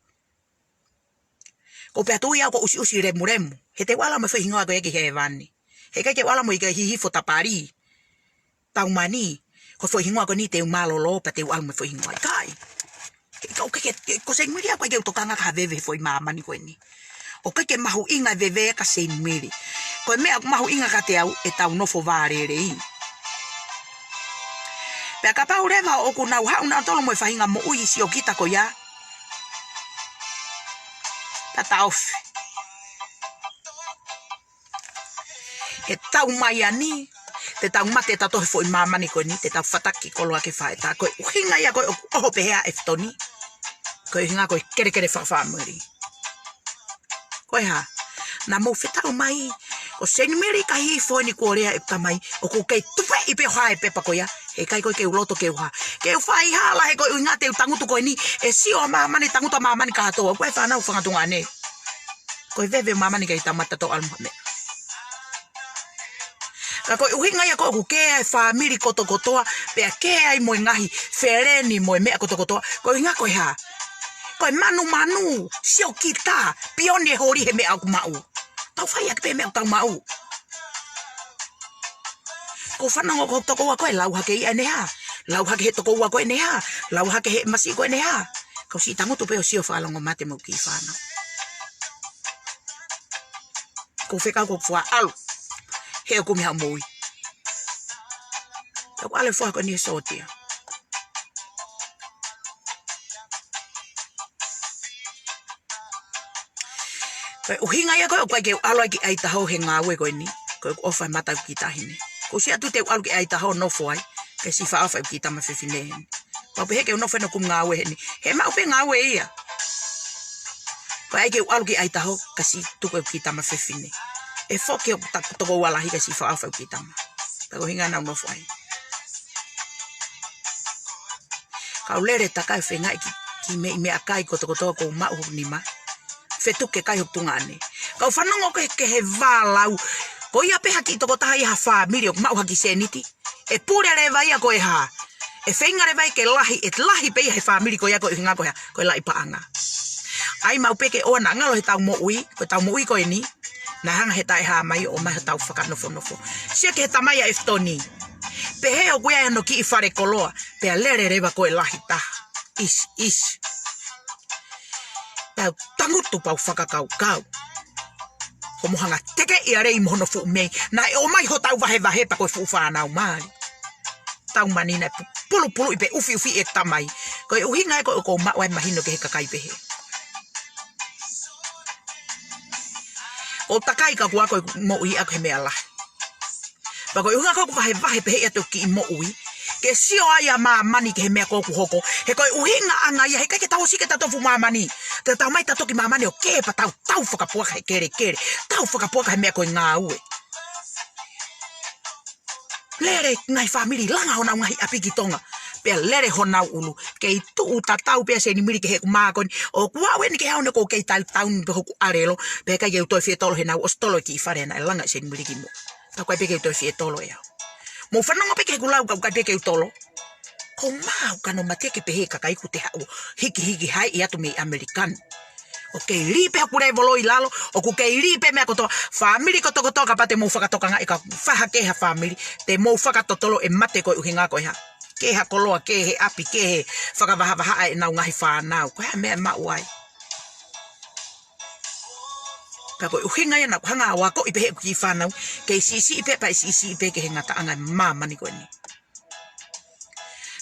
Ko pea tui au ko ʻusiʻusi lemulemu. He te u ʻalu mo e foʻi hingoa ko ē ki hēvani. He ʻikai ke u ʻalu mo e hihifo tapali. Taumani. Ko e foʻi hingoa ko eni te u mālōlō pea te u ʻalu mo e foʻi hingoa. ʻIkai. He ʻikai ke, ke, ko Seinimili au ʻikai ke u tokanga ki ha veve he foʻi māmani ko eni. ʻOku ʻikai ke mahuʻinga e veve kia Seinimili. Ko e meʻa ʻoku mahuʻinga kiate au ʻetau nofo vā lelei. Pea kapau leva ʻoku nau haʻu nautolu mo e faʻahinga moʻui siokita ko ia. Pea taʻofi. He tau mai ani, te tau mate tautolu he foʻi māmani ko eni, te tau fataki koloa ke faʻeta. Ko e ʻuhinga ia ko ē ʻoku ʻoho pehē ʻa ʻEfitoni. Ko e ʻuhinga ko e kelekele fakafaʻamili. Ko e hā, naʻa mou fetaʻu mai, ko Seinimili ki he hihifo eni kuo lea ʻeku tamai, ʻoku kei tupeʻi pē ʻo hā e pepa ko ia, he ʻikai ko ē ke u loto ke u hā. Ke u fai hala he ko e ʻuhinga te u tangutu ko eni, ʻe sio ʻa māmani, tangutu ʻa māmani kātoa, ko e fānau fanga tuongaʻane. Ko e veve māmani kei taumata tō ʻalu mo ha meʻa. Ka ko e ʻuhinga ia ko ē ʻoku kē ai e fāmili kotokotoa, pea kē ai mo e ngaahi feleni mo e meʻa kotokotoa. Ko e ʻuhinga ko e hā. Ko e manumanu, siokita, pioni e holi he meʻa ʻoku maʻu. Tau fai ake pē meʻa ʻoku tau maʻu. Ko e fanongo ko e tokoua ko ē, lau hake ia ʻene hā. Lau hake he tokoua ko ē ʻene hā. Lau hake he masiʻi ko ē ʻene hā. Kau siʻi tangutu pē ʻo sio fakalongo mate mo e kiʻi fānau. Ko e fekau ko e fua ʻalu. He ʻoku mei haʻu moʻui. Tau ʻalu e fua ko eni he sōtia. Ko e ʻuhinga ia ko ē, ʻoku ʻikai ke u ʻalu ai ki ʻAitaho he ngāue ko eni. Ko ʻeku ʻofa he mata ʻeku kiʻi taʻahine. Ko e ʻuhinga atu te u ʻalu ki ʻAitaho nofo ai, ke siʻi fakaʻofa ʻeku kiʻi tama fefine heni. Pau pē he ke u nofo ʻo ʻoku ngāue heni. He maʻu pē ngāue ia. Ko e ʻai ke u ʻalu ki ʻAitaho, ka siʻi tuku ʻeku kiʻi tama fefine. ʻE foki ʻeku ta-, tokoua lahi ka siʻi fakaʻofa ʻeku kiʻi tama. Pea ko e ʻuhinga naʻa ku nofo ai. Kau lele takai fengaʻi ki, ki he meʻi meʻakai kotokotoa ʻoku ou maʻu hoku nima. Fetuku ke kai hoku tuongaʻane. Kau fanongo ki he, ki he vālau. Ko ia pē ha kiʻi tokotaha ia ha fāmili ʻoku maʻu ha kiʻi sēniti. ʻE pule leva ia ko e hā. ʻE feinga leva ia ke lahi, ʻe lahi pē ia he fāmili ko ia ko e ʻuhinga ko e hā. Ko e laʻi paʻanga. ʻAi maʻu pē ke ʻoua naʻa ngalo he tau moʻui, ko e tau moʻui ko eni. Naʻe hanga he taʻehāmai ʻo ʻomai hotau fakanofonofo. Sio ki he tamai ʻa ʻEfitoni. Pehē ʻoku ʻi ai hono kiʻi fale koloa, pea lele leva ko e lahi taha. ʻIsi, ʻisi. Tau tangutu pau fakakaukau. Hoʻomo hanga tekeʻi ʻa Lei mo hono fuʻu mei. Naʻe ʻomai hotau vahevahe pea ko e fuʻu fānau mali. Taumani naʻe pu-, pulupuluʻi pē ʻufiʻufi e tamai. Ko e ʻuhinga ia ko ē ʻoku ou maʻu ai e mahino ki he kakai pehē. ʻOku takai ka kuo ako e moʻui ʻaku he meʻa lahi. Pea ko e ʻuhinga ko ē ʻoku vahevahe pehē ʻi he ʻatu kiʻi moʻui. Ke sio ai ʻa māmani ki he meʻa ko ē ʻoku hoko. He ko e ʻuhinga ʻanga ia, he ʻikai ke tau ʻosi ke tau tofu māmani. Te tau mai tau toki māmani ʻo kē pea tau, tau fakapuaka he kelekele. Tau fakapuaka he meʻa ko e ngāue. Lele ngaahi fāmili langa honau ngaahi ʻapi ki Tonga. Pea lele honau ʻulu. Kei tuʻu tatau pē ʻa Seinimili ki heʻeku mā ko eni. ʻOku ou ʻi heni ke haone ko kei tau taun pē hoku ʻalelo. Pea ʻikai ke u toe fie tolo he naʻa ku ʻosi tolo e kiʻi fale naʻe langa ʻe Seinimili ki muʻa. Ka ʻoku ʻikai pē ke u toe fie tolo ʻe au. Mou fanongo pē ki heʻeku lau ka ʻoku ʻikai pē ke u tolo. Ko e maau kano mate ke pehē kakai ʻoku te haʻu hikihiki hai ʻi atu mei ʻAmelika ni. ʻOku kei lī pē hoku lēvolo ʻi lalo, ʻoku kei lī pē meʻa kotoa, fāmili kotokotoa kapau te mou fakatokangaʻi ka fai hake ha fāmili, te mou fakatotolo ʻe mate ko e ʻuhinga ko e hā. Kē ha koloa, kē he ʻapi, kē he fakavahavahaʻa ʻenau ngaahi fānau. Ko e hā meʻa ʻe maʻu ai. Pea ko e ʻuhinga ia naʻa ku hanga ʻo akoʻi pē heʻeku kiʻi fānau, kei siʻisiʻi pē, pea ʻe siʻisiʻi pē ki he ngataʻanga ʻo e māmani ko eni.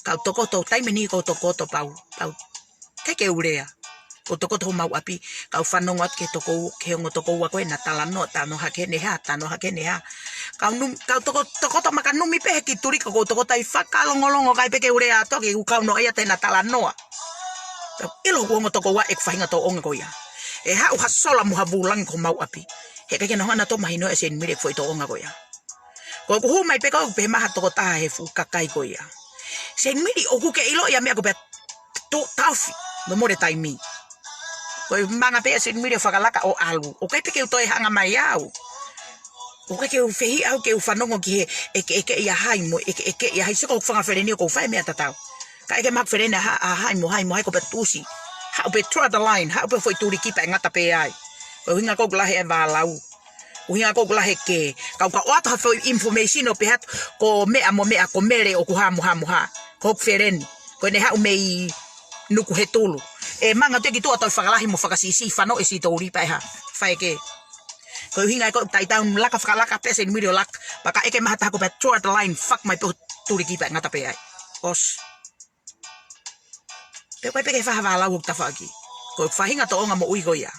Kau tokoto, taimi ni kau tokoto pau, pau. ʻIkai ke u lea. Kau tokoto homau ʻapi, kau fanongo atu ki he tokoua, ki he ongo tokoua ko ē naʻa talanoa, talanoa hake ʻene hā, talanoa hake ʻene hā. Kau num-, kau toko-, tokoto makanumi pē he kiʻi tuli ko ē kau tokoto ai fakalongolongo ʻikai pē ke u lea atu ke u kau noa ia te na talanoa. Kau ʻilo hoku ongo tokoua ʻeku faʻahinga tōʻonga ko ia. ʻE haʻu ha sola mo ha vūlangi ki homau ʻapi. He ʻikai ke nau hanga ʻo mahinoʻi ʻe Seinimili ʻeku foʻi tōʻonga ko ia. Ko ʻeku hū mai pē ko ē ʻoku pehē mai ha tokotaha he fuʻu kakai ko ia. Seinimili, ʻoku ke ʻilo ia meʻa ko pea tō taofi. Mo mole taimi. Ko e manga pē ʻa Seinimili ʻo fakalaka ʻo ʻalu. ʻOku ʻikai pē ke u toe hanga mai au. ʻOku ʻikai ke u fehiʻa au ke u fanongo ki he ʻeke ʻeke ia hai mo ʻeke ʻeke ia hai. Sio ko e fanga feleni ʻoku ou fai meʻa tatau. Ka ʻeke mahaku feleni ha, ha hai mo hai mo hai ko pea tuʻusi. Haʻu pē draw the line, haʻu pē foʻi tuliki pea ngata pē ai. Ko e ʻuhinga ʻoku lahi e vālau. ʻUhinga ʻoku lahi e kē. Kau ka ʻoatu ha foʻi information ʻo pehē atu ko meʻa mo meʻa ko mele ʻoku hā mo hā mo hā. Ko hoku feleni. Ko ʻene haʻu mei Nukuhetulu. ʻE manga teki tuʻa toe fakalahi mo fakasiʻisiʻi fano e sitouli pea ʻe hā. Fai e kē. Ko e ʻuhinga ʻoku taʻitaʻu laka fakalaka pē Seinimili ʻo laka. Pea ka ʻeke mai ha taha ko pea draw the line, fak mai pē ho tuliki pea ngata pē ai. ʻOsi. Pea ko e peke faha vālau ʻoku tafaʻaki. Ko e faʻahinga toʻonga moʻui ko ia.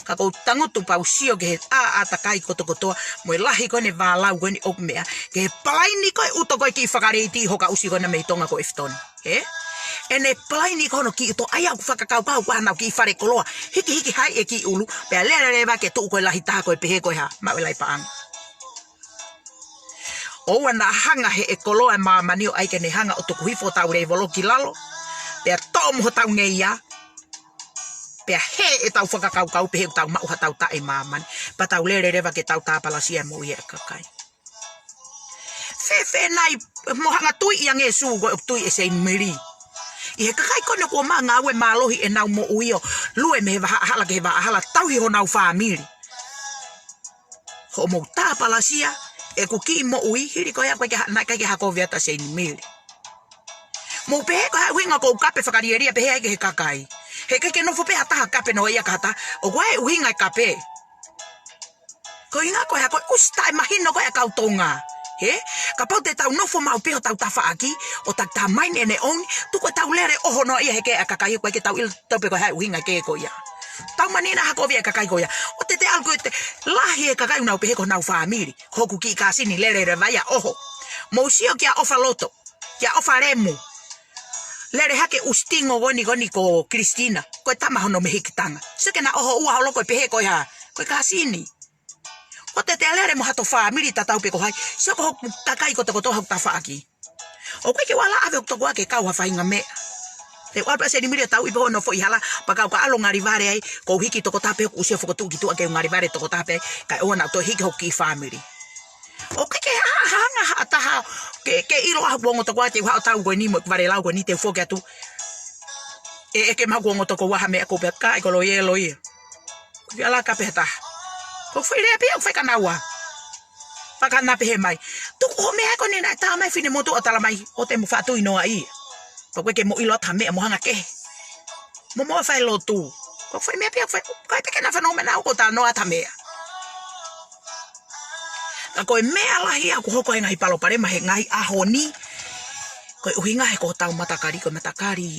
Ka ʻoku ou tangutu pea u sio ki he ʻā, ʻātakai kotokotoa, mo e lahi ko eni vālau ko eni ʻoku meʻa, ki he palaini ko e ʻuto ko e kiʻi fakaleiti hoka ʻusi ko ena mei Tonga ko ʻEfitoni. He? ʻEne palaini ko hono kiʻi ʻuto, ʻa ia ʻoku fakakaukau ko ʻenau kiʻi fale koloa, hikihiki hai e kiʻi ʻulu, pea lele leva ke tuʻu ko e lahi taha ko e pehē ko e hā, maʻu e lahi paʻanga. ʻOua naʻa hanga ʻe he koloa ʻa māmani ʻo ʻai ke ne hanga ʻo tuku hifo hotau lēvolo ki lalo, pea toʻo mo hotau ngeia, pea hē ʻetau fakakaukau pehē ʻoku tau maʻu haʻatau taʻe māmani, pea tau lele leva ke tau tāpalasia e moʻui ʻa e kakai. Fēfē nai mo hanga tui ia Sīsū ko e tui ʻe Seinimili. ʻI he kakai ko ena kuo manga au e mālohi ʻenau moʻui ʻo lue mei he vahaʻahala ki he vahaʻahala tauhi honau fāmili. Hoʻomou tāpalasia ʻeku kiʻi moʻui hili ko ia ʻoku ʻikai ke ha-, naʻe ʻikai ke hakovi atu ʻa Seinimili. Mou pehē ko e hā e ʻuhinga ʻoku ou kape fakalielia pehē ai ki he kakai. He ʻikai ke nofo pē ha taha kape noa ia ki ha taha. ʻOku ʻi ai e ʻuhinga e kape. Ko e ʻuhinga ko e hā, ko e ʻusi taʻemahino ko e ʻa e kau Tonga. He? Kapau te tau nofo maʻu pē hotau tafaʻaki, ʻo ta, ta mind ʻene own, tuku ʻetau lele ʻoho noa ia he kē ʻa e kakai, ʻoku ʻikai ke tau ʻilo tau pē ko e hā e ʻuhinga e kē ko ia. Tau manina hakovi e kakai ko ia. ʻOua te te ʻalu ko e te lahi e kakai ʻoku nau pehē ko honau fāmili. Ko hoku kiʻi kāsini lele leva ia ʻoho. Mou sio kia ʻOfa Loto. Kia ʻOfa Lemu. Lele hake ʻusi tingo ko eni ko eni ko Kilistina. Ko e tama hono mehikitanga. Sio ki heʻena ʻoho ua holo ko e pehē ko e hā. Ko e kāsini. ʻOua te te lele mo hato fāmili tatau pē ko hai. Sio ko hoku kakai kotokotoa hoku tafaʻaki. ʻOku ʻikai ke u ala ʻave hoku tokoua ke kau ha faʻahinga meʻa. Te u ʻalu pē ʻa Seinimili ʻo tauʻi pē hono foʻi hala, pea kau ka ʻalu ʻo ngalivale ai, ʻoku ou hiki tokotaha pē hoku ʻusi ʻo fokotuʻu ki tuʻa ke u ngalivale tokotaha pē ai, kae ʻoua naʻa toe hiki hoku kiʻi fāmili. ʻOku ʻikai ke ha-, ha-, hanga ha taha ke, ke ʻilo ʻa hoku ongo tokoua te u haʻu ʻo tau ko eni mo ʻeku vale lau ko eni te u foki atu. ʻE, ʻe ʻeke mai hoku ongo tokoua ha meʻa ʻoku ou pehē atu ka ʻi ko loie loie. ʻOku ʻikai ke ala kape ha taha. ʻOku ou fai lea pē ia ʻoku fai kia naua. Pea ka na pehē mai. Tuku hoʻo meʻa ko eni naʻe tā mai e finemotuʻa ʻo tala mai ʻoua te mo faʻa tui noa ia. Pea ʻoku ʻikai ke mo ʻilo atu ha meʻa mo hanga kehe. Mo mo fai lotu. ʻOku ou fai meʻa pē ia ʻoku fai. ʻIkai pē ke na fanongo mai naua ʻoku ou talanoa atu ha meʻa. Ka ko e meʻa lahi ia ʻoku hoko ai e ngaahi palopalema he ngaahi ʻaho ni. Ko e ʻuhinga he ko hotau matakali, ko e matakali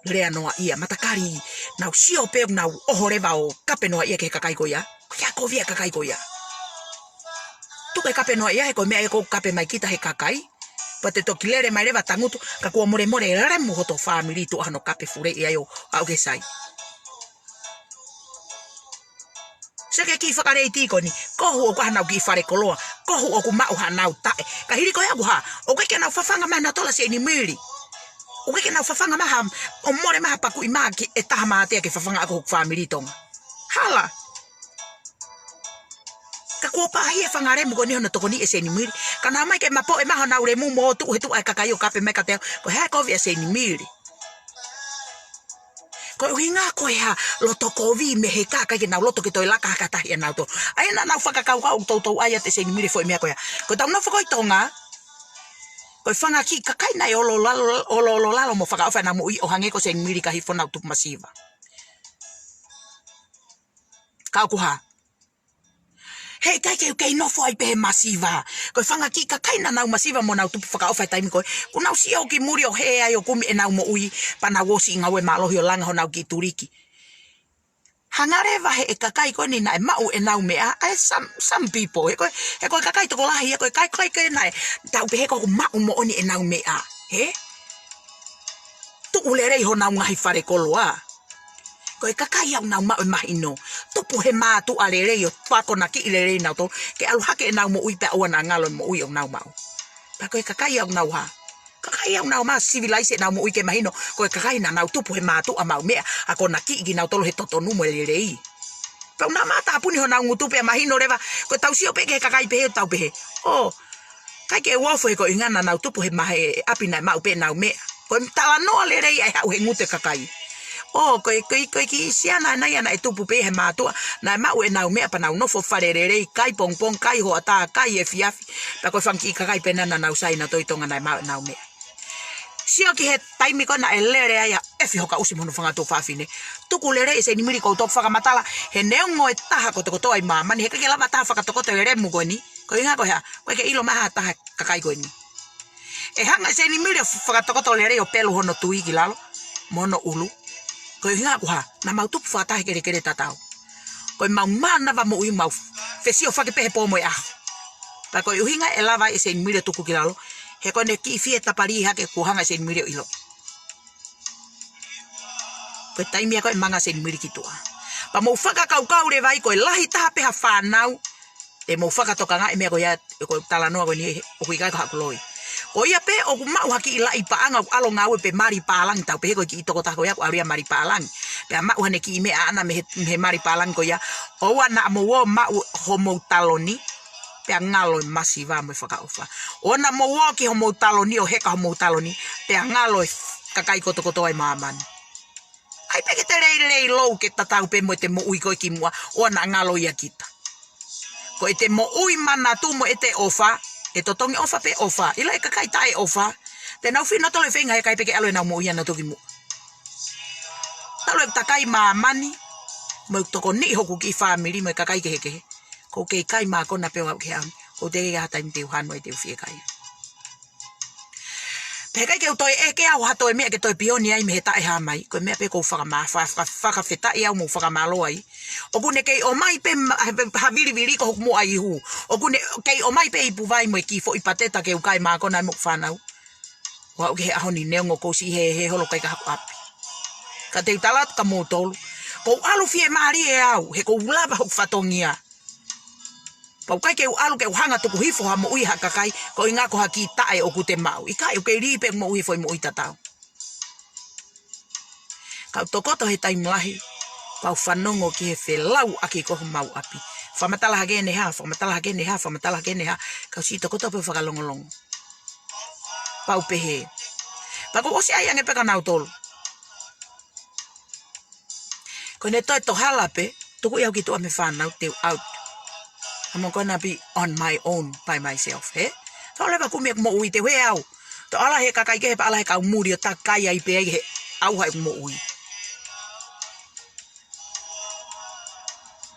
lea noa ia, matakali, nau sio pē ʻoku nau ʻoho leva ʻo kape noa ia ki he kakai ko ia. Ko ia ko via kakai ko ia. Tuku e kape noa ia he ko e meʻa ia ʻoku kape mai kita he kakai. Pea te toki lele mai leva tangutu, ka kuo molemole lemu hoto fāmili tuʻa hono kape fule ia ʻo aʻu ki he sai. Sio ki he kiʻi fakaleiti ko eni, kohu ʻoku ʻi ai hanau kiʻi fale koloa, kohu ʻoku maʻu hanau taʻe. Ka hili ko ia ʻoku hā, ʻoku ʻikai ke nau fafanga mai nautolu ʻa Seinimili. ʻOku ʻikai ke nau fafanga mai ha, ʻo mole mai ha pakuʻi mā ki he taha mātea ke fafanga ʻaki hoku fāmili Tonga. Hala. Ka kuo pāhia e fanga lemu ko eni hono tokoniʻi ʻe Seinimili. Ka nau ō mai ke mapoʻe mai honau lemu mo tuʻu he tuʻa e kakai ʻo kape mai kiate au. Ko e hā e kovi ʻa Seinimili. Ko e ʻuhinga ko e hā, loto kovi mei he kakai ke nau loto ke toe laka hake ha taha ʻia nautolu. ʻA ia naʻa nau fakakaukau ʻoku toutou ʻai atu ʻe Seinimili e foʻi meʻa ko ia. Ko ʻetau nofo ko ē ʻi Tonga, ko e fanga kiʻi kakai naʻe ʻoloʻolo lalo, ʻoloʻolo lalo mo fakaʻofa ʻenau moʻui ʻo hangē ko Seinimili ka hifo ʻo nau tupu masiva. Ka ʻoku hā. He ʻikai ke u kei nofo ai pē he masiva. Ko e fanga kiʻi kakai naʻa nau masiva mo nau tupu fakaʻofa he taimi ko ē. Kuo nau sio ki muli ʻo hē ai ʻo kumi ʻenau moʻui. Pea nau ʻosi ʻi he ngāue mālohi ʻo langa honau kiʻi tuliki. Hanga leva he ʻe kakai ko eni naʻe maʻu ʻenau meʻa. ʻA e some, some people. He ko e, he ko e kakai tokolahi, he ko e kakai ko ē naʻe tau pehē ko ʻoku maʻu moʻoni ʻenau meʻa. He? Tuʻu lelei honau ngaahi fale koloa. Ko e kakai ʻoku nau maʻu e mahino. Tupu he mātuʻa lelei ʻo akonakiʻi lelei nautolu. Ke ʻalu hake ʻenau moʻui pea ʻoua naʻa ngalo e moʻui ʻoku nau maʻu. Pea ko e kakai ʻoku nau hā. Kakai ʻE ʻikai ke nau maʻu sivilaise ʻenau moʻui ke mahino ko e kakai naʻa nau tupu he mātuʻa maʻu meʻa, ʻa ko ʻena kiʻi kinautolu he totonu mo e lelei. Pea ʻoku nau maʻu tāpuni honau ngutu pea mahino leva, ko ʻetau sio pē ki he kakai pehē ʻoku tau pehē, ʻō, ʻikai ke u ofo he ko e ʻuhinga naʻa nau tupu he mahe ʻapi naʻe maʻu pē ʻenau meʻa. Ko e talanoa lelei ʻa e haʻu he ngutu e kakai. ʻŌ, ko e, ko e, ko e kiʻi siana ʻena ia naʻe tupu pē he mātuʻa, naʻe maʻu ʻenau meʻa pea nau nofo fale lelei, kai pongipongi, kai hoʻatā, kai efiafi, pea ko e fanga kiʻi kakai pē ena naʻa nau sai nautolu ʻi Tonga naʻe maʻu ʻenau meʻa. Sio ki he taimi ko ē naʻe lele ai ʻa ʻEfi Hokausi mo hono fanga tuofāfine. Tuku lelei ʻe Seinimili, ʻoku ou toki fakamatala, he neongo e taha kotokotoa ʻi māmani, he ʻikai ke lava taha fakatokoto e lemu ko eni. Ko e ʻuhinga ko e hā? ʻOku ʻikai ke ʻilo mai ha taha kakai ko eni. ʻE hanga ʻe Seinimili ʻo fakatokoto lelei ʻo pelu hono tui ki lalo mo hono ʻulu. Ko e ʻuhinga ko e hā? Naʻa mau tupu fakataha he kelekele tatau. Ko e mau mānava moʻui, mau fesiofaki pē he pō mo e ʻaho. Pea ko e ʻuhinga ʻe lava ai ʻe Seinimili ʻo tuku ki lalo, he ko ʻene kiʻi fie tapali hake kuo hanga ʻe Seinimili ʻo ʻilo. Ko e taimi ia ko ē ʻe manga Seinimili ki tuʻa. Pea mou fakakaukau leva ai, ko e lahi taha pē ha fānau, te mou fakatokangaʻi e meʻa ko ia, ko e talanoa ko eni, ʻoku ʻikai ko haʻaku loi. Ko ia pē ʻoku maʻu ha kiʻi laʻi paʻanga ʻoku ʻalu ʻo ngāue pē mali pālangi, tau pehē ko e kiʻi tokotaha ko ia ʻoku ʻalu ia mali pālangi. Pea maʻu haʻane kiʻi meʻa ʻaʻana mei he, mei he mali pālangi ko ia, ʻoua naʻa mou ō ʻo maʻu homou taloni, pea ngalo e masiva mo e fakaʻofa. ʻOua naʻa mou ō ki homou taloni ʻo heka homou taloni, pea ngalo e kakai kotokotoa ʻi māmani. ʻIkai pē ke te lelei lou ke tatau pē mo ʻete moʻui ko ē kimuʻa, ʻoua naʻa ngalo ia kita. Ko ʻete moʻui manatu mo ʻete ʻofa, ʻe totongi ʻofa pē ʻofa. ʻIlo e kakai taʻeʻofa, te nau fino tole feinga he ʻikai pē ke ʻalu ʻenau moʻui ʻanautolu kimuʻa. Talu e takai māmani, mo e tokoniʻi hoku kiʻi fāmili mo e kakai kehekehe. ʻOku ou kei kai mākona pē ʻo aʻu ki he ʻaho ni. ʻOku ou teʻeki ai ha taimi te u hanu ai, te u fiekaia. Pea ʻikai ke u toe ʻeke au ha toe meʻa ke toe pioni ai mei he taʻehāmai. Ko e meʻa pē ʻoku ou fakama-, fa-, fa-, fakafetaʻi au mo fakamālō ai. ʻOku ne kei ʻomai pē ma-, ha, ha vilivili ko hoku moʻa ihu. ʻOku ne kei ʻomai pē ipu vai mo e kiʻi foʻi pateta ke u kai mākona ai mo hoku fānau. ʻO aʻu ki he ʻaho ni, neongo ʻoku ou siʻi hēhē holo, ʻikai ko haʻaku ʻapi. Ka te u tala atu kia moutolu, ʻoku ou ʻalu fiemālie au, he ʻoku ou lava hoku fatongia. Pea ʻoku ʻikai ke u ʻalu ke u hanga ʻo tuku hifo ha moʻui ha kakai, ko e ʻuhinga ko ha kiʻi taʻe ʻoku te maʻu. ʻIkai, ʻoku kei lī pē ʻeku moʻui he foʻi moʻui tatau. Ka u tokoto he taimi lahi, pea u fanongo ki he felauʻaki ko homau ʻapi. Fakamatala hake ʻene hā, fakamatala hake ʻene hā, fakamatala hake ʻene hā, ka u siʻi tokoto pē ʻo fakalongolongo. Pea u pehē. Pea kuo u ʻosi ʻai ange pē kia nautolu. Ko ʻene toe tō hala pē, tuku ia au ki tuʻa mei he fānau, te u out. I'm gonna be on my own, by myself, hē? Tau leva kumi ʻeku moʻui, te u hē au. Tau ʻalu he kakai kehe pea ʻalu he kau muli ʻo takai ai pē ai he ʻauha ʻeku moʻui.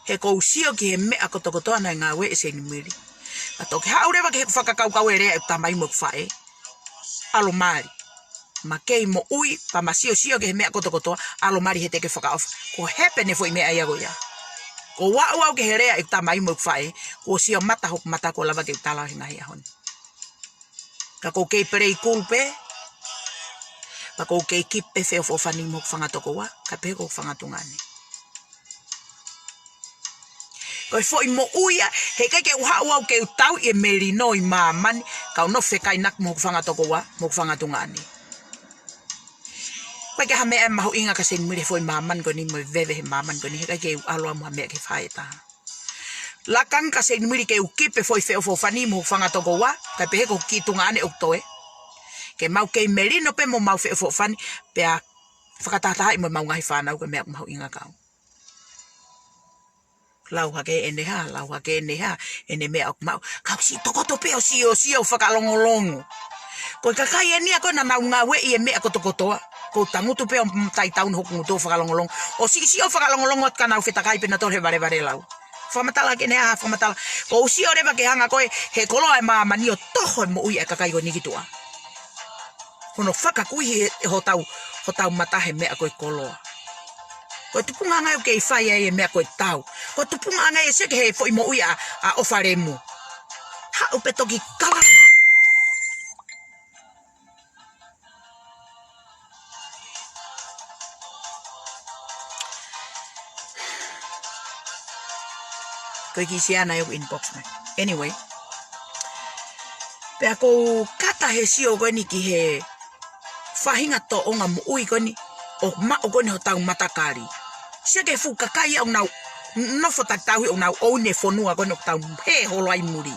He ʻoku ou sio ki he meʻa kotokotoa naʻe ngāue ʻe Seinimili. Ka toki haʻu leva ki heʻeku fakakaukau e lea ʻeku tamai mo ʻeku faʻē. ʻAlu ʻo mali. Ma kei moʻui, pea ma siosio ki he meʻa kotokotoa, ʻalu ʻo mali he te ke fakaʻofa. Ko e hepene foʻi meʻa ia ko ia. Ko u aʻu au ki he lea ʻeku tamai mo ʻeku faʻē, kuo sio mata hoku mata kuo lava ke u tala he ngaahi ʻaho ni. Ka ʻoku ou kei play cool pē, pea ʻoku ou kei keep pē feʻofoʻofani mo hoku fanga tokoua, kae pehē ko hoku fanga tuongaʻane. Ko e foʻi moʻui ia, he ʻikai ke u haʻu au ke u tauʻi e melino ʻi māmani, ka u nofo fekainaki mo hoku fanga tokoua, mo hoku fanga tuongaʻane. ʻOku ʻikai ke ha meʻa ʻe mahuʻinga kia Seinimili he foʻi māmani ko eni mo e veve he māmani ko eni, he ʻikai ke u ʻalu au mo ha meʻa ki he faʻē ʻe taha. Lakanga kia Seinimili ke u keep e foʻi feʻofoʻofani mo hoku fanga tokoua, kae pehē ko hoku kiʻi tuongaʻane ʻoku toe. Ke mau kei melino pē mo homau feʻofoʻofani, pea fakatahatahaʻi mo homau ngaahi fānau, ko e meʻa ʻoku mahuʻinga kia au. Lau hake ʻene hā, lau hake ʻene hā, ʻene meʻa ʻoku maʻu. Ka u siʻi tokoto pē ʻo siosio, ʻo fakalongolongo. Ko e kakai eni ia ko ē naʻa nau ngāueʻi e meʻa kotokotoa. ʻOku ou tangutu pē ʻo taitau hoku ngutu ʻo fakalongolongo. ʻO siʻisiʻi ʻo fakalongolongo atu kia nautolu, fetakai pē nautolu he valevale lau. Fakamatala hake ʻene hā, fakamatala. ʻOku ou sio leva ki he anga ko ē he koloa ʻo e māmani ʻo toho e moʻui ʻa e kakai ko eni ki tuʻa. Ko hono fakakuihi ʻe hotau, hotau mata he meʻa ko e koloa. Ko e tupunga ange ʻoku kei fai ai e meʻa ko e tau. Ko e tupunga ange ʻe sio ki he foʻi moʻui ʻa, ʻa ʻOfa Lemu. Haʻu pē toki kala. Ko e kiʻi siana ʻi heʻeku inbox mai. Anyway. Pea ʻoku ou kata he sio ko eni ki he faʻahinga tōʻonga moʻui ko eni ʻoku maʻu ko eni hotau matakali. Sio ki he fuʻu kakai ʻoku nau nofo takitaha ʻoku nau ʻouni e fonua ko eni ʻoku tau hē holo ai muli.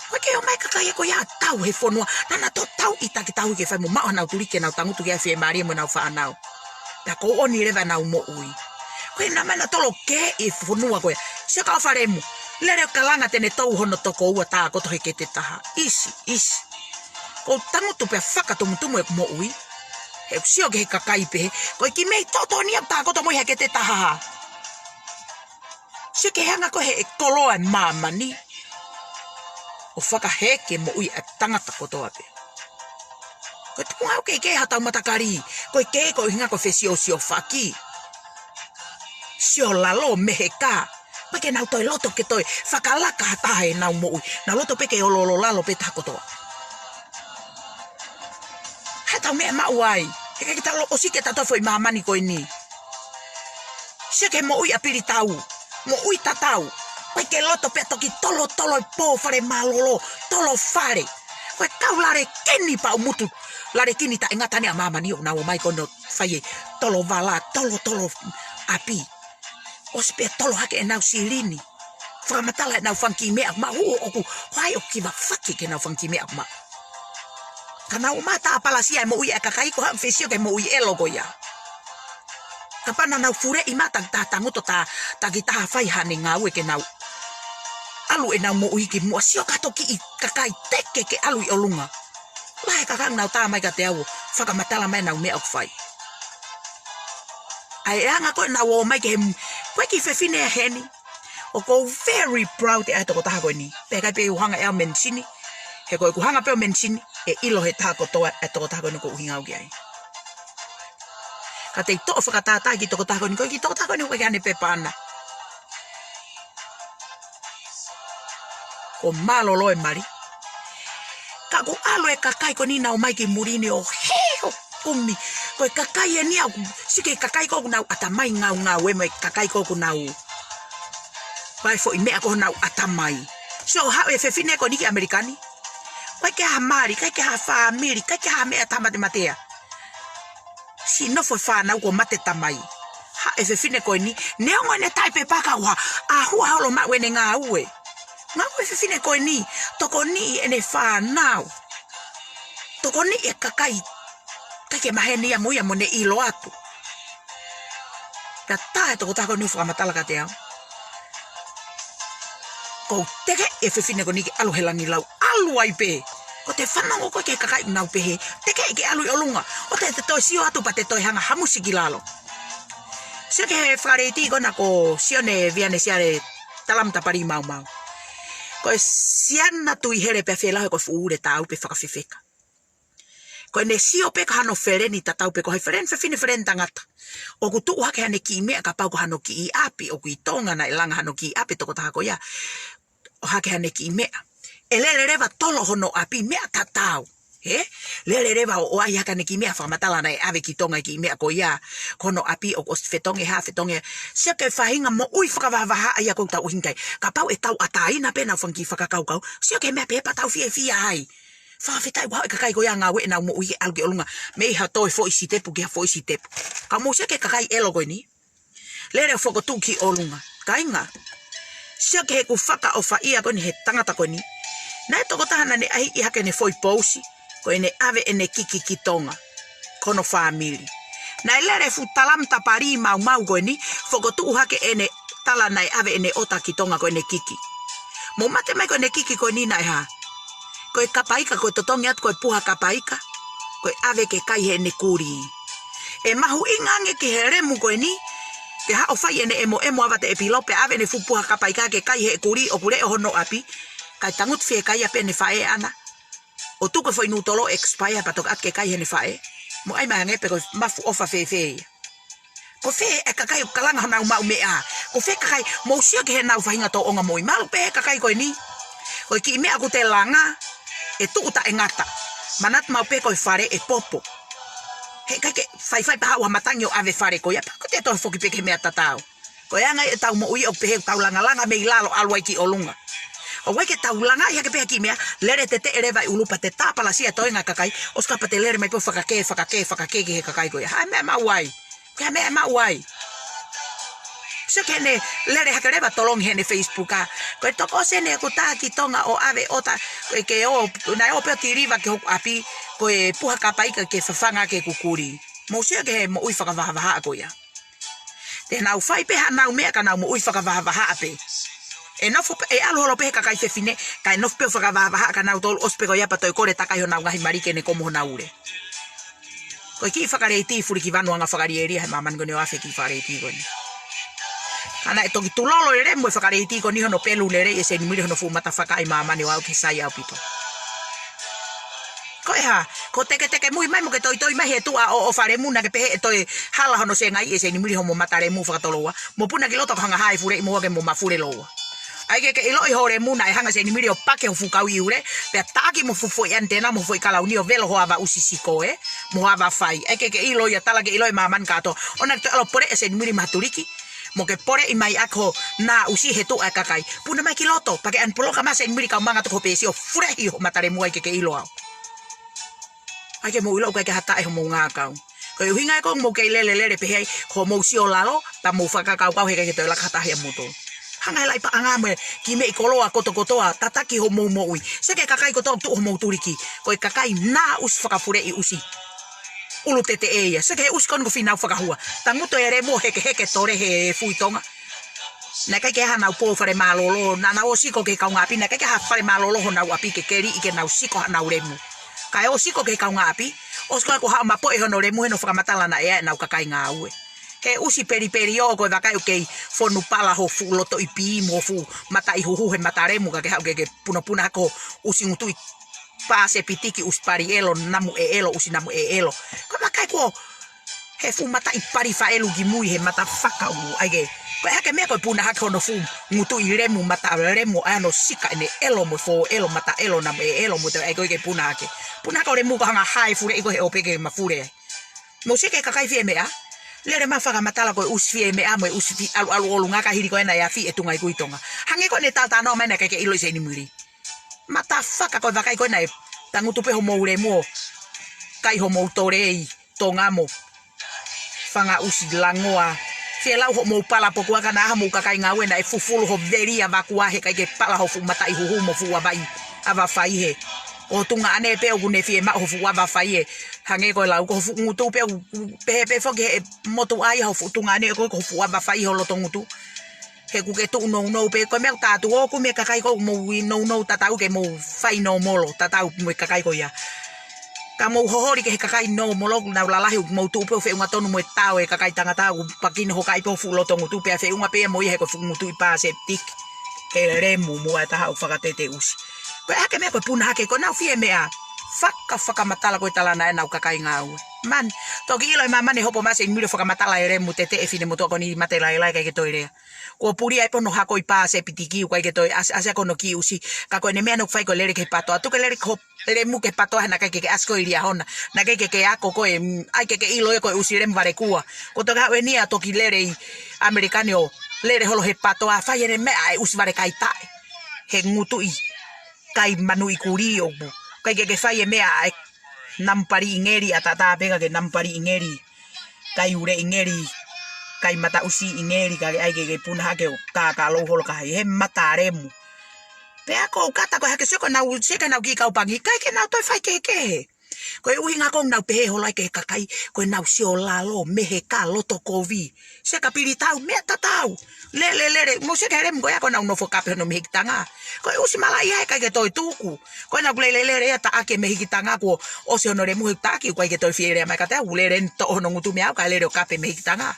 ʻOku ʻikai ke ʻomai e kakai ko ia ʻo tau he fonua, naʻa nau toe tauʻi takitaha ke fai mo maʻu hanau tuliki ke nau tangutu ke fiemālie mo ʻenau fānau. Pea ʻoku ʻoʻoni leva ʻenau moʻui. Ko e naʻa mei ai ʻenau tolo kehe e fonua ko ia. Sio ki he ʻofa lemu. Lele ʻo kalanga te ne tou hono toko ua tākoto he kete taha. ʻIsi, ʻisi. ʻOku ou tangutu pea fakatumutumu ʻeku moʻui. He ʻoku sio ki he kakai pehē, ko e kiʻi mei toto ni ʻoku tākoto mo ia he kete taha. Sio ki he anga ko ē he koloa ʻa māmani. ʻO fakaheke moʻui ʻa e tangata kotoa pē. Ko e tuʻunga ʻoku ʻikai ke hā hotau matakali. Ko e kē ko e ʻuhinga ko e fesiosiofaki. Sio lalo meheka. ʻOku ʻikai ke nau toe loto ke toe fakalaka ha taha ʻenau moʻui. Nau loto pē ke oloolo lalo pē taha kotoa. Hā ʻetau meʻa maʻu ai. He ʻikai ke tau ʻosi ke tau toe foʻi māmani ko eni. Sio ki he moʻui ʻa Pilitau. Moʻui tatau. ʻOku ʻikai ke loto pē ʻo toki tolotolo e pō fale mālōlō. Tolo fale. Ko e kau lale kini paʻumutu. Lale kini taʻengata ni ʻa māmani ʻoku nau ō mai ko eni ʻo fai e tolo vala, tolotolo ʻapi. ʻOsi pē ʻo tolo hake ʻenau silini. Fakamatala ʻenau fanga kiʻi meʻa ʻoku maʻu, ʻoku, ʻoku ʻikai ʻoku kiva faki ke nau fanga kiʻi meʻa ʻoku maʻu. Ka nau ō mai ʻo tāpalasia e moʻui ʻa e kakai ko ē ʻoku fesiokaki he moʻui ʻelo ko ia. Kapau naʻa nau fuleʻi mai takitaha tangutu ʻo tā, takitaha fai haʻane ngāue ke nau ʻalu ʻenau moʻui ki muʻa, sio ki ha toe kiʻi kakai teke ke ʻalu ʻi ʻolunga. Lahi e kakai ʻoku nau tā mai kiate au ʻo fakamatala mai ʻenau meʻa ʻoku fai. ʻA e anga ko ē ʻenau ō mai ki he, ko e kiʻi fefine ʻa heni. ʻOku ou very proud ʻe au he tokotaha ko eni. Pea ʻikai pē u hanga ʻe au ʻo mention. He ko ʻeku hanga pē ʻo mention, ʻe ʻilo ʻe he taha kotoa e tokotaha ko eni ʻoku ou ʻuhinga au ki ai. Ka te u toʻo fakatātā e kiʻi tokotaha ko eni, ko e kiʻi tokotaha ko eni ʻoku ʻikai ke ʻi ai haʻane pepa ʻana. Kuo mālōlō e mali. Ka ʻoku ʻalu e kakai ko eni ʻo ō mai ki muli ni ʻo hē ʻo kumi. Ko e kakai eni ʻoku, sio ki he kakai ko ē ʻoku nau ʻatamai ngaungaue mo e kakai ko ē ʻoku nau fai foʻi meʻa ko ē ʻoku nau ʻatamai. Sio, haʻu e fefine ko eni ki ʻAmelika ni. ʻOku ʻikai ke ʻi ai ha mali, ʻikai ke ʻi ai ha fāmili, ʻikai ke ʻi ai ha meʻa, tāmatematea. Siʻi nofo e fānau kuo mate tamai. Haʻu e fefine ko eni, neongo ʻene taʻe pepa ka ʻoku ʻi ai e hua holo maʻu ʻene ngāue. Ngāue e fefine ko eni, tokoniʻi ʻene fānau. Tokoniʻi e kakai, kae ʻikai ke maheni ia mo ia mo ne ʻilo atu. Pea tā e tokotaha ko eni ʻo fakamatala kiate au. Kuo tekeʻi e fefine ko eni ke ʻalu he langi lau, ʻalu ai pē. Ko ʻete fanongo ko ē ki he kakai ʻoku nau pehē, tekeʻi ke ʻalu ʻi ʻolunga. ʻOua te te toe sio atu pea te toe hanga ʻo hamusi ki lalo. Sio ki he fakaleiti ko ena ko Sione Vianesiale Talamu Tapali Maumau. Ko e siana tui hele pea felau he ko e fuʻu ule tāu pē fakafefeka. Ko ʻene sio pē ko hano feleni tatau pē ko hai, feleni fefine feleni tangata. ʻOku tuʻu hake haʻane kiʻi meʻa kapau ko hano kiʻi ʻapi, ʻoku ʻi Tonga naʻe langa hano kiʻi ʻapi e tokotaha ko ia. ʻO hake haʻane kiʻi meʻa. ʻE lele leva ʻo tolo hono ʻapi, meʻa tatau. Hē? Lele leva ʻo, ʻo ʻai hake haʻane kiʻi meʻa, fakamatala naʻe ʻave ki Tonga e kiʻi meʻa ko ia. Ko hono ʻapi ʻoku ʻosi fetongi hā, fetongi. Sio ki he faʻahinga moʻui fakavahavahaʻa ia ʻoku tau ʻuhinga ki ai. Kapau ʻe tauʻatāina pē ʻenau fanga kiʻi fakakaukau. Sio ki he meʻa pē pea tau fiefia ai. Fakafetaʻi ʻoku haʻu e kakai ko ia ʻo ngāue ʻenau moʻui ke ʻalu ki ʻolunga. Mei ha toe foʻi sitepu ki ha foʻi sitepu. Ka mou sio ki he kakai ʻelo ko eni. Lele ʻo fokotuʻu ki ʻolunga. Kāinga. Sio ki heʻeku fakaʻofaʻia ko eni he tangata ko eni. Naʻe tokotaha naʻa ne ʻai hake ʻene foʻi pousi. Ko ʻene ʻave ʻene kiki ki Tonga. Ko hono fāmili. Naʻe lele e fuʻu Talamu Tapali Maumau ko eni. Fokotuʻu hake ʻene tala naʻe ʻave ʻene ʻota ki Tonga ko ʻene kiki. Mou mate mai ko ʻene kiki ko eni naʻe hā. Ko e kapaika, ko e totongi atu, ko e puha kapaika. Ko e ʻave ke kai heʻene kulī. ʻE mahuʻinga ange ki he lemu ko eni. Ke haʻu ʻo fai ʻene ʻemoʻemo ʻave ʻete ʻepilo pea ʻave ʻene fuʻu puha kapaika ke kai heʻene kulī ʻoku leʻo hono ʻapi. Kae tangutu fiekaia pē ʻene faʻē ʻana. ʻO tuku e foʻi nūtolo expire pea toki ʻatu ke kai heʻene faʻē. Mou ʻai mai ange pē ko e mafu ʻofa fēfē ia. Ko fē e kakai ʻoku kalanga honau maʻu meʻa. Ko fē kakai mou sio ki heʻenau faʻahinga tōʻonga moʻui. Mālō pē he kakai ko eni. Ko e kiʻi meʻa ʻoku te langa. ʻE tuʻu taʻengata. Manatu maʻu pē ko e fale ʻe popo. He ʻikai ke faifai pē haʻu ha matangi ʻo ʻave fale ko ia. Pea ko ʻete toe foki pē ki he meʻa tatau. Ko e anga ʻetau moʻui ʻoku pehē ʻoku tau langalanga mei lalo ʻalu ai ki ʻolunga. ʻOku ʻikai ke tau langaʻi hake pē ha kiʻi meʻa, lele teteʻe leva ʻi ʻulu pea te tāpalasia e toenga e kakai, ʻosi ka pea te lele mai pē ʻo fakakē, fakakē, fakakē ki he kakai ko ia. Ha meʻa maʻu ai. Ko e meʻa maʻu ai. Sio ki heʻene lele hake leva tolongi heʻene Facebook ā. Ko e tokosiʻi ʻeku tā ki Tonga ʻo ʻave ʻota, ko e ke ō, naʻe ō pē ʻo tiliva ki hoku ʻapi, ko e puha kapa ika ke fafanga ke kukuli. Mou sio ki he moʻui fakavahavahaʻa ko ia. Te nau fai pē haʻanau meʻa ka nau moʻui fakavahavahaʻa pē. ʻE nofo pē, ʻe ʻalu holo pē he kakai fefine, kae nofo pē ʻo fakavahavahaʻa ka nau tolu ʻosi pē ko ia pea toe kole takai honau ngaahi mali ke ne komo honau ule. Ko e kiʻi fakaleiti fulikivanu anga fakalielia he māmani ko eni ʻo afe kiʻi fakaleiti ko eni. Ka naʻe toki tulolo e lemu e fakaleiti ko eni hono pelu lelei ʻe Seinimili hono fuʻu mata faka ʻi māmani ʻo aʻu ki he sai ʻaupito. Ko e hā, ko e teketekemui mai mo ke toitoi mai he tuʻa ʻo, ʻo falemu naʻa ke pehē ʻe toe hala hono sengai ʻe Seinimili homo mata lemu fakatoloua. Mo puna ki loto ka hanga hae fuleʻi mo ake mo mafule loua. ʻAi ke ke ʻiloʻi ho lemu naʻe hanga Seinimili ʻo pake ho fuʻu kau ʻi ule, pea taʻaki mo fuʻu foʻi antenna mo fuʻu foʻi kalauni ʻo velo ho ava ʻusi siko ē, mo ho ava fai. ʻAi ke ke ʻilo ia tala ke ʻilo ʻe māmani kātoa. ʻOua naʻa ke toe ʻalu ʻo pole ʻe Seinimili maha tuliki, mo ke poleʻi mai ʻaki ho nā ʻusi he tuʻa e kakai. Puna mai ki loto, pea ke unblock mai Seinimili kau manga toko pēsi ʻo fulehi ho mata lemu ʻai ke ke ʻilo au. ʻAi ke mou ʻilo ʻoku ʻikai ke ha taʻe homou ngākau. Ko e ʻuhinga ē ko ʻoku mou kei lele lele pehē ai, ko hoʻomou sio lalo, pea mou fakakaukau he ʻikai ke toe laka ha taha ia moutolu. Hanga he laʻi paʻanga mo e kiʻi meʻi koloa kotokotoa, tataki homou moʻui. Sio ki he kakai kotoa ʻoku tuʻu homou tuliki. Ko e kakai nā ʻusi fakafuleʻi ʻusi. ʻUlu teteʻe ia. Sio ki he ʻusi ko eni ko Fīnau Fakahua. Tangutu e lemu ʻo hekeheke tole he fui Tonga. Naʻe ʻikai ke ʻi ai hanau pō fale mālōlō, naʻa nau ō ʻo siko ki he kaungāʻapi, naʻe ʻikai ke ʻi ai ha fale mālōlō honau ʻapi ke keliʻi ke nau siko hanau lemu. Kae ō ʻo siko ki he kaungāʻapi, ʻosi ko ē kuo haʻu ʻo mapoʻi hono lemu he naʻe fakamatala naʻe ʻi ai ʻenau kakai ngāue. He ʻusi pelipeli ʻo ko e vakai ʻoku kei fonu pala ho fuʻu loto ʻi pī mo ho fuʻu mata ʻi huhu he mata lemu ka ke haʻu ke ke punapuna hake ho ʻusi ngutuʻi pāsepitiki, ʻusi pali ʻelo, namu ʻeʻelo, ʻusi namu ʻeʻelo. Ko e vakai kuo he fuʻu mata ʻi pali faʻelu ki mui he mata fakaʻu ʻai ke. Ko e hake meʻa ko e puna hake hono fuʻu ngutuʻi lemu mata lemu ʻa hono sika ʻene ʻelo mo fō ʻelo mata ʻelo namu ʻeʻelo mo te ʻai ko e ke puna hake. Puna hake ho lemu ko e hanga hae fuleʻi ko e he ʻope ke mafule ai. Mou sio ki he kakai fie meʻa. Lele mai fakamatala ko e ʻusi fie meʻa mo e ʻusi fie ʻalu ʻalu ʻolunga ka hili ko ena ʻe afi e tunga ʻi Kuitonga. Hangē ko ʻene talanoa mai naʻe ʻikai ke ʻilo ʻe Seinimili. Mata faka ko e vakai ko ena ʻe tangutu pē homou lemu ʻo kai homou tole ʻi Tonga mo fanga ʻusi langoa. Fie lau hoʻomou pala pokua ka naʻa homou kakai ngāue naʻe fufulu ho veli ʻa vakua he ʻikai ke pala ho fuʻu mata ʻi huhu mo fuʻu ava ʻi ava fai he. Ko ho tuongaʻane pē ʻoku ne fie maʻu ho fuʻu ava fai he. Hangē ko e lau ko ho fuʻu ngutu pē ʻoku pehē pē foki he motuʻa ia ho fuʻu tuongaʻane ko ho fuʻu ava fai ho loto ngutu. He ʻoku ke tuʻu nounou pē, ko e meʻa ʻoku tātu ʻoku mei he kakai ko ē mou ʻi nounou tatau ke mou fai nōmolo, tatau mo e kakai ko ia. Ka mou hoholi ki he kakai nōmolo, nau lalahi ʻoku mou tuʻu pē ʻo feʻunga tonu mo e tao e kakai tangata ʻoku pakino ho kai pē ho fuʻu loto ngutu pea feʻunga pē ia mo ia he ko e fuʻu ngutu ʻi pāsepitiki. He lemu mo e taha ʻoku fakatete ʻusi. Ko e hake meʻa ko e puna hake ko e nau fie meʻa. Faka, fakamatala ko e talanoa ʻenau kakai ngāue. Man, toki ʻilo ʻe māmani hopo mai Seinimili ʻo fakamatala e lemu teteʻe fine motuʻa ko eni mate lailai ʻikai ke toe lea. Kuo puli ai pē hono hako ʻi pāsepitiki ʻoku ʻikai ke toe ʻasi, ʻasi ʻaki hono kiʻi ʻusi. Ka ko ʻene meʻa naʻa ku fai ko e lele ki he patoa. Tuku e lele ki ho lemu ki he patoa he naʻe ʻikai ke ke ʻasi koe ʻi Liahona. Naʻe ʻikai ke ke ako ko e, mm, ʻai ke ke ʻilo ia ko e ʻusi lemu valekua. Ko e toki haʻu eni ʻo toki lele ʻi ʻAmelika ni ʻo lele holo he patoa fai ʻene meʻa ʻa e ʻusi vale kai taʻe. He ngutuʻi kai manuʻi kulī ʻoku. ʻIkai ke ke fai e meʻa ʻa e namu pali ʻi ngeli ʻa tata pē ka ke namu pali ʻi ngeli. Kai ule ʻi ngeli, kai mata ʻusi ʻi ngeli, ka ke ʻai ke ke puna hake ʻo kākā lou holo ka hai, he mata lemu. Pea ko u kata ko e hake sio ko ʻenau, sio ki heʻenau kiʻi kau pangi, ʻikai ke nau toe fai kehekehe. Ko e ʻuhinga ko ʻenau pehē holo ai ki he kakai, ko ʻenau sio lalo, meheka, loto kovi. Sio ka pili tau, meʻa tatau. Lele, lele, mou sio ki he lemu ko ia ko ʻenau nofo kape hono mehikitanga. Ko e ʻusi malaʻia he ʻikai ke toe tuku. Ko ʻenau lele, lele, ia taʻaki e mehikitanga kuo ʻosi hono lemu he taʻaki, ʻoku ʻikai ke toe fie lea mai kiate au, lele ʻene toʻo hono ngutu mei au, kae lele ʻo kape mehikitanga.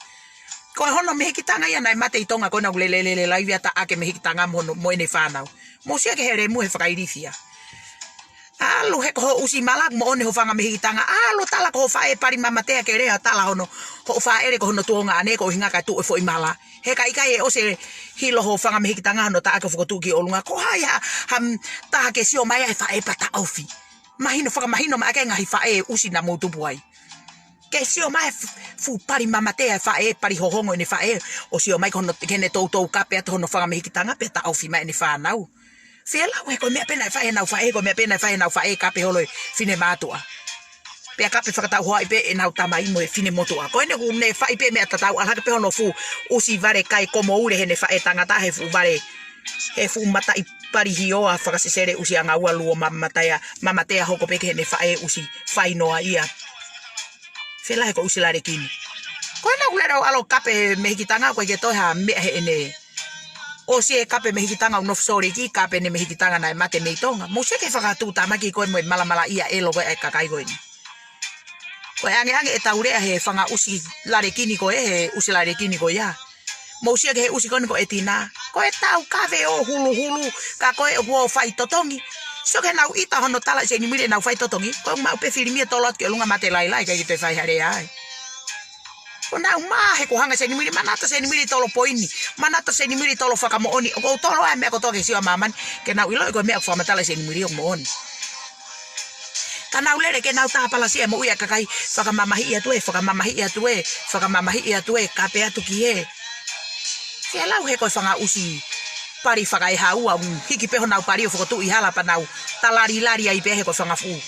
Ko hono mehikitanga ia naʻe mate ʻi Tonga, ko ʻenau lele, lele, laivi ia taʻaki e mehikitanga mo hono, mo ʻene fānau. Mou sio ki he lemu he fakailifia. ʻAlu he ko ho ʻusi malaku mo ʻene ho fanga mehikitanga. ʻAlu tala ko ho faʻē pali mamatea ke lea tala hono, hoʻo faʻele ko hono tuongaʻane ko e ʻuhinga kae tuʻu e foʻi mala. He ka ʻikai ʻe ʻosi e hilo ho fanga mehikitanga hono taʻaki ʻo fokotuʻu ki ʻolunga. Ko hai ha, ha, mm, taha ke sio mai ʻa e faʻē pea taʻofi. Mahino, fakamahino mai ʻa e ngaahi faʻē ʻusi naʻa mou tupu ai. Ke sio mai f-, fuʻu pali mamatea e faʻē, pali hohongo ʻene faʻē, ʻo sio mai ko hono, ke ne toutou kape atu hono fanga mehikitanga pea taʻofi mai ʻene fānau. Fēlau he ko e meʻa pē naʻe fai ʻe heʻenau faʻē, ko e meʻa pē naʻe fai ʻe heʻenau faʻē, kape holo e finemātuʻa. Pea kape fakatauhoaʻi pē ʻenau tamai mo e finemotuʻa. Ko eni kuo ne faʻi pē meʻa tatau, ʻalu hake pē hono fuʻu ʻusi vale kai komo ule heʻene faʻē tangata he fuʻu vale, he fuʻu mataʻi pali hioa fakasesele ʻusi anga ua luo mamatea, mamatea hoko pē ki heʻene faʻē ʻusi fainoa ia. Fēlau he ko e ʻusi lalekini. Ko ena kuo lele ʻo ʻalu ʻo kape mehikitanga, ʻoku ʻikai ke toe ha meʻa heʻene. ʻOsi e kape mehikitanga ʻo nofo Sōleki, kape ʻene mehikitanga naʻe mate mei Tonga. Mou sio ki he fakatuʻutāmaki ko ē mo e malamalaʻia ʻelo ko ē ʻa e kakai ko eni. Ko e angeange ʻetau lea he fanga ʻusi lalekini ko ē, he ʻusi lalekini ko ia. Mou sio ki he ʻusi ko eni ko ʻEtina. Ko ʻetau kave ʻo huluhulu, ka ko e ʻoku ō faitotongi. Sio ki heʻenau ʻita hono tala ʻe Seinimili ʻenau faitotongi. Ko e maʻu pē filimia tolo atu ki ʻolunga mate lailai, ʻikai ke toe fai ha lea ai. Ko ʻenau mā he kuo hanga ʻe Seinimili, manatu Seinimili tolo poini, manatu Seinimili tolo fakamoʻoni, ʻoku ou tolo ʻa e meʻa kotoa ki he sio ʻa māmani, ke nau ʻiloʻi ko e meʻa ʻoku fakamatala ʻe Seinimili ʻoku moʻoni. Ka nau lele ke nau tāpalasia e moʻui ʻa e kakai, fakamamahiʻi atu ē, fakamamahiʻi atu ē, fakamamahiʻi atu ē, kape atu ki hē. Fēlau he ko e fanga ʻusi pali fakaehaua, ʻoku hiki pē honau pali ʻo fokotuʻu ʻi hala pea nau talali lali ai pē he ko e fanga fuʻu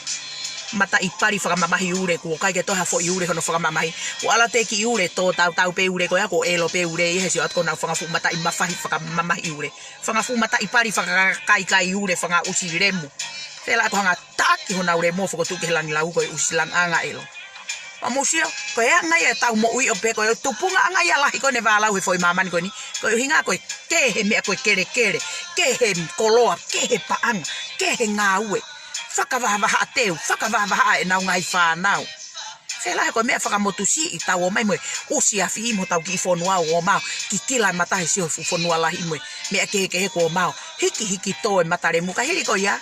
mataʻi pali fakamamahi ule, kuo ʻikai ke toe ha foʻi ule hono fakamamahi. Kuo ʻalu atu e kiʻi ule, tō tautau pē ule ko ia, kuo ʻelo pē ule ia he sio atu ki honau fanga fuʻu mataʻi mafahi fakamamahi ule. Fanga fuʻu mataʻi pali fakakaikai ule, fanga ʻusi lemu. Fēlau ko e hanga ʻo taʻaki honau lemu ʻo fokotuʻu ki he langilau ko e ʻusi langiʻanga ʻelo. Pea mou sio, ko e anga ia ʻetau moʻui ʻoku pehē ko e tupuʻanga ia lahi ko eni ʻe vālau he foʻi māmani ko eni. Ko e ʻuhinga ko e kehe meʻa, ko e kelekele, kehe koloa, kehe paʻanga, kehe ngāue. Fakavahavahaʻa teu, fakavahavahaʻa ʻenau ngaahi fānau. Fēlau he ko e meʻa fakamotusiʻi ʻetau ō mai mo e ʻusi afi mo hotau kiʻi fonua ʻo ō mai ʻo kikila e mata he sio he fuʻu fonua lahi mo e meʻa kehekehe kuo ō mai ʻo hikihiki tō e mata lemu ka hili ko ia.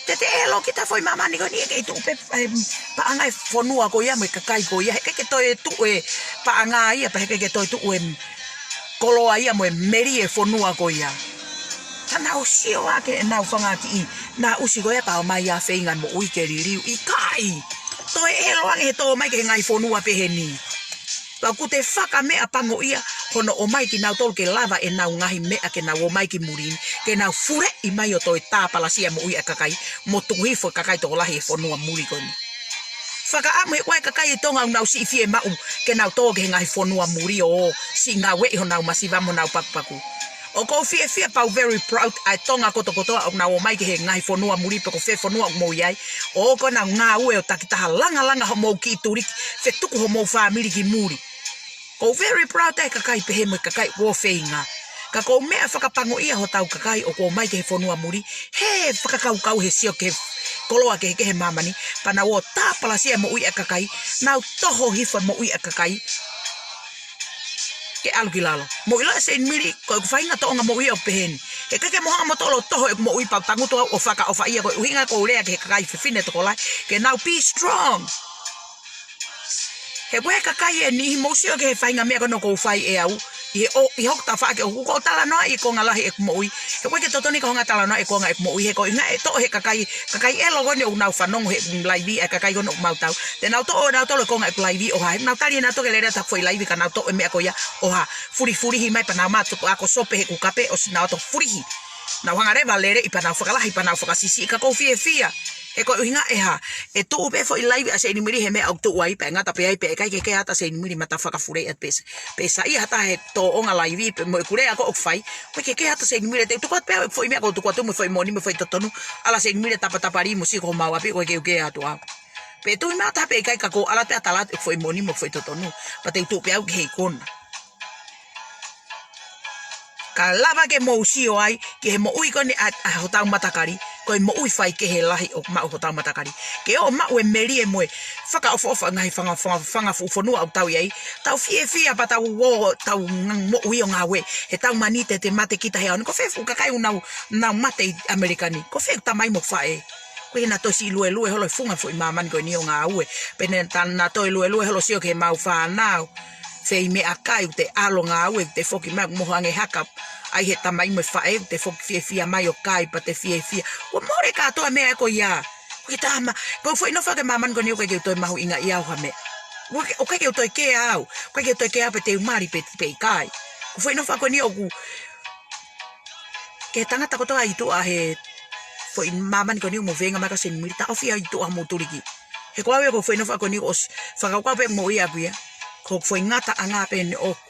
Te te ʻelo kita foʻi māmani ko eni ʻe kei tuʻu pē, em, paʻanga e fonua ko ia mo e kakai ko ia. He ʻikai ke toe tuʻu e paʻanga ia, pea he ʻikai ke toe tuʻu e koloa ia mo e melie e fonua ko ia. Ka nau sio ake ʻenau fanga kiʻi, nau ʻusi ko ia ka ō mai ʻa feinga moʻui ke liliu. ʻIkai. Toe ʻelo ange he tō mai ki he ngaahi fonua pehē ni. Pea ʻoku te fakameʻapangoʻia hono ō mai kinautolu ke lava ʻenau ngaahi meʻa ke nau ō mai ki muli ni, ke nau fuleʻi mai ʻo toe tāpalasia e moʻui ʻa e kakai, mo tuku hifo e kakai tokolahi he fonua muli ko eni. Fakaʻamu he ʻoku ʻi ai e kakai ʻi Tonga ʻoku nau siʻi fiemaʻu ke nau tō ki he ngaahi fonua muli ʻo siʻi ngāueʻi honau masiva mo honau pakupaku. ʻOku ou fiefia pea u very proud ʻa e Tonga kotokotoa ʻoku nau ō mai ki he ngaahi fonua muli pe ko fē fonua ʻoku mou ʻi ai. ʻOku nau ngāue ʻo takitaha, langalanga homou kiʻi tuliki, fetuku homou fāmili ki muli. ʻOku ou very proud ʻa e kakai pehē mo e kakai ʻoku ou feinga. Ka ʻoku ou meʻa fakapangoʻia hotau kakai ʻoku ō mai ki he fonua muli, he fakakaukau he sio ki he koloa kehekehe he māmani, pea nau ō tāpalasia e moʻui ʻa e kakai, nau toho hifo e moʻui ʻa e kakai. Ke ʻalu ki lalo. Mou ʻilo ʻe Seinimili, ko ʻeku faʻahinga tōʻonga moʻui ʻoku pehē ni. He ʻikai ke mou hanga moutolu ʻo toho ʻeku moʻui pea u tangutu au ʻo fakaʻofaʻia, ko e ʻuhinga ʻoku ou lea ki he kakai fefine tokolahi, ke nau be strong. He ko e kakai ʻe niʻihi, mou sio ki he faʻahinga meʻa ko ena ʻoku ou fai ʻe au. ʻI he ʻo, ʻi hoku tafaʻaki ʻoku ou talanoaʻi e konga lahi ʻeku moʻui. He ʻoku ʻikai ke totonu ke u hanga ʻo talanoaʻi e konga ʻeku moʻui. He ko e ʻuhinga ʻe toʻo he kakai, kakai ʻelo ko eni ʻoku nau fanongo he laivi, ʻa e kakai ko ena ʻoku mau tau. Te nau toʻo ʻe nautolu e konga ʻeku laivi ʻo hā, he nau tali ʻe nautolu ke lele atu ha foʻi laivi ka nau toʻo e meʻa ko ia ʻo hā, fulifulihi mai pea nau matu ako sope heʻeku kape ʻosi nau ō atu ʻo fulihi. Nau hanga leva ʻo leleʻi pea nau fakalahi pea nau fakasiʻisiʻi ka ʻoku ou fiefia. He ko e ʻuhinga ʻe hā, ʻe tuʻu pē foʻi laivi ʻa Seinimili he meʻa ʻoku tuʻu ai pea ngata pē ai pea ʻikai ke kea atu ʻa Seinimili mata fakafuleʻi atu pē sa-, pē saiʻia ha taha he tōʻonga laivi pe mo ʻeku lea ko ē ʻoku fai. ʻOku ʻikai ke kea atu ʻa Seinimili, te u tuku atu pē au ʻeku foʻi meʻa ʻoku ou tuku atu mo e foʻi moʻoni mo e foʻi totonu. ʻAlu ʻa Seinimili ʻo tapatapaliʻi mo sio ki homau ʻapi, ʻoku ʻikai ke u kea atu au. Pe tui mai ha taha pe ʻikai ka ʻoku ou ʻalu atu pē ʻo tala atu ʻeku foʻi moʻoni mo e foʻi totonu. Pea te u tuʻu pē au ki he ikuna. Ka lava ke mou sio ai ki he moʻui ko eni ʻa, ʻa hotau matakali, ko e moʻui faikehe lahi ʻoku maʻu ʻe hotau matakali. Ke ō ʻo maʻu e melie mo e fakaʻofoʻofa ngaahi fanga, fanga, fanga fuʻu fonua ʻoku tau ʻi ai. Tau fiefia pea tau ō, tau ng-, moʻui ʻo ngāue. He tau manite te mate kita he ʻaho ni. Ko fē fuʻu kakai ʻoku nau, nau mate ʻi ʻAmelika ni? Ko fē ʻeku tamai mo faʻē? Ko ʻenau toe siʻi luelue holo he funga foʻi māmani ko eni ʻo ngāue. Pe ne ta-, nau toe luelue holo sio ki heʻemau fānau. Fei meʻakai ʻoku te ʻalu ʻo ngāue, ʻoku te foki mai ʻoku moho ange haka. ʻAi he tamai mo e faʻē, ʻoku te foki fiefia mai ʻo kai pea te fiefia. Kuo mole kātoa e meʻa ko ia. Ko e tama, ʻoku ou foʻi nofo ʻaki e māmani ko eni ʻoku ʻikai ke u toe mahuʻingaʻia au ha meʻa. ʻOku ʻikai, ʻoku ʻikai ke u toe kea au, ʻoku ʻikai ke u toe kea au pe te u mali pe, pe ʻikai. ʻOku ou foʻi nofo ʻaki ko eni ʻoku Ke tangata kotoa ʻi tuʻa he foʻi māmani ko eni ʻoku mou feinga mai kia Seinimili, taʻofi ʻa e tuʻa mo tuliki. He ko au ia ko e foʻi nofo ko eni ʻosi fakakaukau pē mo ia ʻaku ia. Ko e foʻi ngataʻanga pē eni ʻoku.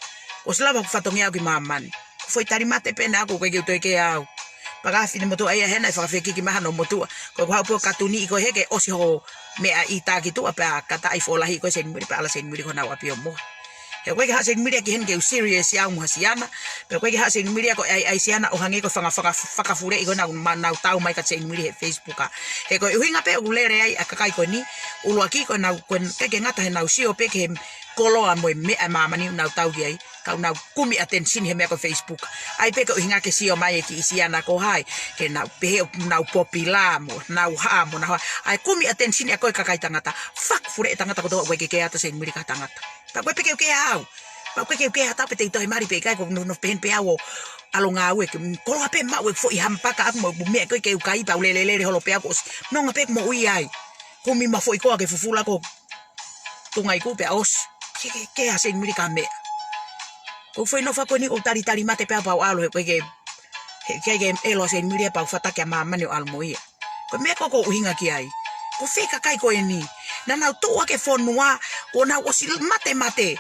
ʻOsi lava ʻeku fatongia ʻaku ʻi māmani. Ko e foʻi talimate pē eni ʻaku, ʻoku ʻikai ke u toe kea au. Pea ka finemotuʻa ia hena ʻe fakafekiki mai hano motuʻa. Ko ʻeku haʻu pē ʻo katuni ʻi ko e heke ʻosi ho meʻa ʻi taki tuʻa pea kata ai folahi ko Seinimili pea ʻalu Seinimili ki honau ʻapi ʻo mohe. He ʻoku ʻikai ke haʻu Seinimili ia ki heni ke u serious ia mo ha siana. Pea ʻoku ʻikai ke haʻu Seinimili ia ko e ʻai ʻa e siana ʻo hangē ko e fanga, fanga, fakafuleʻi ko ena ʻoku ma-, nau tau mai kia Seinimili he Facebook. He ko e ʻuhinga pē ʻoku lele ai ʻa e kakai ko eni, ʻuluaki ko ʻenau, ko e ʻikai ke ngata heʻenau sio pē ki he koloa mo e meʻa ʻa māmani ʻoku nau tau ki ai. Ka ʻoku nau kumi attention he meʻa ko e Facebook. ʻAi pē ko e ʻuhinga ke sio mai e kiʻi siana ko hai, ke nau pehē ʻoku nau popular mo, nau hā mo, nau hā. ʻAi kumi attention ʻa e ko e kakai tangata. Fakafuleʻi e tangata kotoa, ʻoku ʻikai ke kea atu Seinimili ki ha tangata. Pea ʻoku ʻikai pē ke u kea au. Pea ʻoku ʻikai ke u kea atu pē te u toe mali pē ʻikai ko e nofo, nofo pē heni pē au ʻo ʻalu ngāue ke, mm, koloa pē maʻu e foʻi hamapaka ʻaku mo e meʻa ko ē ke u kai pea u lele, lele holo pē au kuo ʻosi. Nonga pē moʻui ai. Kumi mo e foʻi koa ke fufula ko e tunga iku pea ʻosi. Ke, ke, ke kea Seinimili ki ha meʻa. Ko e foʻi nofo ko eni ʻoku ou talitali mate pē au pea u ʻalu he ʻoku ʻikai ke, he ʻikai ke ʻilo ʻa Seinimili ia pea u fataki ʻa māmani ʻo ʻalu mo ia. Ko e meʻa ko ē ʻoku ou ʻuhinga ki ai. Ko fē kakai ko eni. Naʻa nau tuʻu hake he fonua, kuo nau ʻosi mate mate.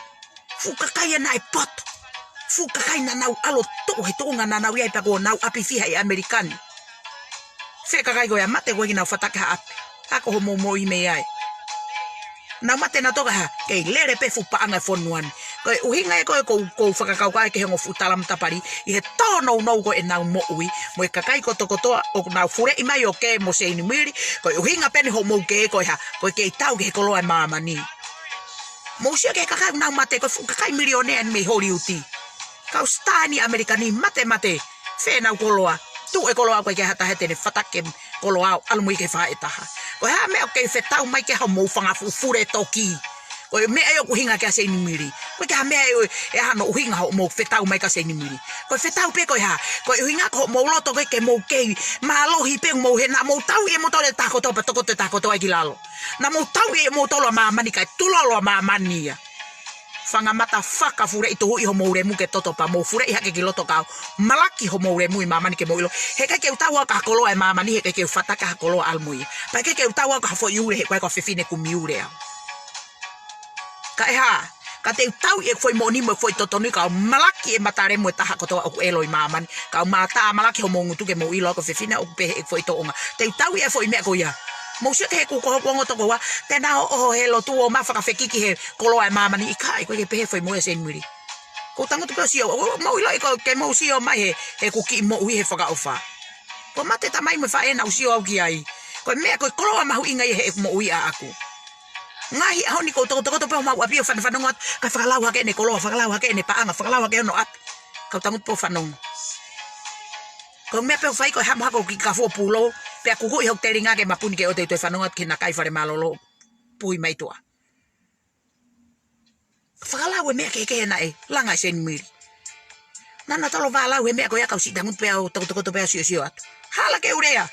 Fuʻu kakai ia naʻe poto. Fuʻu kakai naʻa nau ʻalu ʻo tuʻu he tuʻunga naʻa nau ʻi ai pea kuo nau ʻapi fiha ʻi ʻAmelika ni. Fē kakai ko ia mate ʻoku ʻikai ke nau fataki ha ʻapi. Ako hoʻomou moʻui mei ai. Nau mate naʻa nau toka hā, kei lele pē fuʻu paʻanga e fonua ni. Ko e ʻuhinga ia ko ē ʻoku ou, ʻoku ou fakakaukau ki he ongo fuʻu tala matapali, ʻi he tōnounou ko ē ʻenau moʻui, mo e kakai kotokotoa ʻoku nau fuleʻi mai ʻo kē mo Seinimili, ko e ʻuhinga pē eni hoʻomou kē ko e hā, ko e kei tau ki he koloa ʻa māmani. Mou sio ki he kakai ʻoku nau mate, ko e fuʻu kakai milionea eni mei Holiuti. Kau star eni ʻAmelika ni mate mate. Fē ʻenau koloa. Tuʻu e koloa ʻoku ʻikai ke ha taha te ne fataki e koloa ʻo ʻalu mo ia ki he faʻahi ʻe taha. Ko e hā e meʻa ʻoku kei fetau mai ki ai hoʻomou fanga fuʻu fule toki. Ko e meʻa ia ʻoku ʻuhinga ki ai Seinimili. Ko e hā e meʻa ʻe, ʻe hano ʻuhinga hoʻomou fetau mai kia Seinimili. Ko e fetau pē ko e hā. Ko e ʻuhinga ko hoʻomou loto ko ē ke mou kei mālohi pē mou he naʻa mou tauʻi ʻe moutolu e taha kotoa pea tokoto e taha kotoa ki lalo. Naʻa mou tauʻi ʻe moutolu ʻa māmani kae tulolo ʻa māmani ia. Fanga mata fakafuleʻi, tuhuʻi homou lemu ke toto pea mou fuleʻi hake ki loto kau malaki homou lemu ʻi māmani ke mou ʻilo. He ʻikai ke u tau au ki ha koloa ʻa māmani, he ʻikai ke u fataki ha koloa ʻalu mo ia. Pea ʻikai ke u tau au ki ha foʻi ule, he ʻoku ʻikai ko ha fefine kumi ule au. Ka e hā, ka te u tauʻi e foʻi moʻoni mo e foʻi totonu, kau malaki e mata lemu e taha kotoa ʻoku ʻelo ʻi māmani. Kau mata malaki homou ngutu ke mou ʻilo ko e fefine ʻoku pehē e foʻi tōʻonga. Te u tauʻi e foʻi meʻa ko ia. Mou sio ki heʻeku koho kuonga toko ua, te na ʻoho he lotu ʻo ma fakafekiki he koloa ʻa māmani, ʻikai, ʻoku ʻikai ke pehē e foʻi moʻui ʻa Seinimili. ʻOku ou tangutu pē ʻo sio, ʻo, mou ʻilo ʻi ko, ke mou sio mai he, heʻeku kiʻi moʻui he fakaʻofa. Kuo mate tamai mo e faʻē naʻa ku sio au ki ai. Ko e meʻa ko e koloa mahuʻinga ia heʻeku moʻui ʻaʻaku. Ngaahi ʻaho ni ʻoku ou tokotokoto pē homau ʻapi ʻo fanafanongo atu, kae fakalau hake ʻene koloa, fakalau hake ʻene paʻanga, fakalau hake hono ʻapi. Kau tangutu pē ʻo fanongo. Ko e meʻa pē ʻoku fai ko e hamo hake hoku kiʻi kafu ʻo pulou, pea kukuʻi hoku telinga ke mapuni ke ʻoua te u toe fanongo atu ki he nakai fale mālōlō puhi mai tuʻa. Fakalau e meʻa kehekehe naʻe langa ʻe Seinimili. Naʻa na tolo fakalau e meʻa ko ia kau siʻi tangutu pē au tokotokoto pē au siosio atu. Hala ke u lea.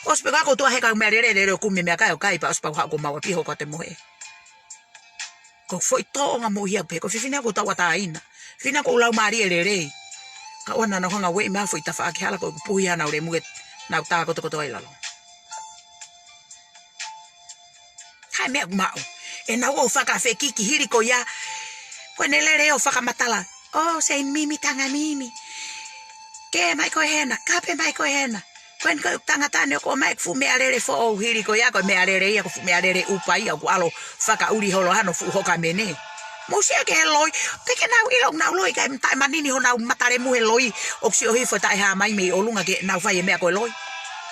ʻOsi pē ka ko tuʻa he kau meʻalele, lele ʻo kumi meʻakai ʻo kai pea ʻosi pau haʻu ki homau ʻapi hoko atu e mohe. Ko e foʻi tōʻonga moʻui ia pē, ko e fefine ʻoku ou tauʻatāina. Fefine ʻoku ou laumālie lelei. Ka ʻoua naʻa nau hanga ʻo ueʻi mai ha foʻi tafaʻaki hala ko ʻeku puhi hanau lemu ke nau tā kotokoto ai ʻi lalo. Hai meʻa ʻoku maʻu. ʻEnau ō fakafekiki hili ko ia. Ko ʻene lele ʻo fakamatala. ʻŌ, Seinimimi, Tangamimi. Kē mai koe hena, kape mai koe hena. Ko eni ko e tangata ni ʻoku ʻomai ʻeku fuʻu meʻalele foʻou hili ko ia, ko e meʻalele ia, ko e fuʻu meʻalele ʻupa ia, ʻoku ʻalu ʻo fakaʻuli holo hano fuʻu hoka mene. Mou sio ki he loi, te ke nau ʻilo ʻoku nau loi, kae taʻemanini honau mata lemu he loi, ʻoku sio hifo taʻehā mai mei ʻolunga ke nau fai e meʻa ko e loi.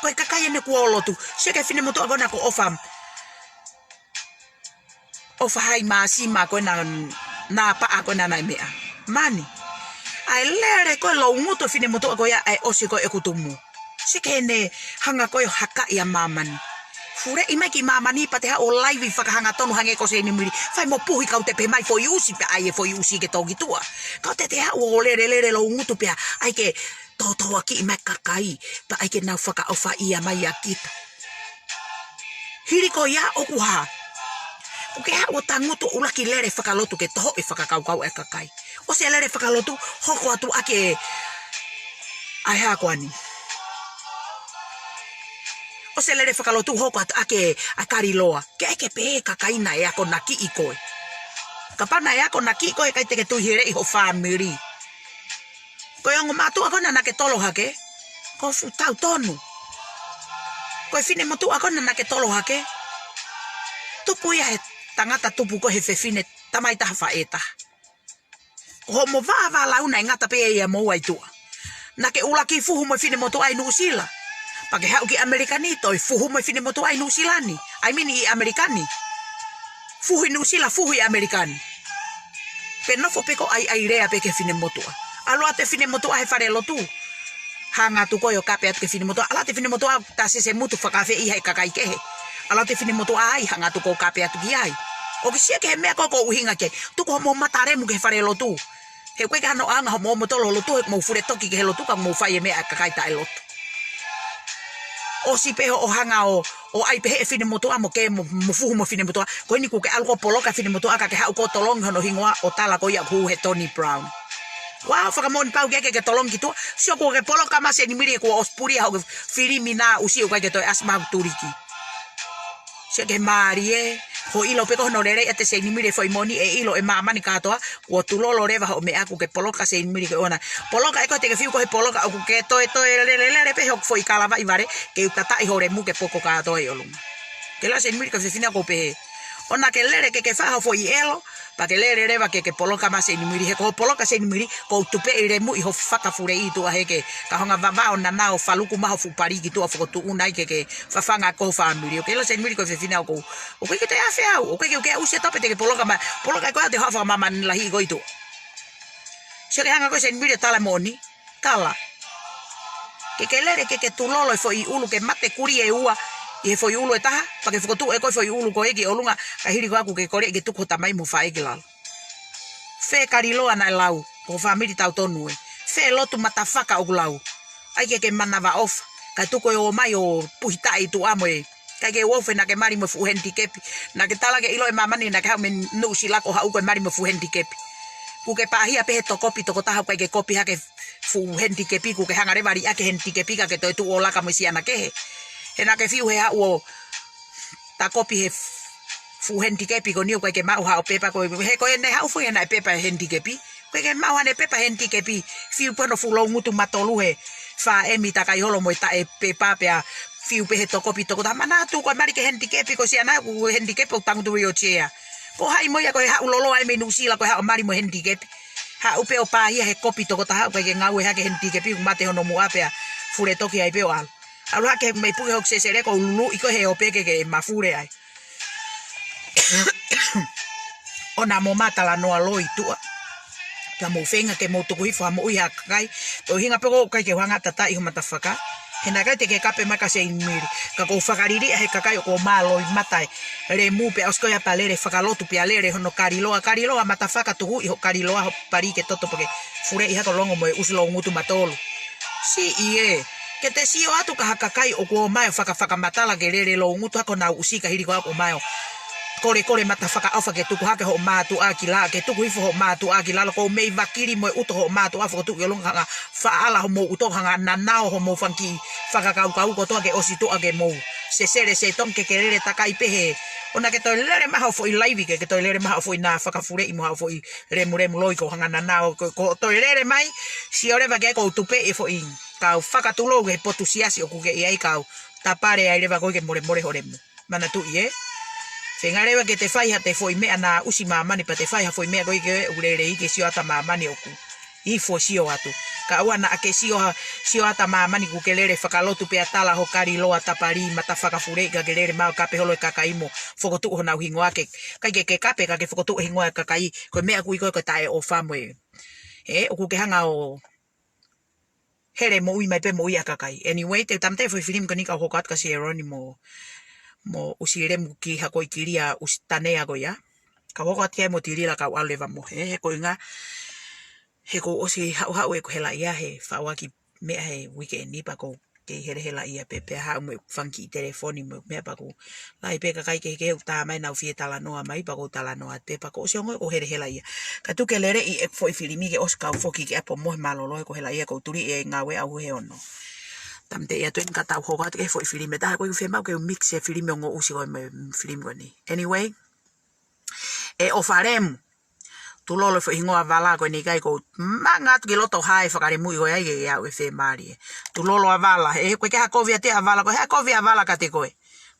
Ko e kakai eni kuo lotu, sio ki he finemotuʻa ko ena ko e ʻofa. ʻOfa hai māsima ko ena, nā paʻa ko ena naʻe meʻa. Mani. ʻAi lele ko e loungutu e finemotuʻa ko ia ʻa e ʻosi ko ē ʻeku tumu. Sio ki heʻene hanga ko ē ʻo hakaʻi ʻa māmani. Fuleʻi mai ki māmani pea te haʻu ʻo laivi fakahangatonu hangē ko Seinimili. Fai mo puhi kau te pehē mai foʻi ʻusi pea ʻai e foʻi ʻusi ke tō ki tuʻa. Kau te te haʻu ʻo lele lele loungutu pea ʻai ke tōtōakiʻi mai kakai. Pea ʻai ke nau fakaʻofaʻia mai ʻa kita. Hili ko ia ʻoku hā. ʻOku ke haʻu ʻo tangutu ʻuluaki lele fakalotu ke toho e fakakaukau ʻa e kakai. ʻOsi e lele fakalotu, hoko atu ʻaki e ʻai hā ko eni. ʻOsi e lele fakalotu hoko atu ʻaki ʻa e kaliloa. Ke ʻai ke pehē kakai naʻe akonakiʻi koe. Kapau naʻe akonakiʻi koe, ʻikai te ke tui heleʻi ho fāmili. Ko e ongo mātuʻa ko ena naʻa ke tolo hake, ko fuʻu tautonu. Ko e finemotuʻa ko ena naʻa ke tolo hake, tupu ia he tangata tupu ko e he fefine tamai taha faʻē taha. Ko homo vāvālau naʻe ngata pē ia mo ʻi tuʻa. Naʻa ke ʻuluaki fuhu mo e finemotuʻa ʻi Nuʻusila. Pea ke haʻu ki ʻAmelika ni, toe fuhu mo e finemotuʻa ʻi Nuʻusila ni. I mean ʻi ʻAmelika ni. Fuhu ʻi Nuʻusila, fuhu ʻi ʻAmelika ni. Pea nofo pē ko e ʻaiʻai lea pē ki he finemotuʻa. ʻAlu atu e finemotuʻa he falelotu, hanga atu koe ʻo kape atu ki he finemotuʻa. ʻAlu atu e finemotuʻa, tā sese mutu fakaafeʻi ʻe he kakai kehe. ʻAlu atu e finemotuʻa ai, hanga atu koe ʻo kape atu ki ai. ʻOku ke sio ki he meʻa ko ē ʻoku ʻuhinga ki ai. Tuku hoʻomou mata lemu ki he falelotu. He ʻoku ʻikai ke ʻi ai hano ʻaonga hoʻomou ʻomi ʻo tolo lotu, he ʻoku mou fule toki ki he lotu ka mou fai e meʻa ʻa e kakai taʻelotu. ʻOsi pē hoʻo hanga ʻo, ʻo ʻai pē he finemotuʻa mo ke mo, mo fuhu mo e finemotuʻa. Ko eni kuo ke ʻalu koe ʻo poloka e finemotuʻa ka ke haʻu koe ʻo tolongi hono hingoa ʻo tala ko ia ʻoku hū he Tony Brown. Ua, fakamoʻoni pau ke ke tolongi ki tuʻa. Sio kuo ke poloka mai Seinimili, kuo ʻosi puli ʻa hoʻo filimi naʻa ku sio ʻikai ke toe ʻasi mai hoku tuliki. Sio ki he mālie, hoʻo ʻilo pē ko hono lelei ʻa e Seinimili e foʻi moʻoni ʻe ʻilo ʻe māmani kātoa, kuo tulolo leva hoʻo meʻa kuo ke poloka Seinimili ke ʻoua naʻa. Poloka ē ko e te ke fiu ko e poloka ʻoku ke toe toe lele lele pē hoku foʻi kalavaʻi vale, ke u tataʻi ho lemu ke poko kātoa ʻi ʻolunga. Ke la Seinimili ka fefine ʻoku ou pehē. ʻOua naʻa ke lele ke ke fai ho foʻi ʻelo, pea ke lele leva ke ke poloka mai Seinimili, he ko hoʻo poloka Seinimili, ʻoku ou tupeʻi lemuʻi ho fakafuleʻi tuʻa he ke, ka hanga vava ʻo nana ʻo faluku mai ho fuʻu pali ki tuʻa fokotuʻu nai ke ke fafanga ko ho fāmili. ʻOku ke la Seinimili ko e fefine ʻoku ou, ʻoku ʻikai ke te afe au, ʻoku ʻikai ke u ke ʻusi e tope te ke poloka mai, poloka ē ko ē te hoa fakamāmani lahi ko ʻi tuʻa. Sio ke hanga ko ē Seinimili ʻo tala moʻoni, tala. Ke ke lele ke ke tulolo e foʻi ʻulu ke mate kulī ʻe ua ʻi he foʻi ʻulu ʻe taha, pea ke fokotuʻu ē ko e foʻi ʻulu ko ē ki ʻolunga, ka hili ko ē ʻoku ke kole ke tuku ho tamai mo e faʻē ki lalo. Fē kaliloa naʻe lau, ko e fāmili tautonu ē. Fē lotu matafaka ʻoku lau. ʻAi ke ke manavaʻofa, kae tuku e ō mai ʻo puhitaʻi tuʻa mo e. ʻIkai ke u ʻofa naʻa ke mali mo e fuʻu henitikepi. Naʻa ke tala ke ʻilo ʻe māmani naʻa ke haʻu mei Nuʻusila ko e haʻu ko e mali mo e fuʻu henitikepi. Kuo ke pāhia pē he tokopi tokotaha ʻoku ʻikai ke kopi hake fuʻu henitikepi, kuo ke hanga leva ʻo liʻaki e henitikepi ka ke toe tuʻu ʻo laka mo e siana kehe. He naʻa ke fiu he haʻu ʻo tā kopi he fuʻu henitikepi ko eni ʻoku ʻikai ke maʻu haʻo pepa ko ē, he ko ʻene haʻu foʻi ʻene pepa henitikepi. ʻOku ʻikai ke maʻu haʻane pepa henitikepi, fiu pē hono fuʻu loungutu matolu he fā emi takai holo mo e taʻe pepa pea fiu pē he tokopi tokotaha. Manatu ko e mali ki he henitikepi ko e siana ʻoku henitikepi ʻoku tangutu wheelchair. Ko hai mo ia ko e haʻu loloa ē mei Nuʻusila ko e haʻu ʻo mali mo e henitikepi. Haʻu pē ʻo pāhia he kopi tokotaha ʻoku ʻikai ke ngāue hake henitikepi ʻoku mate hono muʻa pea fule toki ai pē ʻo ʻalu. ʻAlu hake mei puke hoku sesele ko e luluʻi ko ē he ope ke ke mafule ai. ʻOua naʻa mou matalanoa loi tuʻa. Ka mou feinga ke mou tuku hifo ha moʻui ha kakai. Ko e ʻuhinga pē ʻoku ʻikai ke u hanga ʻo tataʻi ho matafaka. He naʻe ʻikai te ke kape mai kia Seinimili. Ka ʻoku ou fakaliliʻa he kakai ʻoku ō mai ʻo loimata e lemu pea ʻosi ko ia pea lele fakalotu pea lele hono kaliloa. Kaliloa matafaka tukuʻi ho kaliloa ho pali ke toto pea ke fuleʻi hake ʻo longo mo e ʻusi loungutu matolu. Siʻi ē. Ke te sio atu ki ha kakai ʻoku ō mai ʻo fakafakamatala ke lele loungutu hake honau ʻusi ka hili ko ē ʻoku ō mai ʻo kolekole matafaka ʻofa ke tuku hake hoʻo mātuʻa ki lalo, ke tuku hifo hoʻo mātuʻa ki lalo, ʻoku ou mei vakili mo e ʻuto hoʻo mātuʻa fokotuʻu ʻi ʻolunga hanga faʻala homou ʻuto hanga nanao homou fanga kiʻi fakakaukau kotoa ke ʻosi tuʻa ke mou sesele se tongi ke ke lele takai pē he. ʻOua naʻa ke toe lele mai hoʻo foʻi laivi ke ke toe lele mai hoʻo foʻi nā fakafuleʻi mo hoʻo foʻi lemulemu loi ko hanga nanao ko, ko toe lele mai, sio leva ke ʻoku ou tupeʻi e foʻi kau fakatulou he potu siasi ʻoku ke ʻi ai kau tapale ai leva ko ē ke molemole ho lemu. Manatuʻi ē. Feinga leva ke te fai haʻate foʻi meʻa naʻa ʻusi māmani pea te fai ha foʻi meʻa ko ē ke ʻoku lelei ke sio atu ʻa māmani ʻoku ifo sio atu. Ka ʻoua naʻa ke sio ha, sio atu ʻa māmani kuo ke lele fakalotu pea tala ho kaliloa tapali matafaka fuleʻi ka ke lele mai ʻo kape holo e kakai mo fokotuʻu honau hingoa ke, ʻikai ke ke kape ka ke fokotuʻu e hingoa e kakai, ko e meʻa ʻoku ui ko ē ko e taʻeʻofa mo e. Ē, ʻoku ke hanga ʻo hele moʻui mai pē moʻui ʻa e kakai. Anyway, te u tāmateʻi e foʻi filimi ko eni kau hoko atu kia Sieroni mo, mo ʻUsilemu ki ha ko e kilia ʻusi tanea ko ia. Kau hoko atu ki ai mo Tilila kau ʻalu leva mo he, he ko e ʻuhinga, he kuo ʻosi haʻuhaʻu ʻeku helaʻia he faʻu ʻaki meʻa he uike ni pea ʻoku ou kei helehelaʻia pē pea haʻu mo e fanga kiʻi telefoni mo e meʻa pea ʻoku lahi pē kakai kehekehe ʻoku tā mai ʻenau fie talanoa mai pea ʻoku ou talanoa pē pea kuo ʻosi ongo ʻeku helehelaʻia. Ka tuku ke lele ʻi he foʻi filimi ke ʻosi kau foki ki ʻapi mo he mālōlō he ko e helaʻia ʻoku ou tuli e ngāue au he ono. Tamate ia tueni ka tau hoko atu ki he foʻi filimi ʻe taha ko e fiemaʻu ke u mix e filimi ʻo ngoʻusi ko e mo e filimi ko eni. Anyway, ʻe ʻo falemu. Tulolo e foʻi hingoa ʻavala ko eni ʻikai ko u manga atu ki loto hā e fakalemuʻi ko ē ai ke ke aʻu e femali ē. Tulolo ʻavala, he ko e ke hakovi ʻa te ʻavala ko e hakovi ʻavala kiate koe.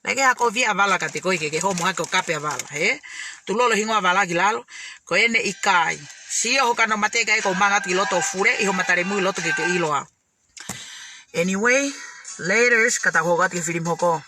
Naʻe ke hakovi ʻavala kiate koe ke ke homo hake ʻo kape ʻavala, he? Tulolo e hingoa ʻavala ki lalo, ko eni ʻikai. Sio ho kano mate ʻikai ko u manga atu ki loto fule, ʻi ho matalemuʻi loto ke ke ʻilo au. Anyway, laters, ka tau hoko atu ki he filimi hoko.